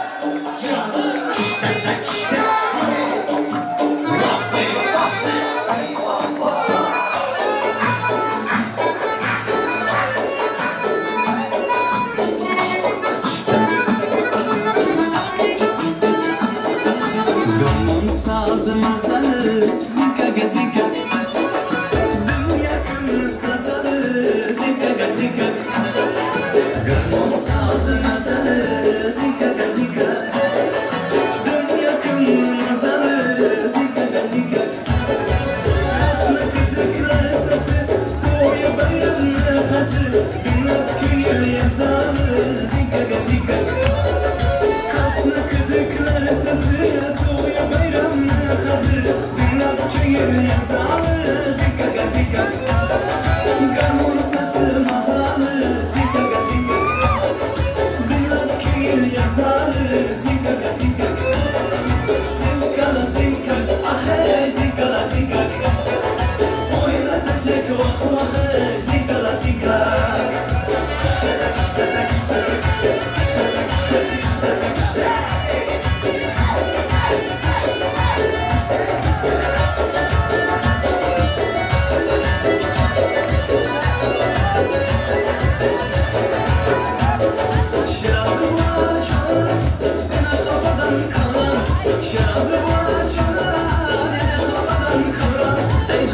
Garmon sazı mazalı, zinka gazinka. Dünya kımlı sazalı, zinka gazinka. Garmon sazı mazalı, zinka gazinka. Dünya kımlı mazalı, zinka gazinka. Tatlı gıdıklar sesi, toyu bayramlı hazı. Dinlep köngül yazalı, zinka gazinka. Tatlı gıdıklar sesi, toyu bayramlı hazı. Dinlep köngül yazalı, zinka gazinka. Garmon sesi mazalı, zinka gazinka. Dinlep köngül yazalı, zinka gazinka. Zinkala zinka, ahey zinkala zinka. Oynatacak vah vah, zinkala zinka. Şirazı bu açan, en aşk babadan kalan. Şirazı bu açan, en aşk babadan kalan. Ey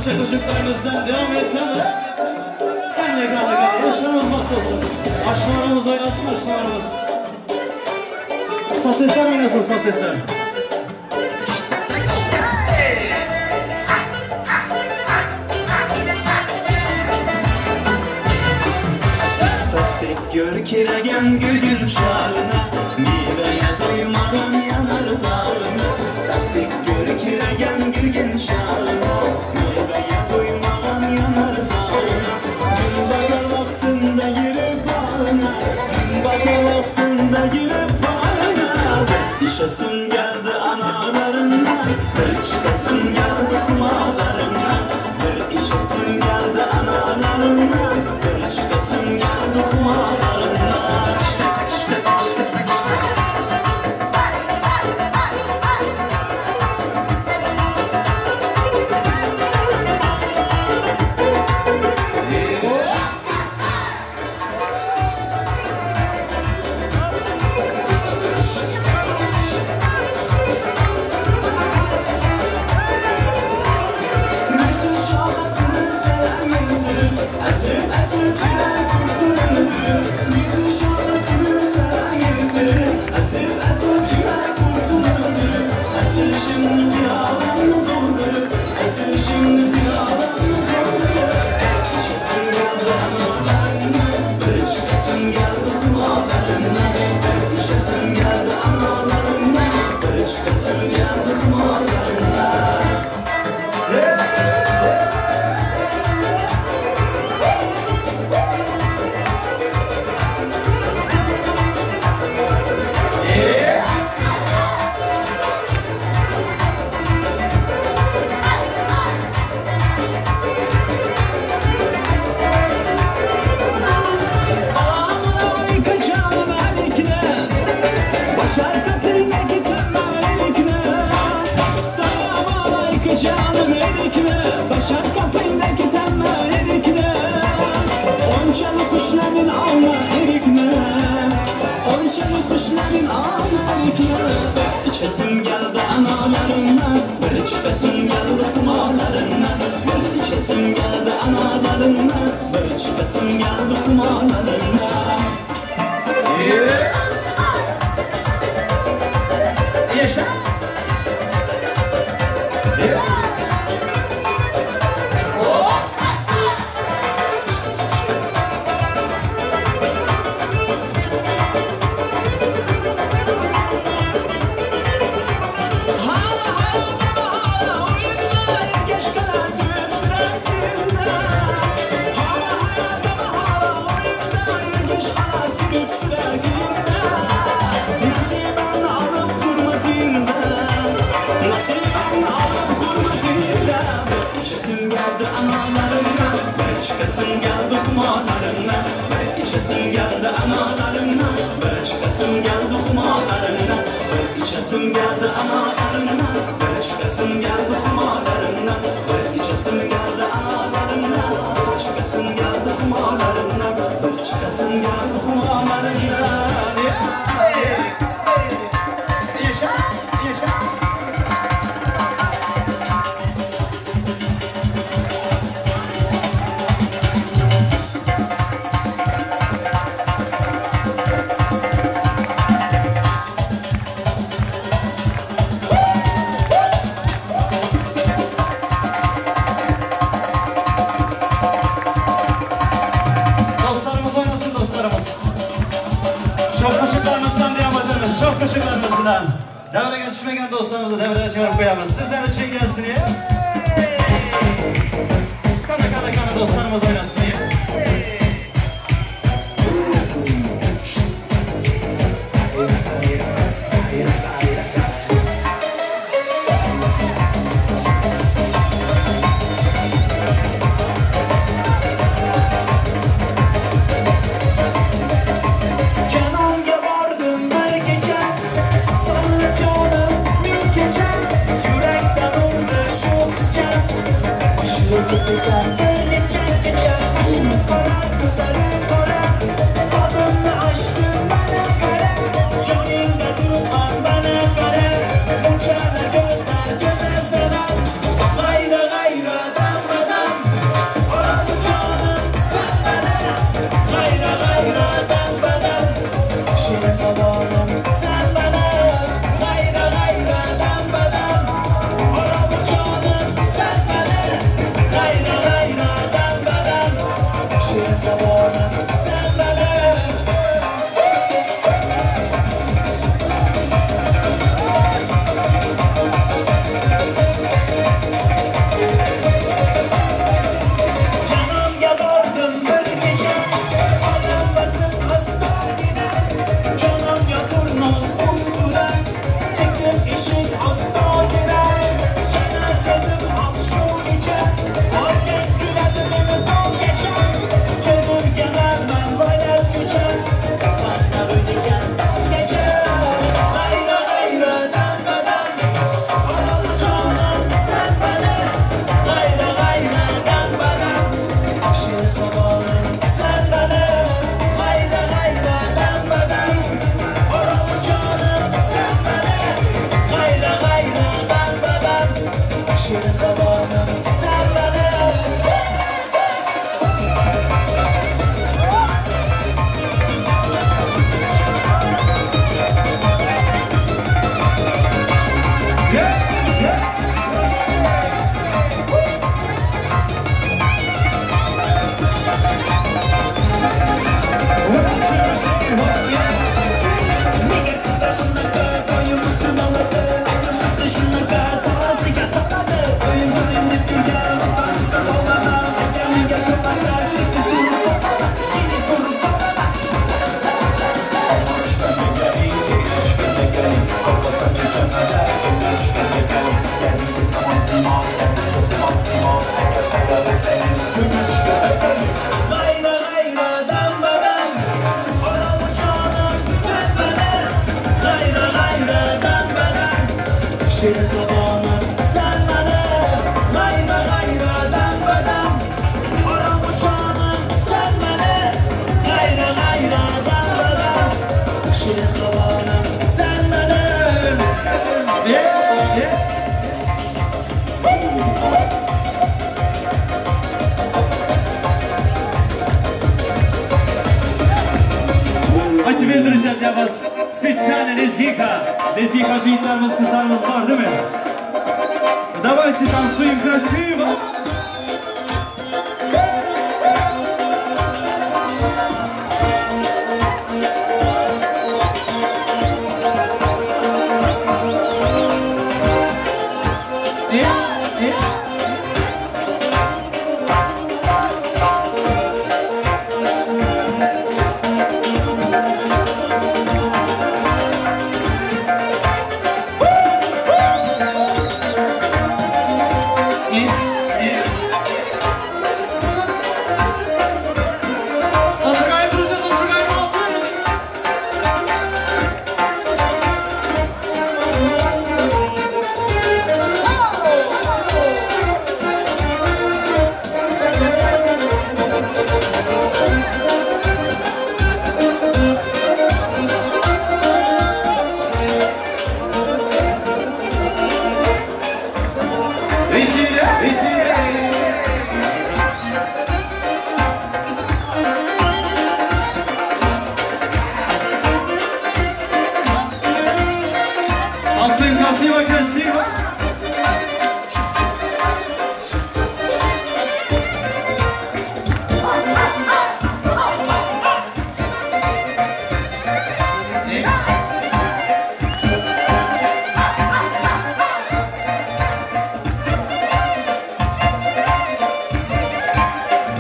Çocuklarımızdan devam etsem hem de kaldı. Aşılarımız mutlu olsun. Aşılarımız oynasın, aşılarımız. Sosetler oynasın, sosetler. Tasdik gör kiregen gülgün şağına, meyveye doymadan yanar dağına. Tasdik gör kiregen gülgün şağına, meyveye doymadan yanar dağına. Gün batar vaktinde girip bağına, gün batar vaktinde girip bağına. İşesim geldi analarından, bir çıkasım geldi humalarından. Bir işesim geldi analarından, bir çıkasım geldi humalarından. İçesim geldi analarından, bir çıkasım geldi humalarından. Bir içesim geldi analarından, bir çıkasım geldi humalarından. Yaşa! xumorlaringdan, bir ichasim keldi anolaringdan, bir chiqasim keldi xumorlaringdan, bir ichasim keldi anolaringdan, bir chiqasim keldi xumorlaringdan, bir ichasim keldi anolaringdan, bir chiqasim keldi xumorlaringdan, bir chiqasim keldi xumorlaringdan. Yaşa, yaşa. Çok teşekkürlerimizden. Devreye düşmeyen dostlarımızı devreye çıkarıp koyamız. Sizler için gelsin ya. Kana kana kana dostlarımız oynasın ya. Для вас специально лезгинка. Лезгинка жігіттеріміз, қыздарымыз бар, değil mi? Давайте танцуем красиво. Yeah.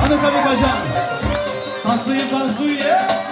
А ну-ка, Бекажан. Танцуем, танцуем.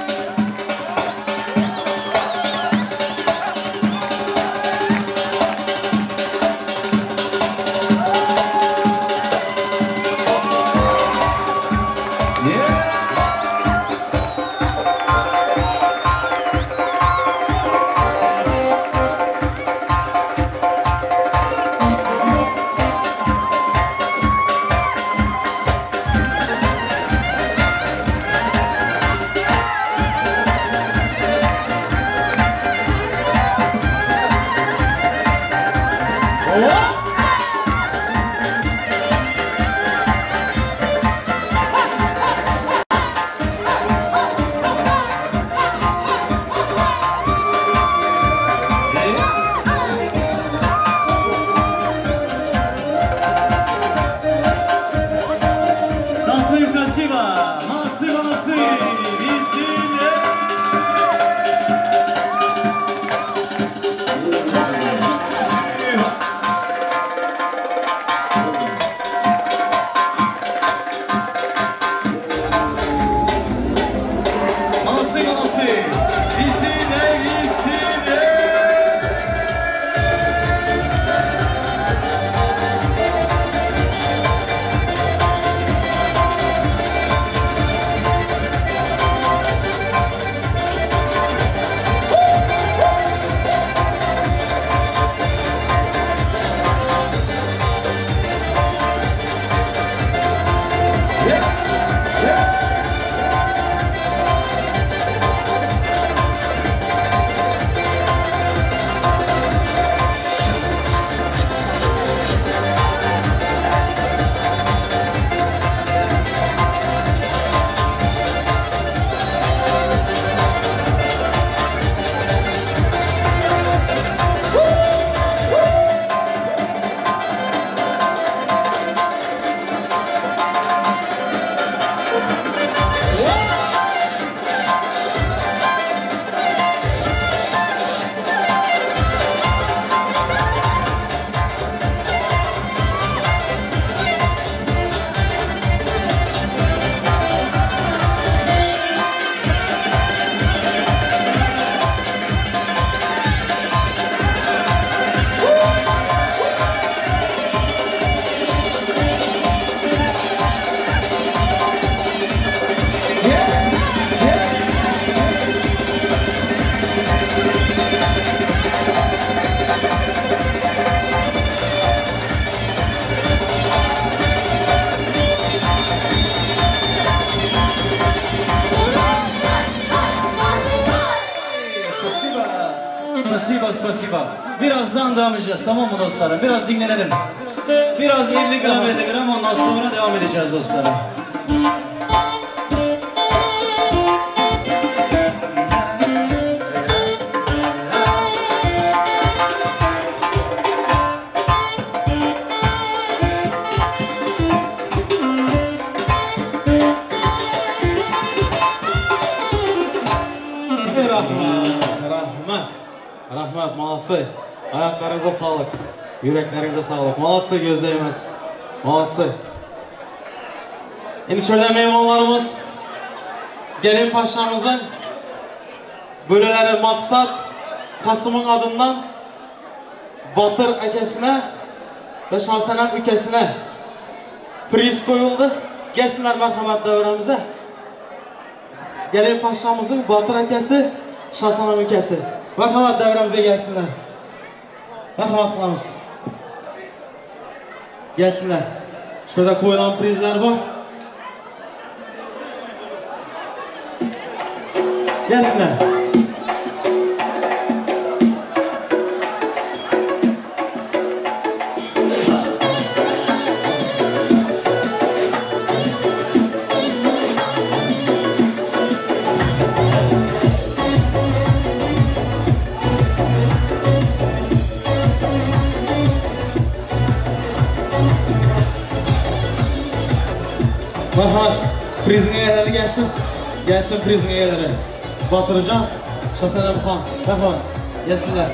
Спасибо, спасибо. Birazdan devam edeceğiz, tamam mı dostlarım? Biraz dinlenelim. Biraz 50 gram 50 gram, ondan sonra devam edeceğiz dostlarım. Rahmat, молодцы. Ayaklarınıza sağlık. Yüreklerinize sağlık. Молодцы, gözlerimiz. Молодцы. Endi şöyle mehmonlarimiz, gelin paşamızın bölüleri Maksat Kasım'ın adından Batır akasına ve Şahsenem ülkesine priz koyuldu. Gelsinler merhamet devremize. Gelin paşamızın Batır akası, Şahsenem ülkesi. Merhamet devremize gelsinler. Merhamet kılamız. Gelsinler. Şurada koyulan prizler var. Gelsinler. Merhamet, prizin egeleri gelsin. Gelsin prizin egeleri. Batırcan, Şahsenem Han, merhamet, gelsinler.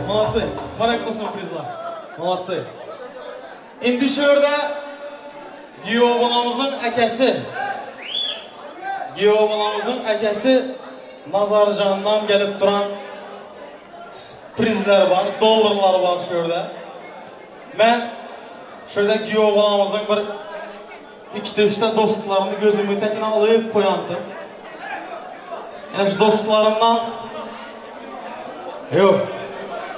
Молодцы. Muborak bo'lsin prizlar. Молодцы. Endi shu yerda kuyov bolamizning akasi. Kuyov bolamizning akasi Nazarjondan kelib turgan prizlar bor, dollarlar bor shu yerda. Men shu yerda kuyov bolamizning bir ikkita uchta do'stlarini ko'zimga takina olib qo'yandim. Ana shu do'stlarimdan yo'q,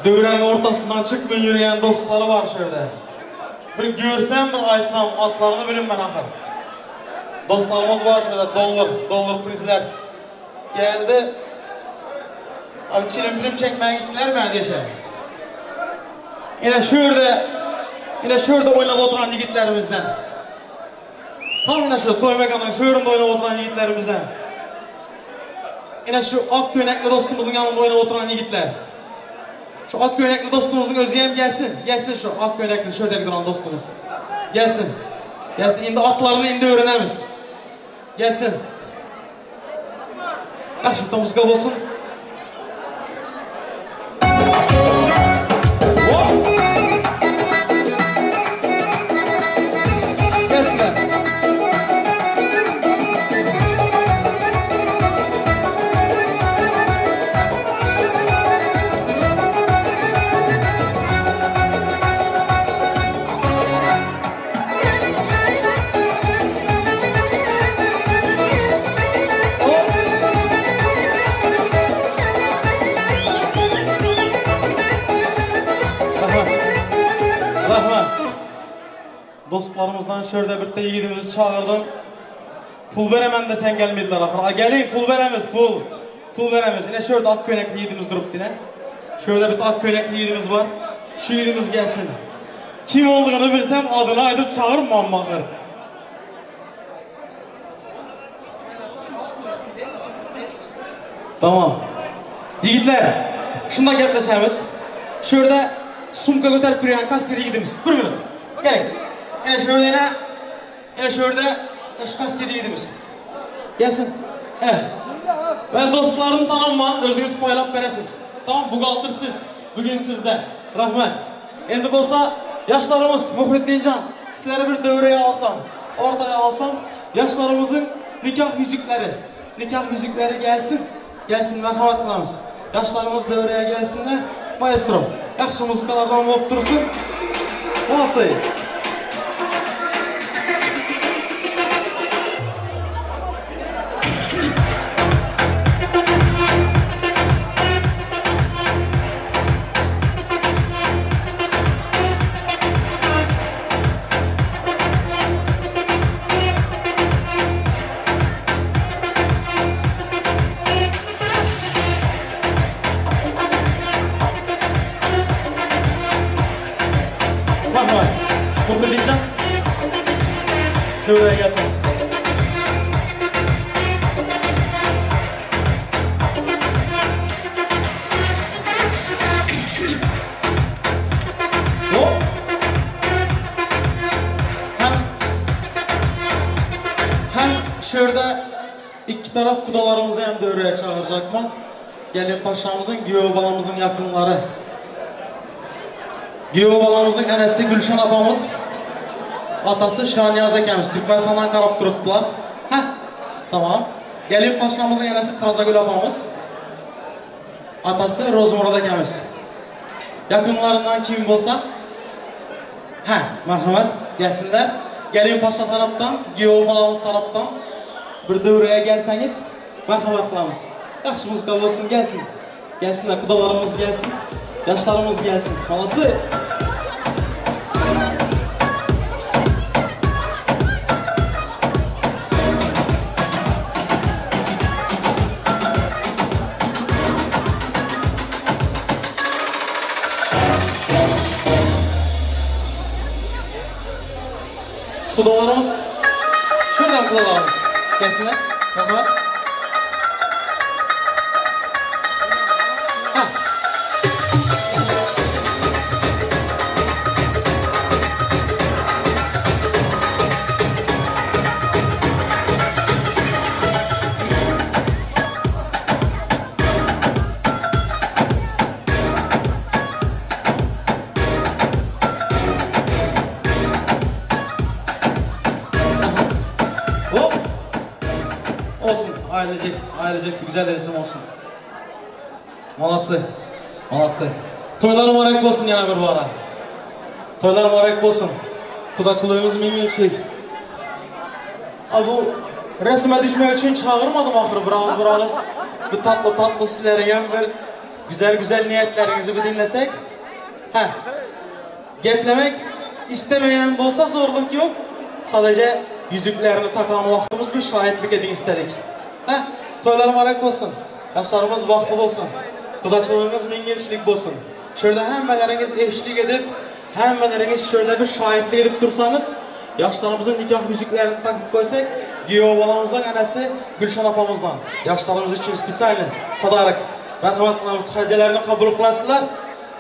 dövrenin ortasından çıkmay yürüyen dostları var şurada. Bir görsem, bir aytsam, atlarını bilim ben axır. Dostlarımız var şurada, dollar prizler geldi. Abi çilim pilim çekmeye gittiler mi deşe? Yine şurada oynap oturan yigitlerimizden. Tam yine şu toy mekanının şurada oynap oturan yigitlerimizden. Yine şu ak köynekli dostumuzun yanında oynap oturan yigitler. Şu ak köynekli dostumuzun özü hem gelsin. Gelsin şu ak köynekli şöyle duran dostumuz. Gelsin. Gelsin. İndi atlarını indi öğrenemiz. Gelsin. Yaxşı bir muzika olsun. Gelsinler. Dostlarımızdan şurada bitta yigitimizni çağırdım. Pul veremem desen gelmediler axır. Gelin pul veremiz, pul. Pul veremiz. Yine şurada ak köynekli yigitimiz durup yine. Şurada bir ak köynekli yigitimiz var. Şu yigitimiz gelsin. Kim olduğunu bilsem adını aytıp çağırmam axır. Tamam. Yigitler, şundan gaplaşamiz. Şurada sumka götürüp yürüyen kassir yigitimiz. Bir minut. Gelin. Ene şurada yine, ene şurada kassir yigitimiz. Gelsin. Evet. Ben dostlarımı tanımam, özünüz paylap veresiz. Tamam, buxgalter siz, bugün sizde. Rahmet. Endi bolsa yaşlarımız, Muhriddincan, sizleri bir devreye alsam, ortaya alsam, yaşlarımızın nikah yüzükleri, nikah yüzükleri gelsin. Gelsin, merhamet qilamiz. Yaşlarımız devreye gelsinler. Maestro, yaxşı muzikalardan bolup dursun. Молодцы. Buraya gelseniz. Hop. Hem şurada iki taraf kudalarımızı hem devreye çağıracakman. Gelin paşamızın, güyov balamızın yakınları. Güyov balamızın enesi Gülşen apamız. Atası Şaniyaz akamiz, Türkmenistan'dan qarab turibdilar. Heh, tamam. Gelin paşamızın enesi Tazagül apamız. Atası Rozmurad akamiz. Yakınlarından kim bolsa, heh, merhamet, gelsinler. Gelin paşa taraftan, güyov balamız taraftan bir devreye gelseniz, merhamet qilamiz. Yaxşı muzika bolsun, gelsin. Gelsinler, kudalarımız gelsin, yaşlarımız gelsin. Молодцы! Kudalarımız, şuradan kudalarımız gelsinler. Merhaba. Ha. Ailecek, ailecek bir güzel resim olsun. Молодцы. Молодцы. To'ylar muborak bo'lsin yana bir bora. To'ylar muborak bo'lsin. Qudachiligimiz ming yilchilik. Bu resme düşmek için çağırmadım axırı bir ağız bir ağız. Bu tatlı tatlı sizlere bir güzel güzel niyetlerinizi bir dinlesek. Heh. Geplemek istemeyen bolsa zorluk yok. Sadece yüzüklerini takan vaktimiz bir şahitlik edin istedik. Heh. To'ylar muborak bo'lsin. Yoshlarimiz baxtli bo'lsin. Qudachiligimiz ming yilchilik bo'lsin. Şöyle hammalarınız eşlik edip, hammalarınız şöyle bir şahitlik edip dursanız, yaşlarımızın nikah yüzüklerini takıp koysak, giyov balamızın anası Gülşen apamızdan, yaşlarımız için специально подарок, merhamet qilamiz, hadiyelerini qabul qilasizlar,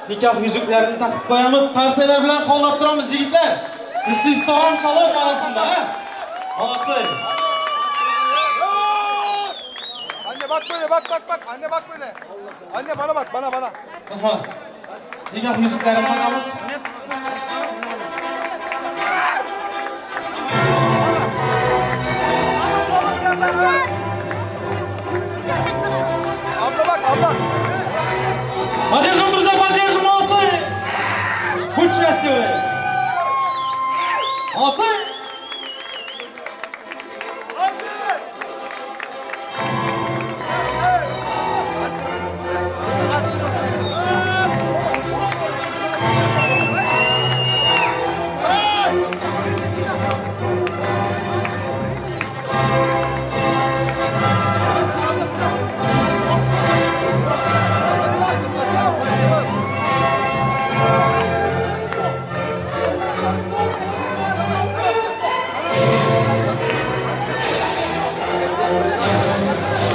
nikah yüzüklerini takıp koyamiz, qarsaylar bilan qo'llab turamiz yigitlar. Üstü to'g'on çalıp arasında, ha? Молодцы. Anne bak böyle, bak bak bak. Anne bak böyle. Anne bana bak, bana bana. Aha. Nikah yüzüklerini takamız. Abla bak, abla. Поддержим, друзья, поддержим, молодцы! Будь счастливы! Молодцы!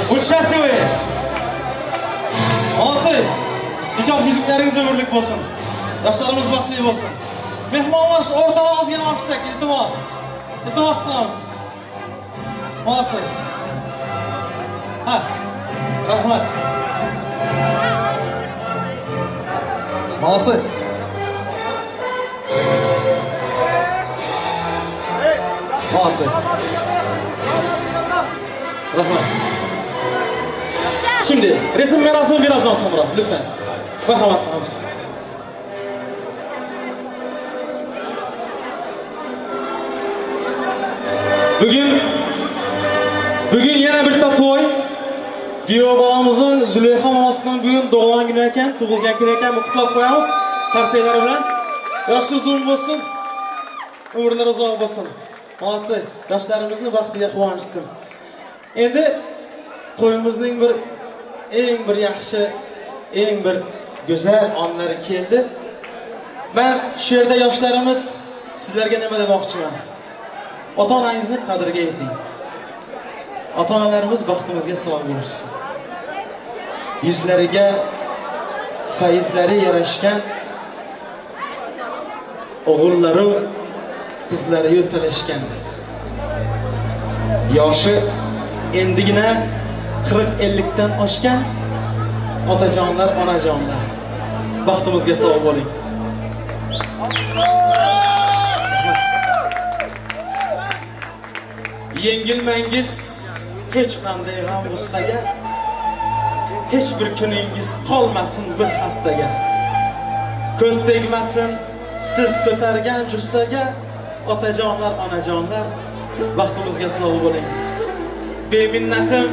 Будь счастливы! Молодцы! Nikoh yüzükleringiz ömürlük bo'lsin. Yoshlarimiz baxtli bo'lsin. Mehmonlar shu o'rtani ozgina ochsak, iltimos. Iltimos qilamiz. Молодцы! Ha, rahmat. Молодцы! Молодцы! Rahmat. Şimdi resim merasimi birazdan sonra lütfen. Marhamat qilamiz. Bugün yana bitta to'y. Giyov bolamizning Zuleyxa momasining bugun tug'ilgan kuni ekan, tug'ilgan kuni ekan, qutlab qo'yamiz qarsaklar bilan. Yoshi uzun bo'lsin, umrlari uzoq bo'lsin. Молодцы, yoshlarimizni baxtiga quvonishsin. Endi to'yimizning bir eng bir yaxshi, eng bir go'zal onlari keldi. Ben shu yerda yoshlarimiz sizlarga nima demoqchiman? Ota-onangizni qadriga yeting. Ota-onalarimiz baxtimizga sabab bo'lishsin. Yuzlariga fayzlari yarashgan o'g'illari, qizlari yo'talashgan. Yoshi endigina 40-50 dan oshgan otajonlar, onajonlar, baxtimizga sog' bo'ling. Yengilmangiz hech qanday g'am-g'ussaga, hech bir kuningiz qolmasin bir xastaga. Ko'z tegmasin siz ko'targan jussaga, otajonlar, onajonlar, baxtimizga sog' bo'ling. Beminnatim,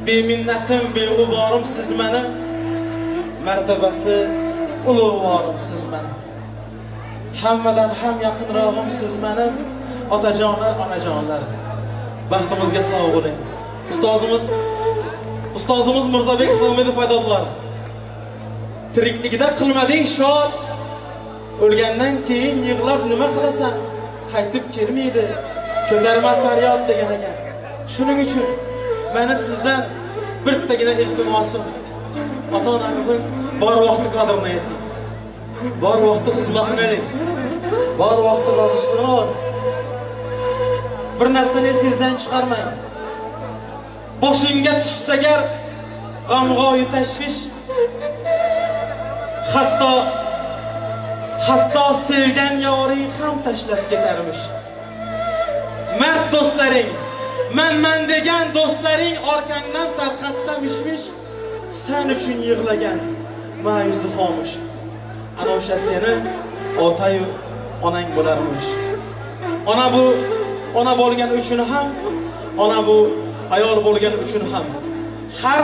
beminnatim, beg'uborim siz meni, martabasi ulug'vorim siz meni. Hammadan ham yaqinrog'im siz meni, otajonlar, onajonlar, baxtimizga sog' bo'ling. Ustozimiz Mirzobek Hamidov aytadilar: tirikligida qilmading shod, o'lgandan keyin yig'lab nima qilasan? Qaytib kelmaydi, ko'tarma faryod degan ekan. Shuning uchun meni sizdan bittagina iltimosim, ota-onangizning bor vaqti qadrini yeting. Bor vaqti xizmatini eding. Bor vaqti rozichiligini oling. Bir narsani esingizdan chiqarmang. Boshingga tushsa agar g'amg'oyu tashvish, hatto sevgan yoring ham tashlab ketarmish. Mard do'stlaring Man-man degan do'stlaring orqangdan tarqatsa mishmish, sen uchun yig'lagan ma'yusi xomush. Ana o'sha seni otayu onang bo'larmish. Ona bu ona bo'lgan uchun ham, ona bu ayol bo'lgan uchun ham har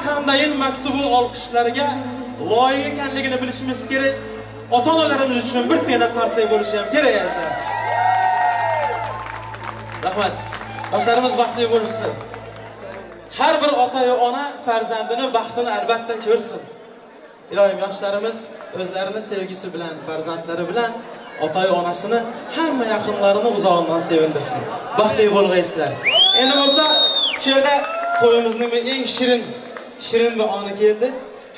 qandayin maktubu olqishlarga loyiq ekanligini bilishimiz kerak. Ota-onalarimiz uchun bir tena qarsak bo'lishi ham kerak azizlar. Rahmat. Yoshlarimiz baxtli bo'lsin. Har bir ota-yu ona farzandini baxtini albatta ko'rsin. Iloyim yoshlarimiz o'zlarini sevgisi bilan, farzandlari bilan ota-yu onasini, hamma yaqinlarini uzog'indan sevindirsin. Baxtli bo'lg'aysizlar. Endi bo'lsa, shu yerda to'yimizning eng shirin bir oni keldi.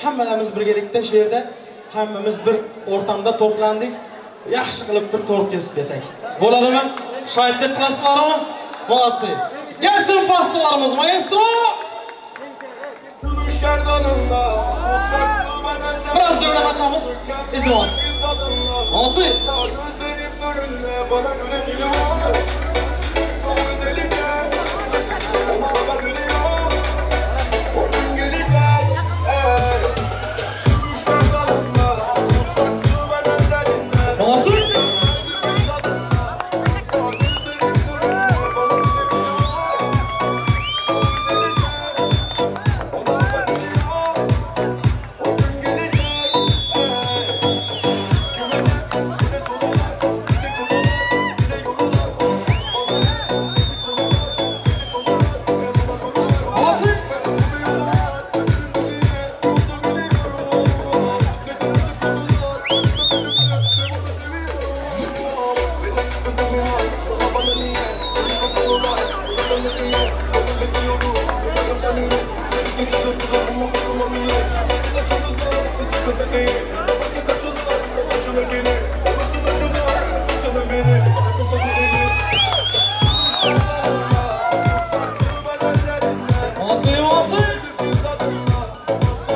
Hammalarimiz birgalikda shu yerda hammamiz bir o'rtamda to'plandik. Yaxshi qilib bir tort kesib bersak. Bo'ladimi? Shohidlik qilasizlarmi? Молодцы. Gelsin pastalarımız maestro. Biraz dövre açamız. İltimos. Молодцы. Молодцы.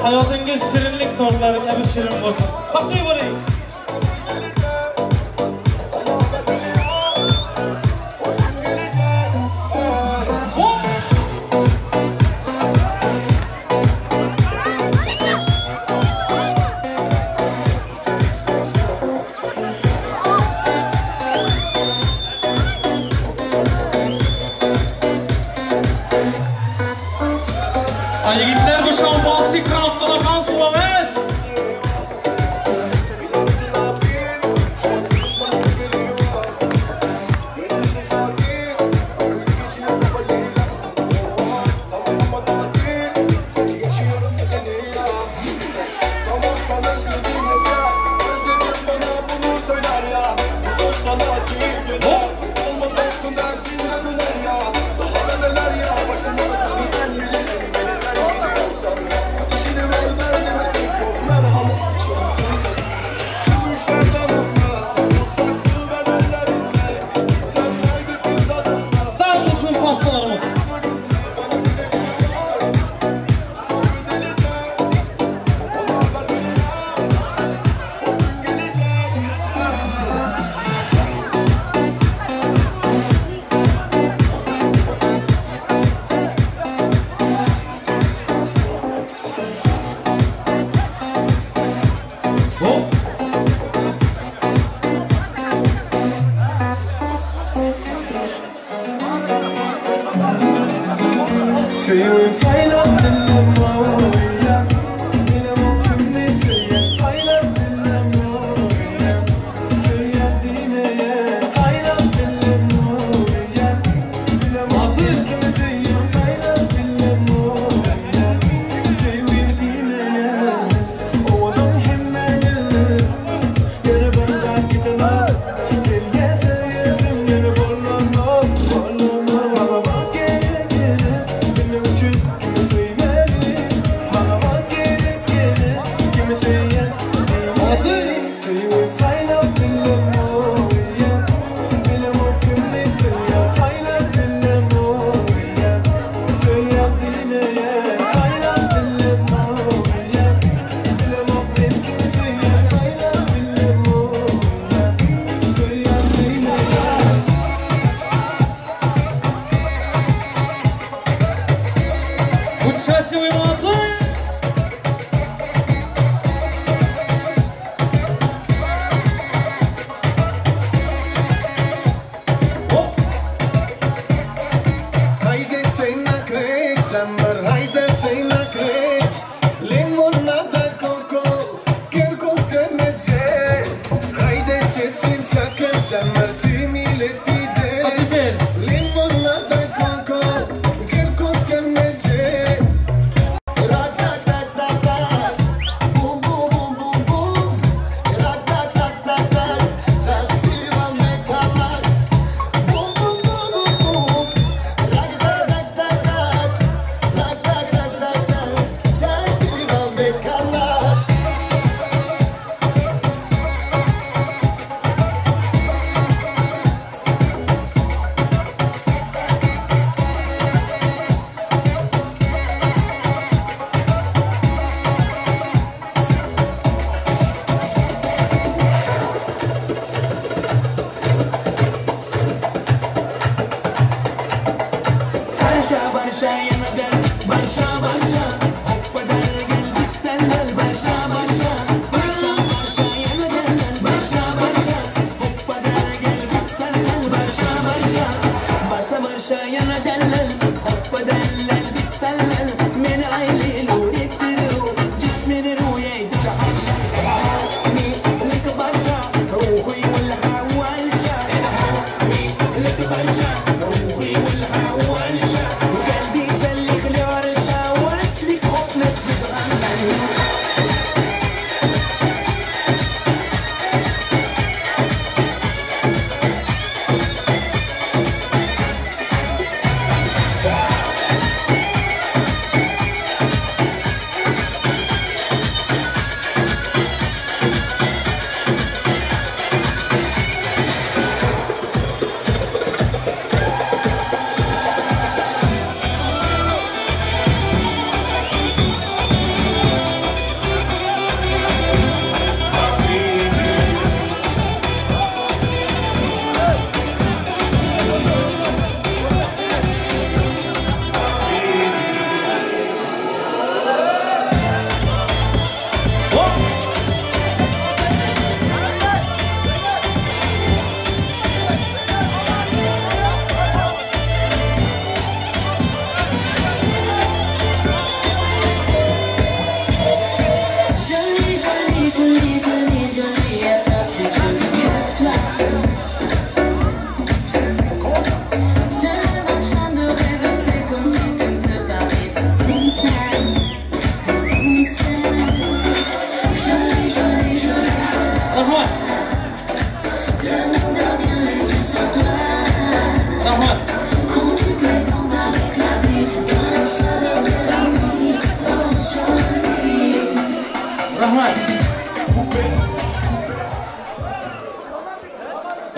Hayotingiz shirinlik tortlari kabi shirin bo'lsin. Baxtli bo'ling. Yigitlar, bu şampansi krampdan akan su emas.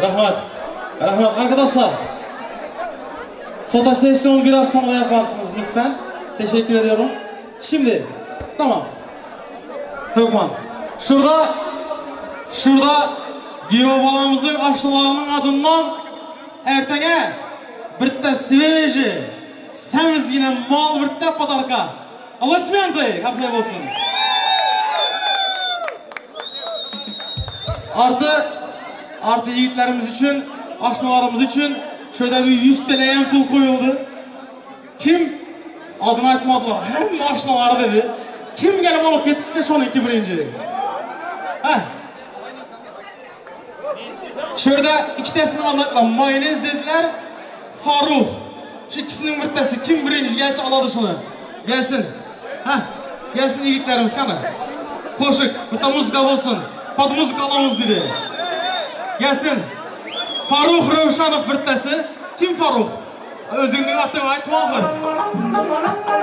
Rahmat. Rahmat arkadaşlar. Fotosesyon biraz sonra yaparsınız lütfen. Teşekkür ediyorum. Şimdi tamam. Hökman. Şurada giyovalamızın aşılarının adından ertege bitta sveji semizgina mol bitta podarka. Аплодисменты, qarsak bo'lsin. Artı yigitlarimiz uchun, oshnalarimiz uchun şöyle bir 100 TL ham pul qo'yildi. Kim adını aytmadilar, hamma oshnalari dedi. Kim kelib olib ketsa, shuniki birinchi. Ha. Şurada ikkitasini anlattılar. Mayonez dediler. Farruh. Şu ikisining bittasi kim birinchi kelsa oladi shuni. Gelsin. Ha. Gelsin yigitlarimiz qani. Qo'shiq, bitta muzika bo'lsin. Pod muzika olamiz dedi. Gelsin. Farruh Ravshanov bittasi. Kim Farruh? O'zingning otingni aytma axir.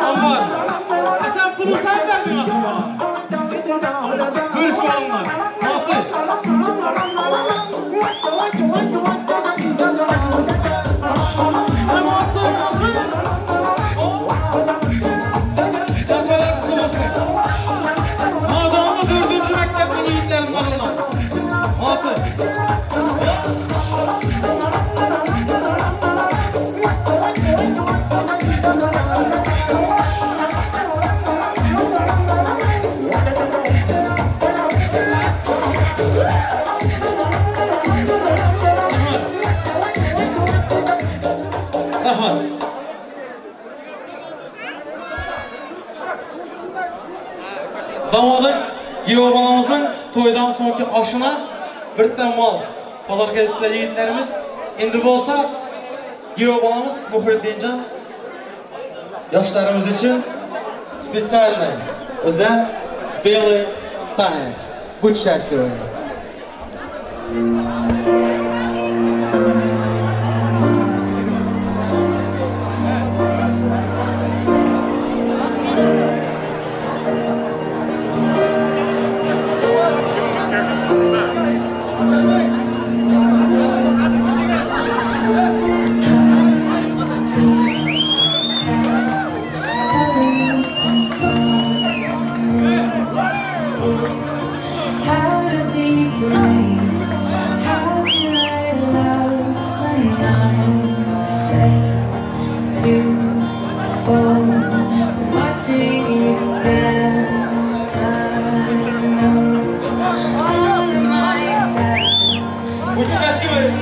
Anvar. Sen pulu sen verdin axir bana. Bo'lishib olinglar. Nasıl? Zaferler kutlu olsun. Nadanlı 4. mektepten yiğitlerim var ondan. Nasıl? Rahmat. Damodik giyovalamizning to'ydan so'nggi oshini bitta mol podarka etdilar yigitlarimiz. Endi bo'lsa giyovalamiz Muhriddinjon yoshlarimiz uchun специальный o'zal белый танец. Будь счастливы. How to be brave? How can I love when I'm afraid to fall? Watching you stand alone, all of my doubt goes away.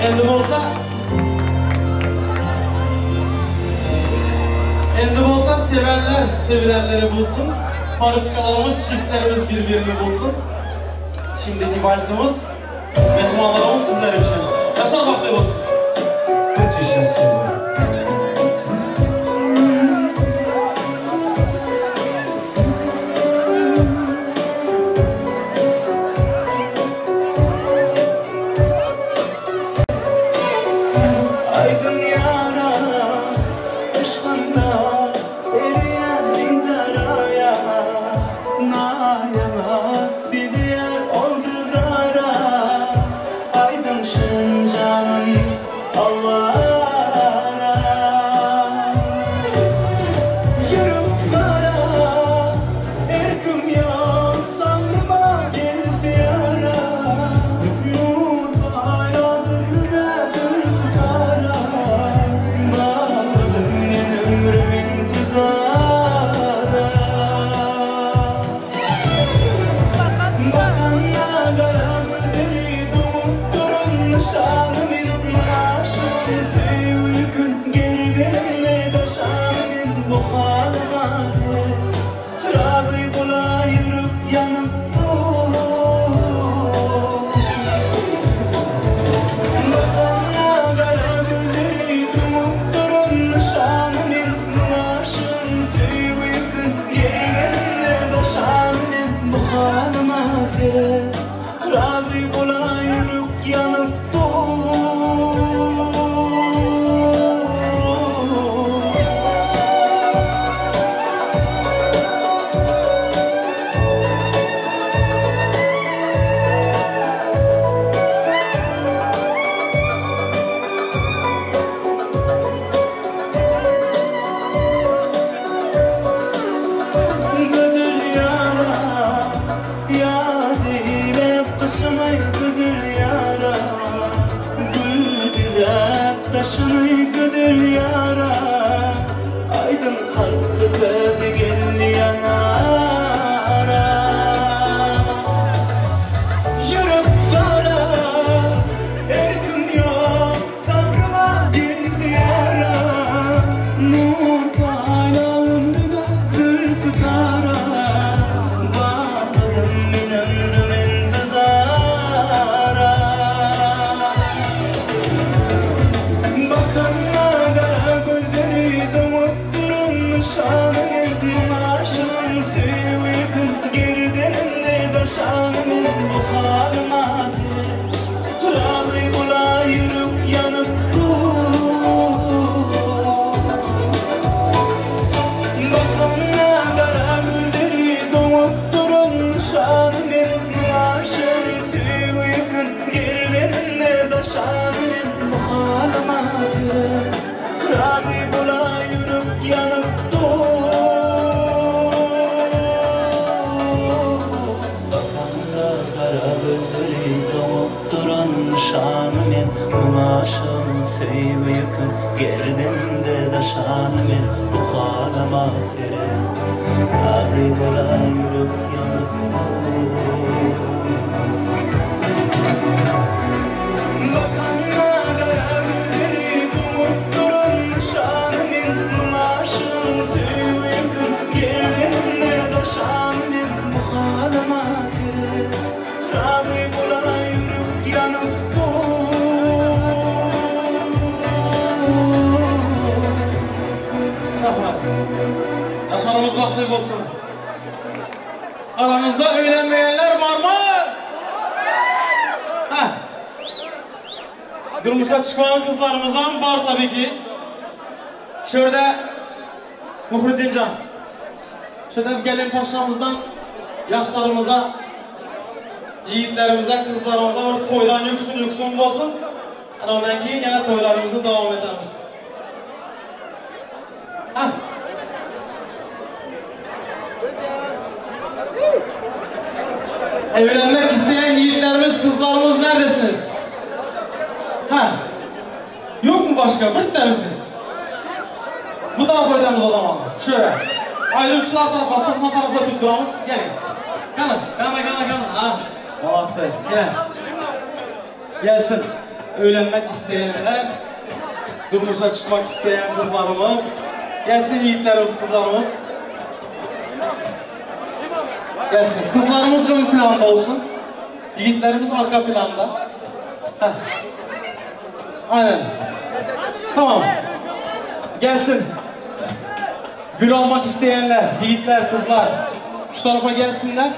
Endi bo'lsa sevenler sevilenleri bulsun. Parçalarımız, çiftlerimiz birbirini bulsun. Şimdiki valsımız, mehmanlarımız sizler için. Yaşar baktı olsun. Müthiş. Yaşarımız baxtlı olsun. Aranızda evlenmeyenler var mı? Heh. Durmuşa çıkmayan kızlarımızdan var tabii ki. Şurada Muhriddincan. Şurada gelin paşamızdan yaşlarımıza, yiğitlerimize, kızlarımıza bir toydan yüksün yüksün olsun. Ondan keyin yana toylarımızı devam edemiz. Heh. Evlenmek isteyen yiğitlerimiz, kızlarımız neredesiniz? Ha? Yok mu başka? Bitti misiniz? Bu tarafa ödemiz o zaman. Şöyle. Ayrımçılar tarafa, sahna tarafa tutturamız. Gelin. Kana, kana, kana, kana. Ha. Молодцы. Gel. Gelsin. Evlenmek isteyenler, durmuşa çıkmak isteyen kızlarımız, gelsin yiğitlerimiz, kızlarımız. Gelsin. Kızlarımız ön planda olsun. Yiğitlerimiz arka planda. Heh. Aynen. Tamam. Gelsin. Gül almak isteyenler, yiğitler, kızlar şu tarafa gelsinler.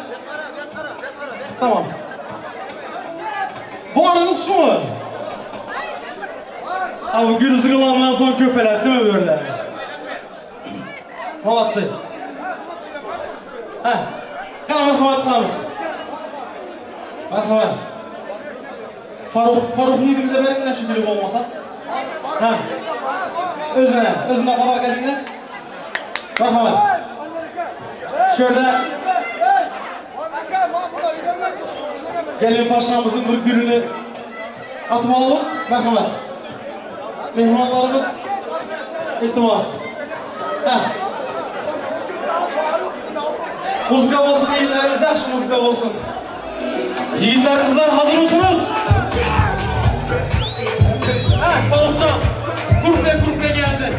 Tamam. Bu aranız şu mu? Abi gül sıkılandan sonra köpeler değil mi böyle? Молодцы. Heh. Qani marhamat qilamiz. Marhamat. Farruh yigitimize beringlar shu guli bo'lmasa. Ha. O'zine baraka edinglar. Marhamat. Shu yerda gelin paşamızın bir gülünü atıp alalım. Marhamat. Mehmonlarimiz iltimos. Ha. Muzika olsun yiğitlerimiz, yaxshi muzika olsun. Yiğitler, kızlar hazır mısınız? Ha, Farruhcan, kurple geldi.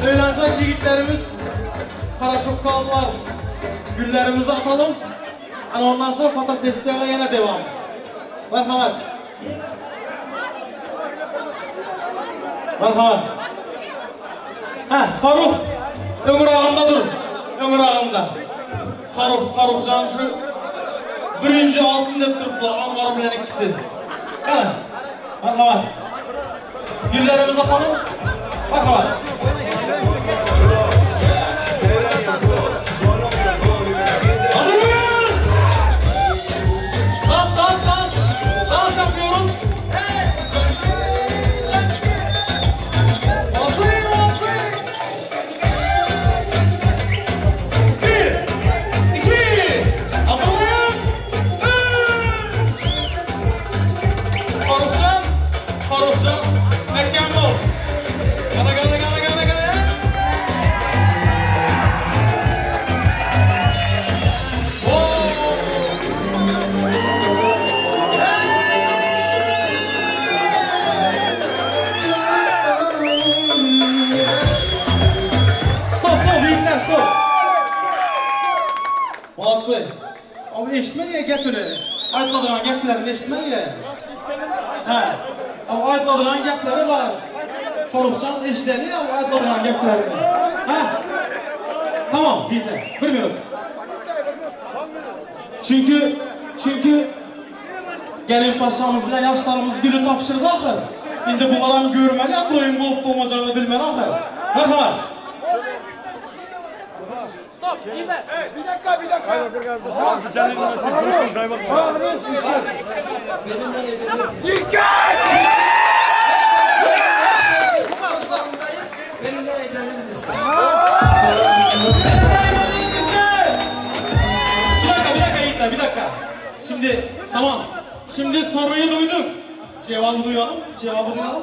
Evlenecek yiğitlerimiz, kara şapkalılar, güllerimizi atalım. Ana ondan sonra fotosessiyaga yana devam. Marhamat. Marhamat. Ha, Farruh ömür ağımda dur. Ömür ağımda. Farruhcan şu birinci alsın deb turibdilar Anvar bilan ikkisi. Qani. Marhamat. Güllerimizi atalım. Marhamat. Hazır mıyız? Dans, dans, dans. Dans yapıyoruz. Altı, 1, 2, hazır mıyız? 3. Farruhcan, mahkam bo'l. Gana, gana, gana, gana, gana. Stop, stop. Молодцы. Abi eshitmadi gapini. Aytiladigan gaplarni eshitmadi. Ha. Ama aytiladigan gaplari bor. Farruhcan eshitadi, ama aytiladigan gaplarni. Ha. Tamam, yeter. 1 minut. Çünkü gelin paşamız bilan yoshlarimiz guli topshirdi axir. Endi bular ham ko'rmali, to'yim bo'lib bo'lmaganini bilmadi axir. Marhamat. Stop. Bir dakika, bir dakika. Benimle evlenir misin? Benimle evlenir misin? Bir dakika, bir dakika yiğitler, bir dakika. Şimdi, tamam. Şimdi soruyu duyduk. Cevabı duyalım, cevabı duyalım.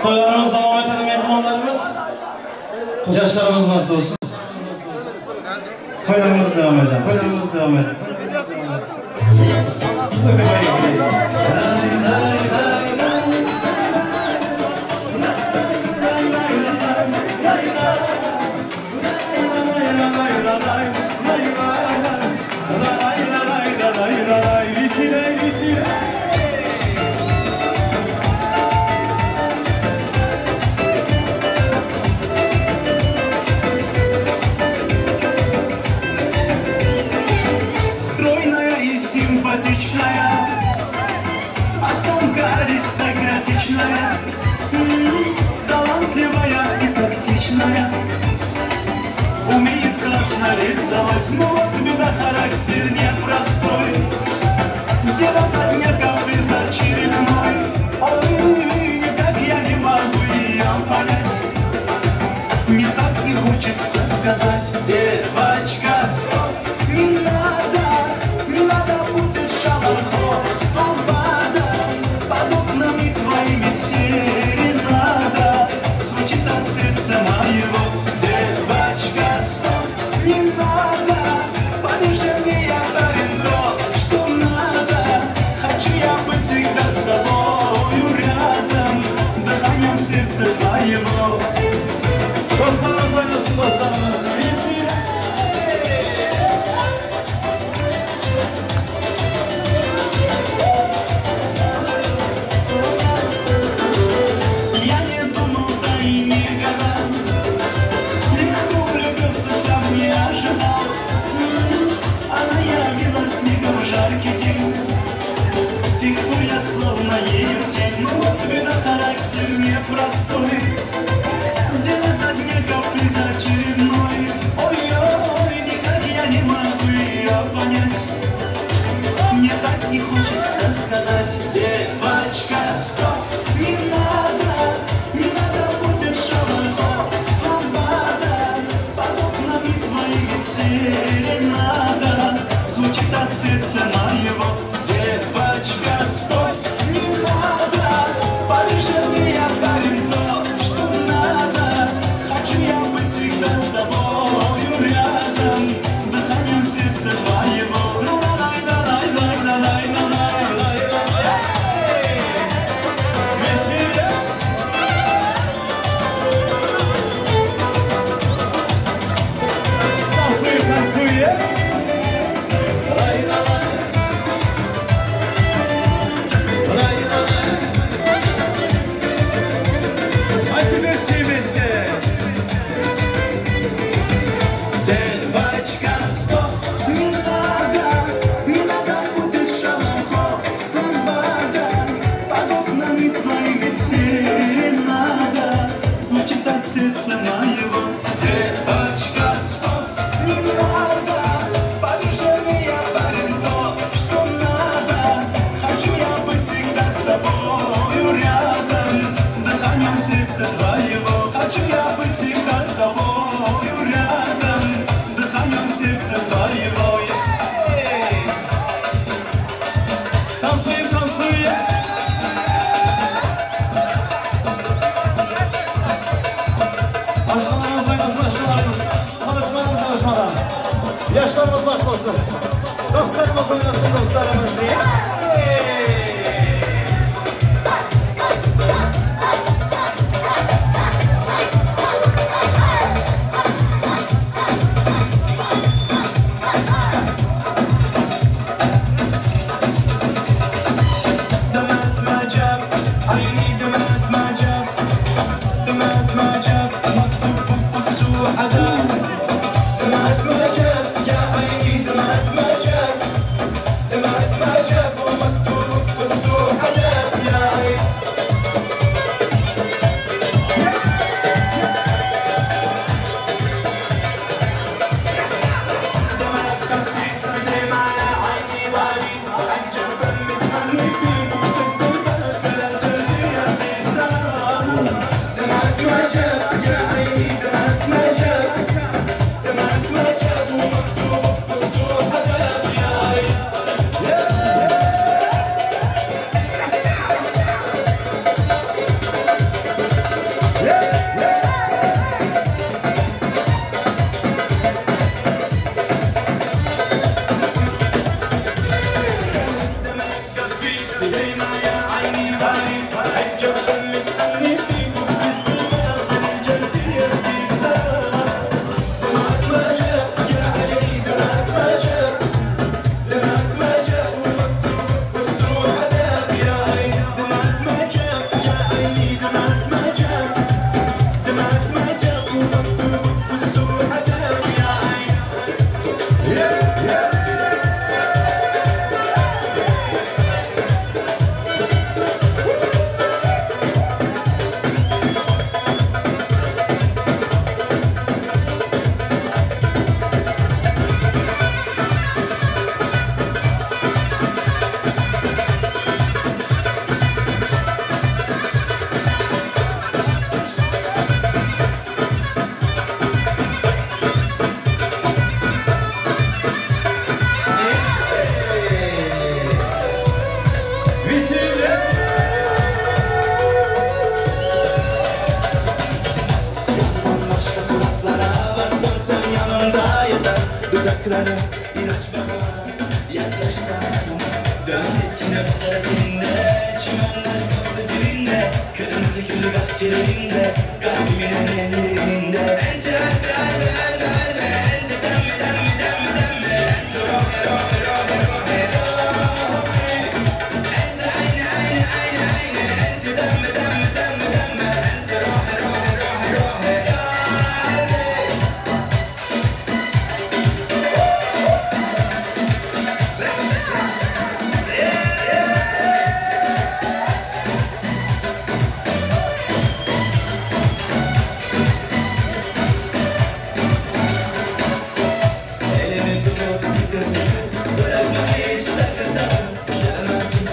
To'ylarimiz davom etadi, mehmonlarimiz. Yoshlarimiz baxtli bo'lsin. To'ylarimiz davom etadi. To'ylarimiz davom etadi. Стройная и симпатичная, осанка аристократичная, талантливая и тактичная, умеет классно рисовать, но вот беда, характер непростой. Дело так не каприз очередной. Ой, никак я не могу ее понять, мне так не хочется сказать. Девочка, стоп, не надо, не надо путать шалахо с ламбада. Под окнами твоими серенада звучит от сердца моего. Девочка, стоп, не надо, поверь мне, я парень то, что надо. Хочу я быть всегда с тобою рядом, дыханием сердца твоего. Dostlarımız oynasın, dostlarımız. Я не думал, да и не гадал, легко влюбился, сам не ожидал. Она явилась снегом в жаркий день, с тех пор я словно ею тень. Ну вот беда, характер непростой, дело так не каприз очередной. Ой-ой, никак я не могу ее понять, мне так не хочется сказать. Девочка, стоп, не надо, не надо будет шалахо с ламбада. Под окнами твоими серенада звучит от сердца моего. Девочка, стой, не надо, поверь мне, я парень то, что надо. Хочу я быть всегда с тобою рядом, дыханием сердца твоего. Танцуй, танцуй. А теперь все вместе. Девочка, стоп, не надо, не надо путать шалахо с ламбада. Под окнами твоими серенада звучит от сердца моего. Девочка, стоп, не надо, поверь мне, я парень то, что надо. Хочу я быть всегда с тобою рядом, дыханием сердца твоего. Хочу я быть всегда с тобою рядом, дыханием сердца твоего. Танцуем, танцуем. Aşılarımız oynasın, aşılarımız. Tanışmadan tanışmadan. Yaşlarımız baxtlı olsun. Dostlarımız oynasın, dostlarımız. دمعت ما جاب عيني، دمعت ما جاب، دمعت ما جاب، مكتوب بالسوء عذاب. دمعت ما جاب يا عيني، دمعت ما جاب، دمعت ما جاب. Dudakları ilaç bana yaklaşsan dönsek çinekler seninle, çimenler kaldı seninle, kırmızı gül bahçelerinde, kalbimin en derininde. Ence elbe elbe elbe elbe, ence demme demme demme demme, ence rohe rohe rohe rohe rohe, ence ayne ayne ayne ayne, ence demme demme demme demme, ence rohe rohe rohe rohe.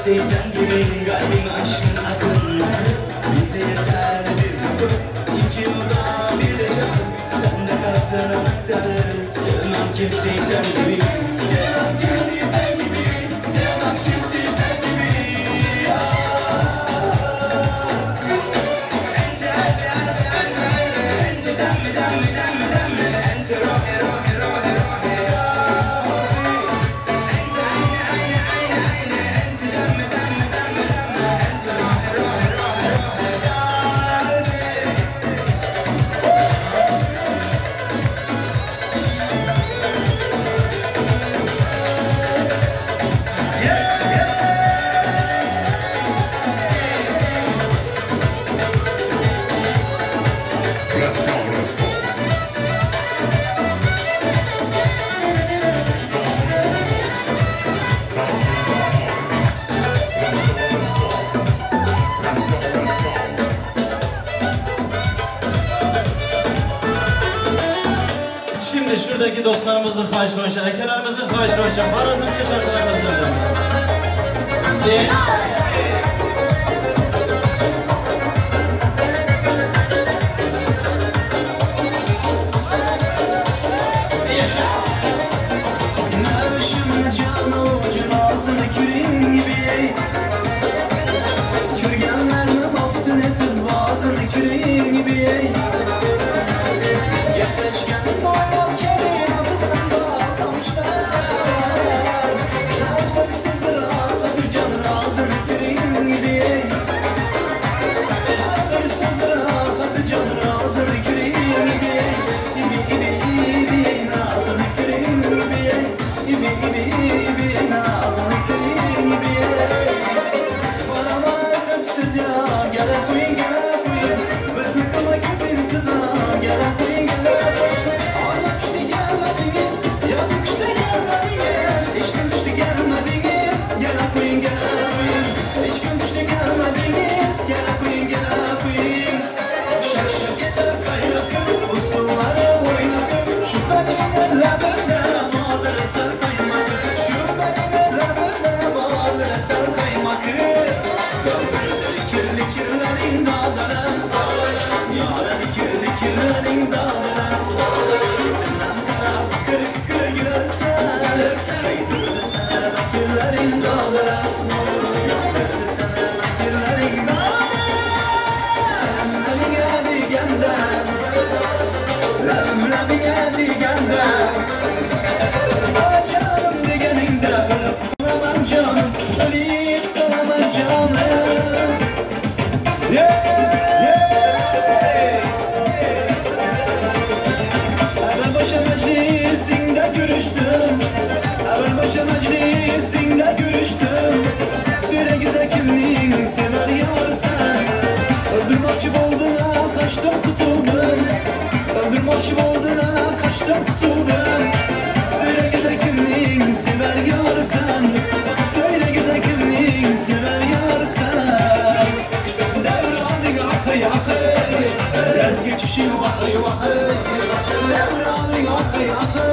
Sen gibi kalbim aşkın akın akın, bize yeter bir kapı, iki yılda bir de çapı, sen de kalsın anahtarı. Sevmem kimseyi sen gibi, sevmem kimseyi sen gibi, sevmem kimseyi sen gibi. Ence elbe elbe elbe elbe, ence demme demme demme demme, ence rohe rohe rohe rohe. Şimdi şuradaki dostlarımızın xahiş boyunca, akalarimizin xahiş boyunca, Xorazmcha şarkılarımızı söyleyeceğim. Mevşim can ucun ağzını kürin gibi, Kürgenlerini baftın etip ağzını kürin gibi. Gepleşken doymak kedi ağzından kalmışlar, her sözü rahat can ağzını kürin gibi. Her sözü rahat can ağzını kürin gibi. İbi ibi ibi ağzını kürin gibi. İbi ibi ibi ağzını kürin gibi. Varamadım siz ya, gele koyun gele koyun, bizni kıla köpün kıza, gele koyun gele koyun. Arla pişti gelmediniz, yazık işte gelmediniz, içkim pişti gelmediniz, gele koyun gele koyun, içkim pişti gelmediniz, gele koyun gele koyun. Şak şak yeter kayrakım, usulları oynakım, şu belinin lebinde vardır eser kaymakı, şu belinin lebinde vardır eser kaymakı. Döndürdür kirli kirlerin dağlara, yâre dikirli kirlerin dağlara. Senden kara kırık kırı girersen, kaydırdı sana mekirlerin dağlara, yandırdı sana mekirlerin dağlara. Lemlemine digende, lemlemine digende, canım digeninde ölüp kalamam canım, ölüp kalamam canım. Evvel başa meclisinde görüştüm, evvel başa meclisinde görüştüm. Süre güzel kimliğin sever yar sen, Axi axi Rezgi tushing vahi vahi Davroning axi axi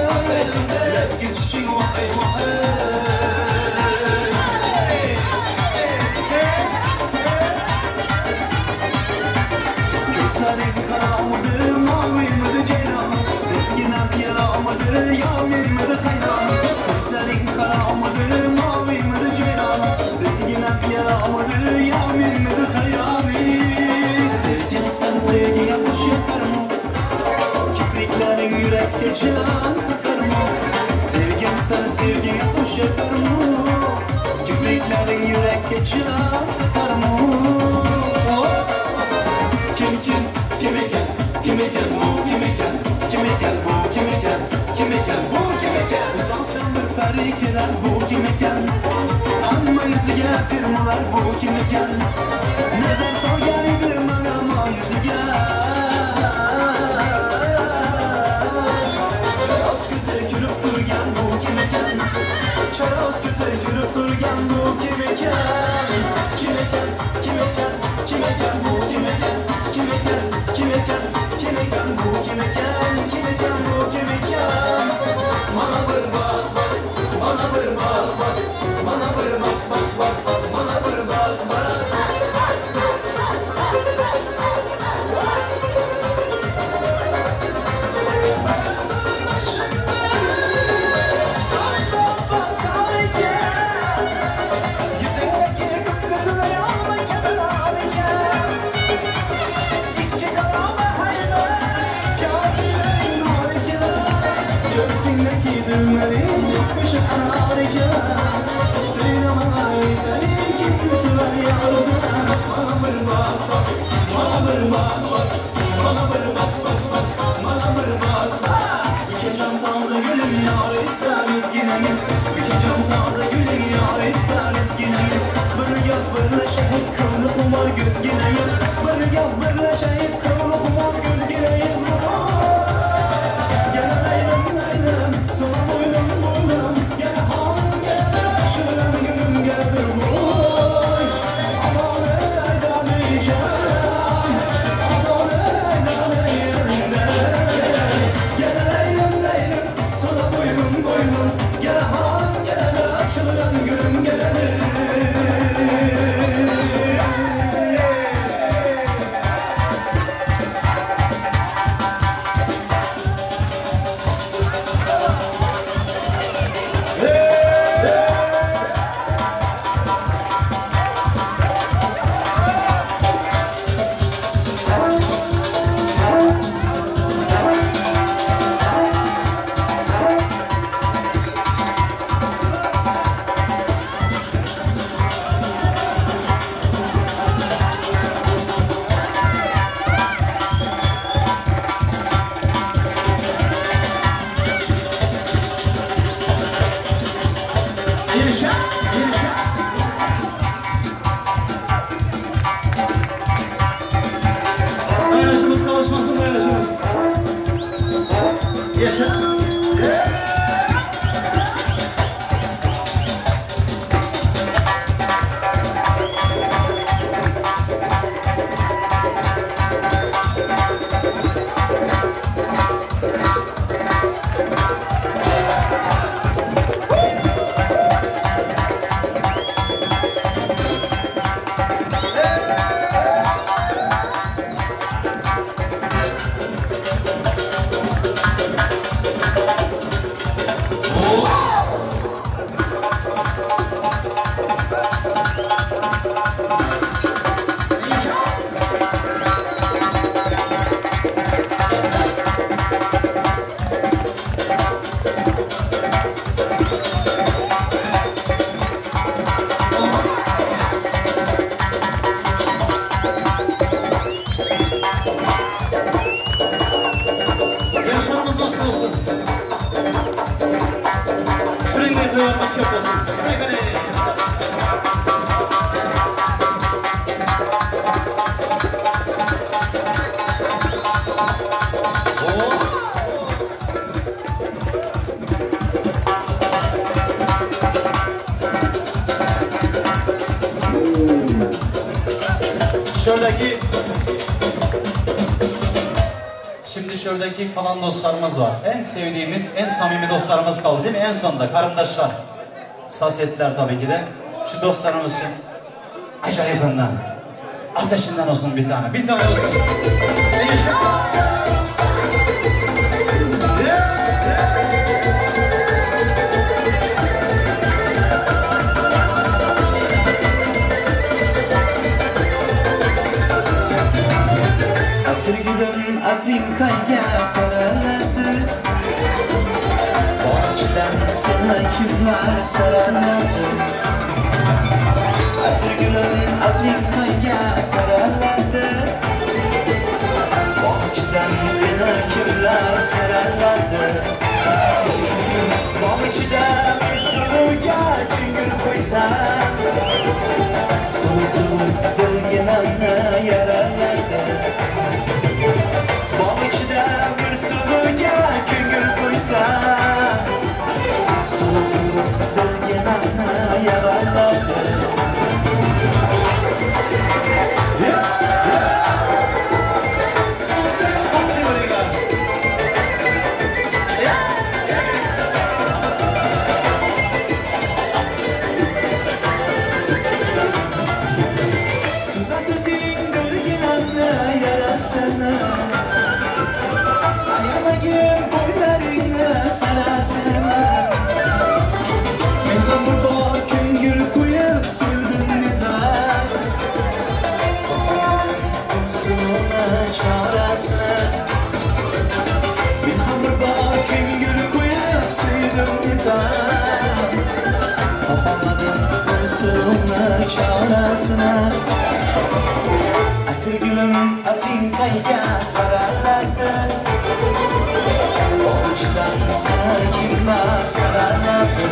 Rezgi tushing vahi vahi Gözlerin karamıdı mavimidi ceylan Denginem yaramıdı yamirmidi hayran Gözlerin karamıdı mavimidi ceylan Denginem yaramıdı yamirmidi hayrani Sevgim sen sevgine hoş yakarım Kipriklerin yürekte can takarım Sevgim sen sevgine hoş yakarım Kipriklerin yürekte can takarım Kim kim kim eken kim eken bu kim eken kim eken bu kim eken kim eken bu kim eken Uzaktan bir peri kelar bu kim eken Amma yüzüge termalar bu kim eken Nazar solgan edi mana yüzüge Charoz ko'zi kulib turgan bu kim ekan Charoz ko'zi kulib turgan bu kim ekan Kim ekan kim ekan kim ekan bu kim ekan Kim ekan kim ekan kim ekan bu kim ekan kim ekan bu kim ekan Mana bir bak bak mana bir bak bak mana bir bak bak bak bak mana bir bak bak Şuradaki Şimdi şuradaki kalan dostlarımız var. En sevdiğimiz, en samimi dostlarımız kaldı değil mi? En sonda karındaşlar. Sasetler tabii ki de. Şu dostlarımız için acayibinden, ateşinden olsun bir tane. Bir tane olsun. Atirgülüm atring qayga taralardi, Bog'chidan seni kimlar saralardi. Atirgülüm atring qayga taralardi, Bog'chidan seni kimlar saralardi. Bog'chida bir suvga ko'ngil qo'ysam, Suvib dilginamni yaralardi. Bog'ichida bir suvga ko'ngil qo'ysam, Suvib dilginamni yaralardi. Tuzat o'zing dilginamni yarasini, Ayamagin bo'ylaringni sarasini. Men ham bir bor ko'ngil qo'yib sevdim netar, Suvni chorasini. Men ham bir bor ko'ngil qo'yib sevdim netar, Topolmadim suvni chorasini. Atirgülüm atring qayga taralardi, Bog'ichidan seni kimlar saralardi.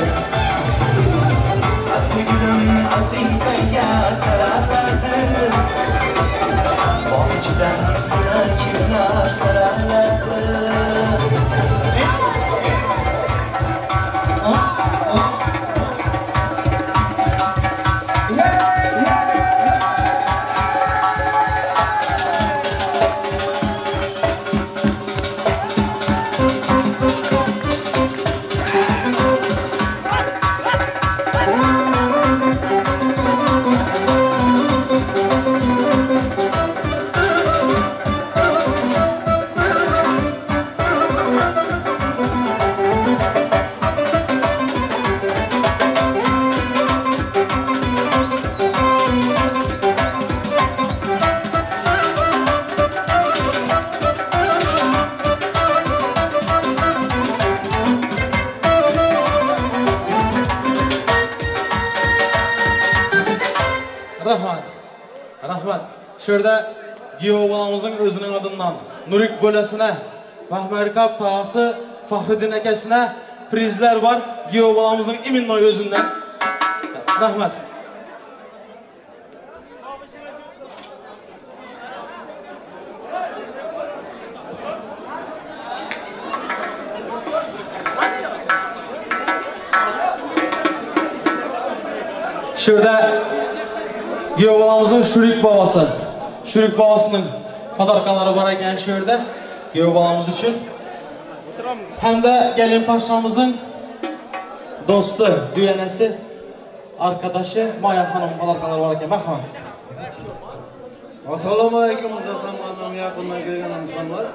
Atirgülüm atring qayga taralardi, Bog'ichidan seni kimlar saralardi. Rahmat. Rahmat. Shu yerda kuyov bolamizning o'zining adından Nurik bo'lasina, Mahmarikab tog'asi Faxriddin akasina prizlar bor. Kuyov bolamizning именно o'zidan. Rahmat. Shu yerda kuyov bolamizning Shurik bobosi, Shurik bobosining podarkalari bor ekan shu yerda kuyov bolamiz uchun. Hamda gelin paşamızın do'sti, duyanasi, arkadaşı Maya Hanım podarkalari bor ekan. Marhamat. Assalomu alaykum uzoqdan yaqindan kelgan insonlar,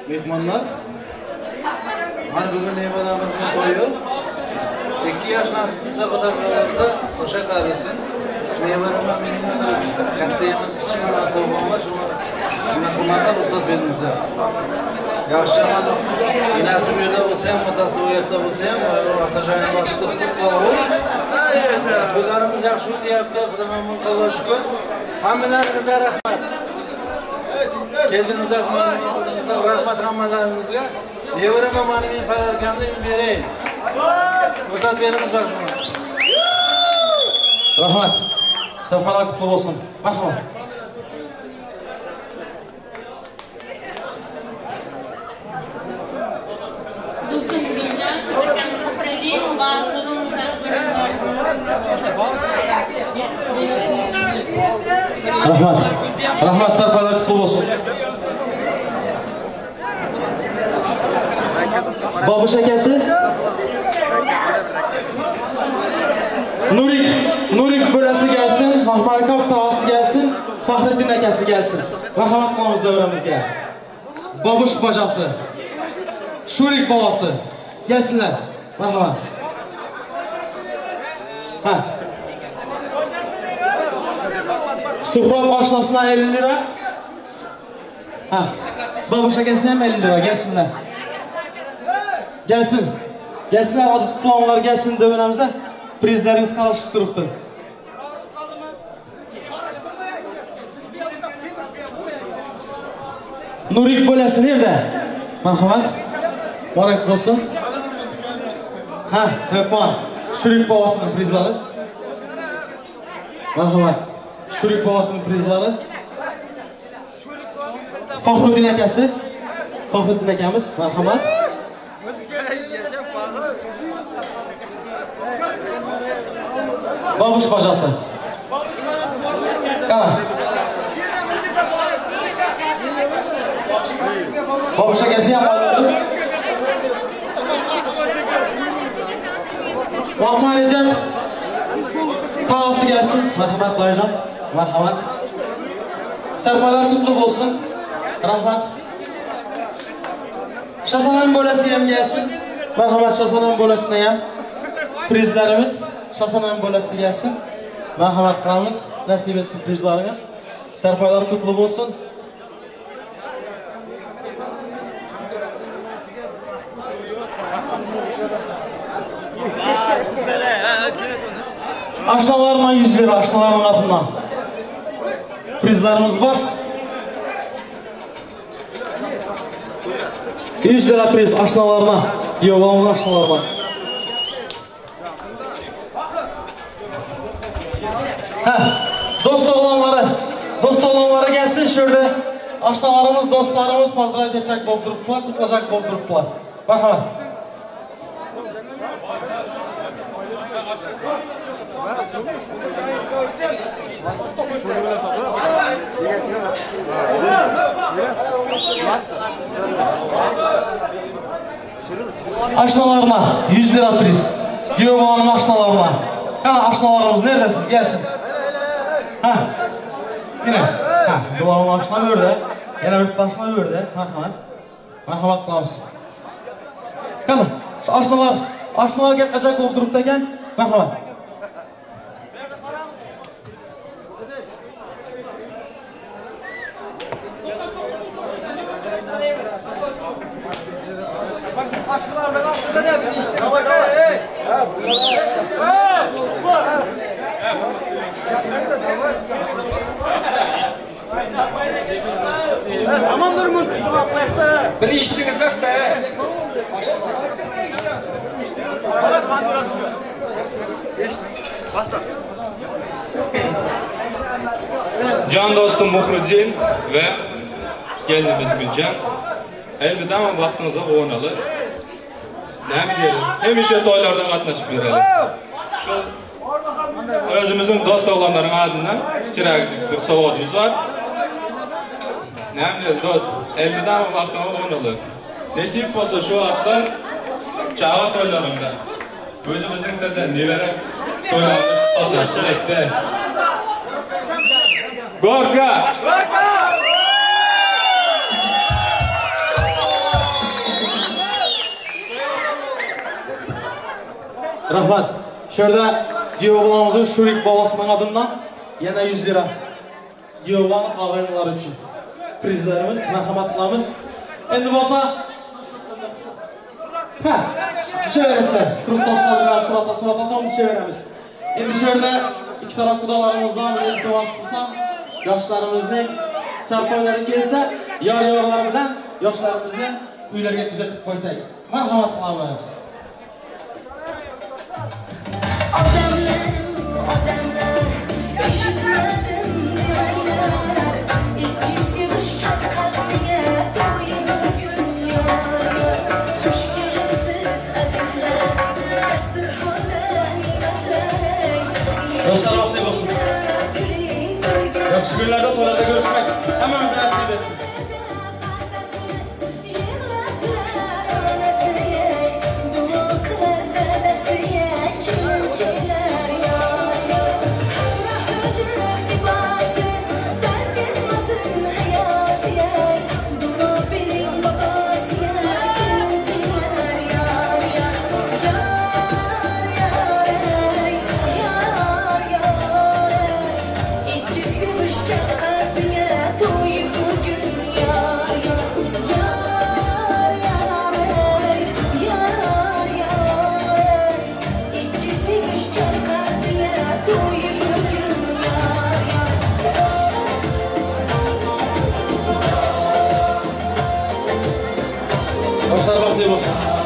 mehmonlar. Mana bugun nevaramizning to'yi. 2 yosh nasib qilsa, Xudo xohlasa, o'sha qarisin. Nevaram katta emas, kichik emas, sovg'am shuni nima qilmoqqa ruxsat beringizlar. Yaxshi, mana enasi bu yerda bo'lsa ham, otasi u yerda bo'lsa ham, otajoyini bosib turibdi, qovur. To'ylarimiz yaxshi o'tyapti, Xudo mamnun qildi, shukr. Hammalaringizga rahmat. Keldingizlar, rahmat hammalaringizga. Nevaram mana men padarkamni beray. Ruxsat beringizlar. Rahmat. Safarlar kutlu bo'lsin. Marhamat. Do'stim Guljan, akam Muhriddin baxtli Rahmat. Rahmat, safarlar kutlu bo'lsin. Bobush akasi. Nurik, Nurik bo'lasi gelsin, Mahmarkov tog'asi gelsin, Faxriddin akasi gelsin. Marhamat qilamiz davramizga. Bobush bojasi, Shurik bobosi gelsinlar. Marhamat. Ha. Suhrob oshnasidan 50 lira. Ha. Bobush akasidan ham 50 lira gelsinlar. Gelsin. Gelsinlar, adı tutulanlar gelsin dövremize. Prizlerimiz karışıp duruptu. Nurik bo'lasi nerede? Marhamat. Borak bo'lsin. Ha, To'pon. Shurik bobosining prizlari. Marhamat. Shurik bobosining prizlari. Faxruddin akasi. Faxruddin akamiz, marhamat. Bobush bojasi. Qana. Bobush akasi ham oldi. Rahmanijon tog'asi gelsin. Marhamat dayıjon. Marhamat. Sarpalar kutlu bo'lsin. Rahmat. Shasanam bo'lasi ham gelsin. Marhamat Shasanam bo'lasina ham prizlarimiz. Shasanam bo'lasi gelsin. Marhamat qilamiz. Nasib etsin prizlaringiz. Sarpalar kutlu bo'lsin. Aşnalarla 100 lira, aşnaların adından prizlarimiz var. 100 lira priz aşnalarına, yoğulamız aşnalarına. Heh, dost oğlanları gelsin şurada. Aşnalarımız, dostlarımız pozdravить edecek болып duruptular, kutlayacak болып duruptular. Marhamat. Aşnalarına 100 lira priz. Güyöv aşnalarına. Qana aşnalarımız neredesiniz? Gelsin. Ha. Yine. Ha, bularning aşna bu yerda. Yana bitta aşna bu yerda. Marhamat. Marhamat qilamiz. Qana, shu aşnalar, aşnalar gapqachak bo'lib turibdi ekan. Marhamat. Tamamdır mı? Bir işiniz yok be. Başla. Can dostum Muhriddin ve gelinimiz Gülcan. Elvida ama vaxtınıza quvanalı. Ne diyelim? Hemişe toylarda qatnaşıp verelim. Şu özümüzün dost oğlanların adından kiçirakcık bir sovğatımız var. Ne diyelim dost? Elvida ama vaxtına quvanalı. Nesip olsa şu hafta çağa toylarında özümüzün de nevere toylarımız qatnaşacak. Gorka! Gorka! Rahmat. Shu yerda kuyovbolamizning Shurik bobosining adından yana 100 lira. Kuyovbolani og'aynilari uchun prizlarimiz, marhamat qilamiz. Endi bo'lsa ha, tushaverasizlar. Kursdoshlar bilan suratlasam tushaveramiz. Endi shu yerda ikki taraf qudalarimizdan bir iltimos qilsam, yoshlarimizning sarpoylari kelsa, yor-yorlar bilan yoshlarimizni uylarga kuzatib qo'ysak. Marhamat qilamiz. Odamlar, odamlar, eshitmadim demanglar. Ikki sevishgan qalbga to'yim bugun yor. Xush kelibsiz azizlar, dasturxonda ne'matlar. Yoshlar baxtli bo'lsin. Yaxshi kunlarda to'ylarda ko'rishmak hammamizga nasib etsin. bo'lsin.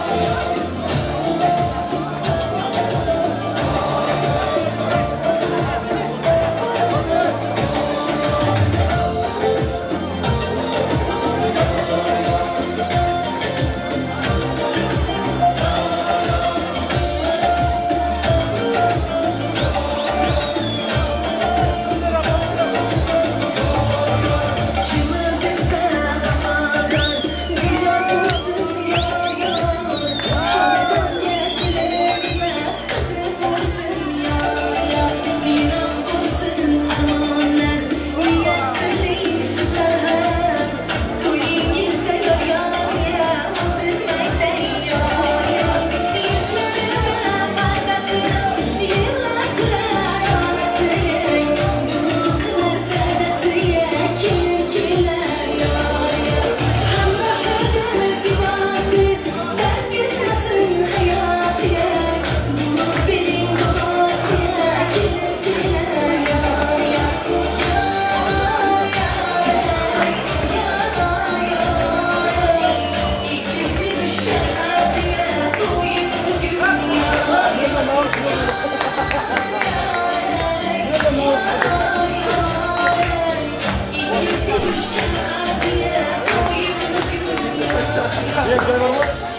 Joy bormi?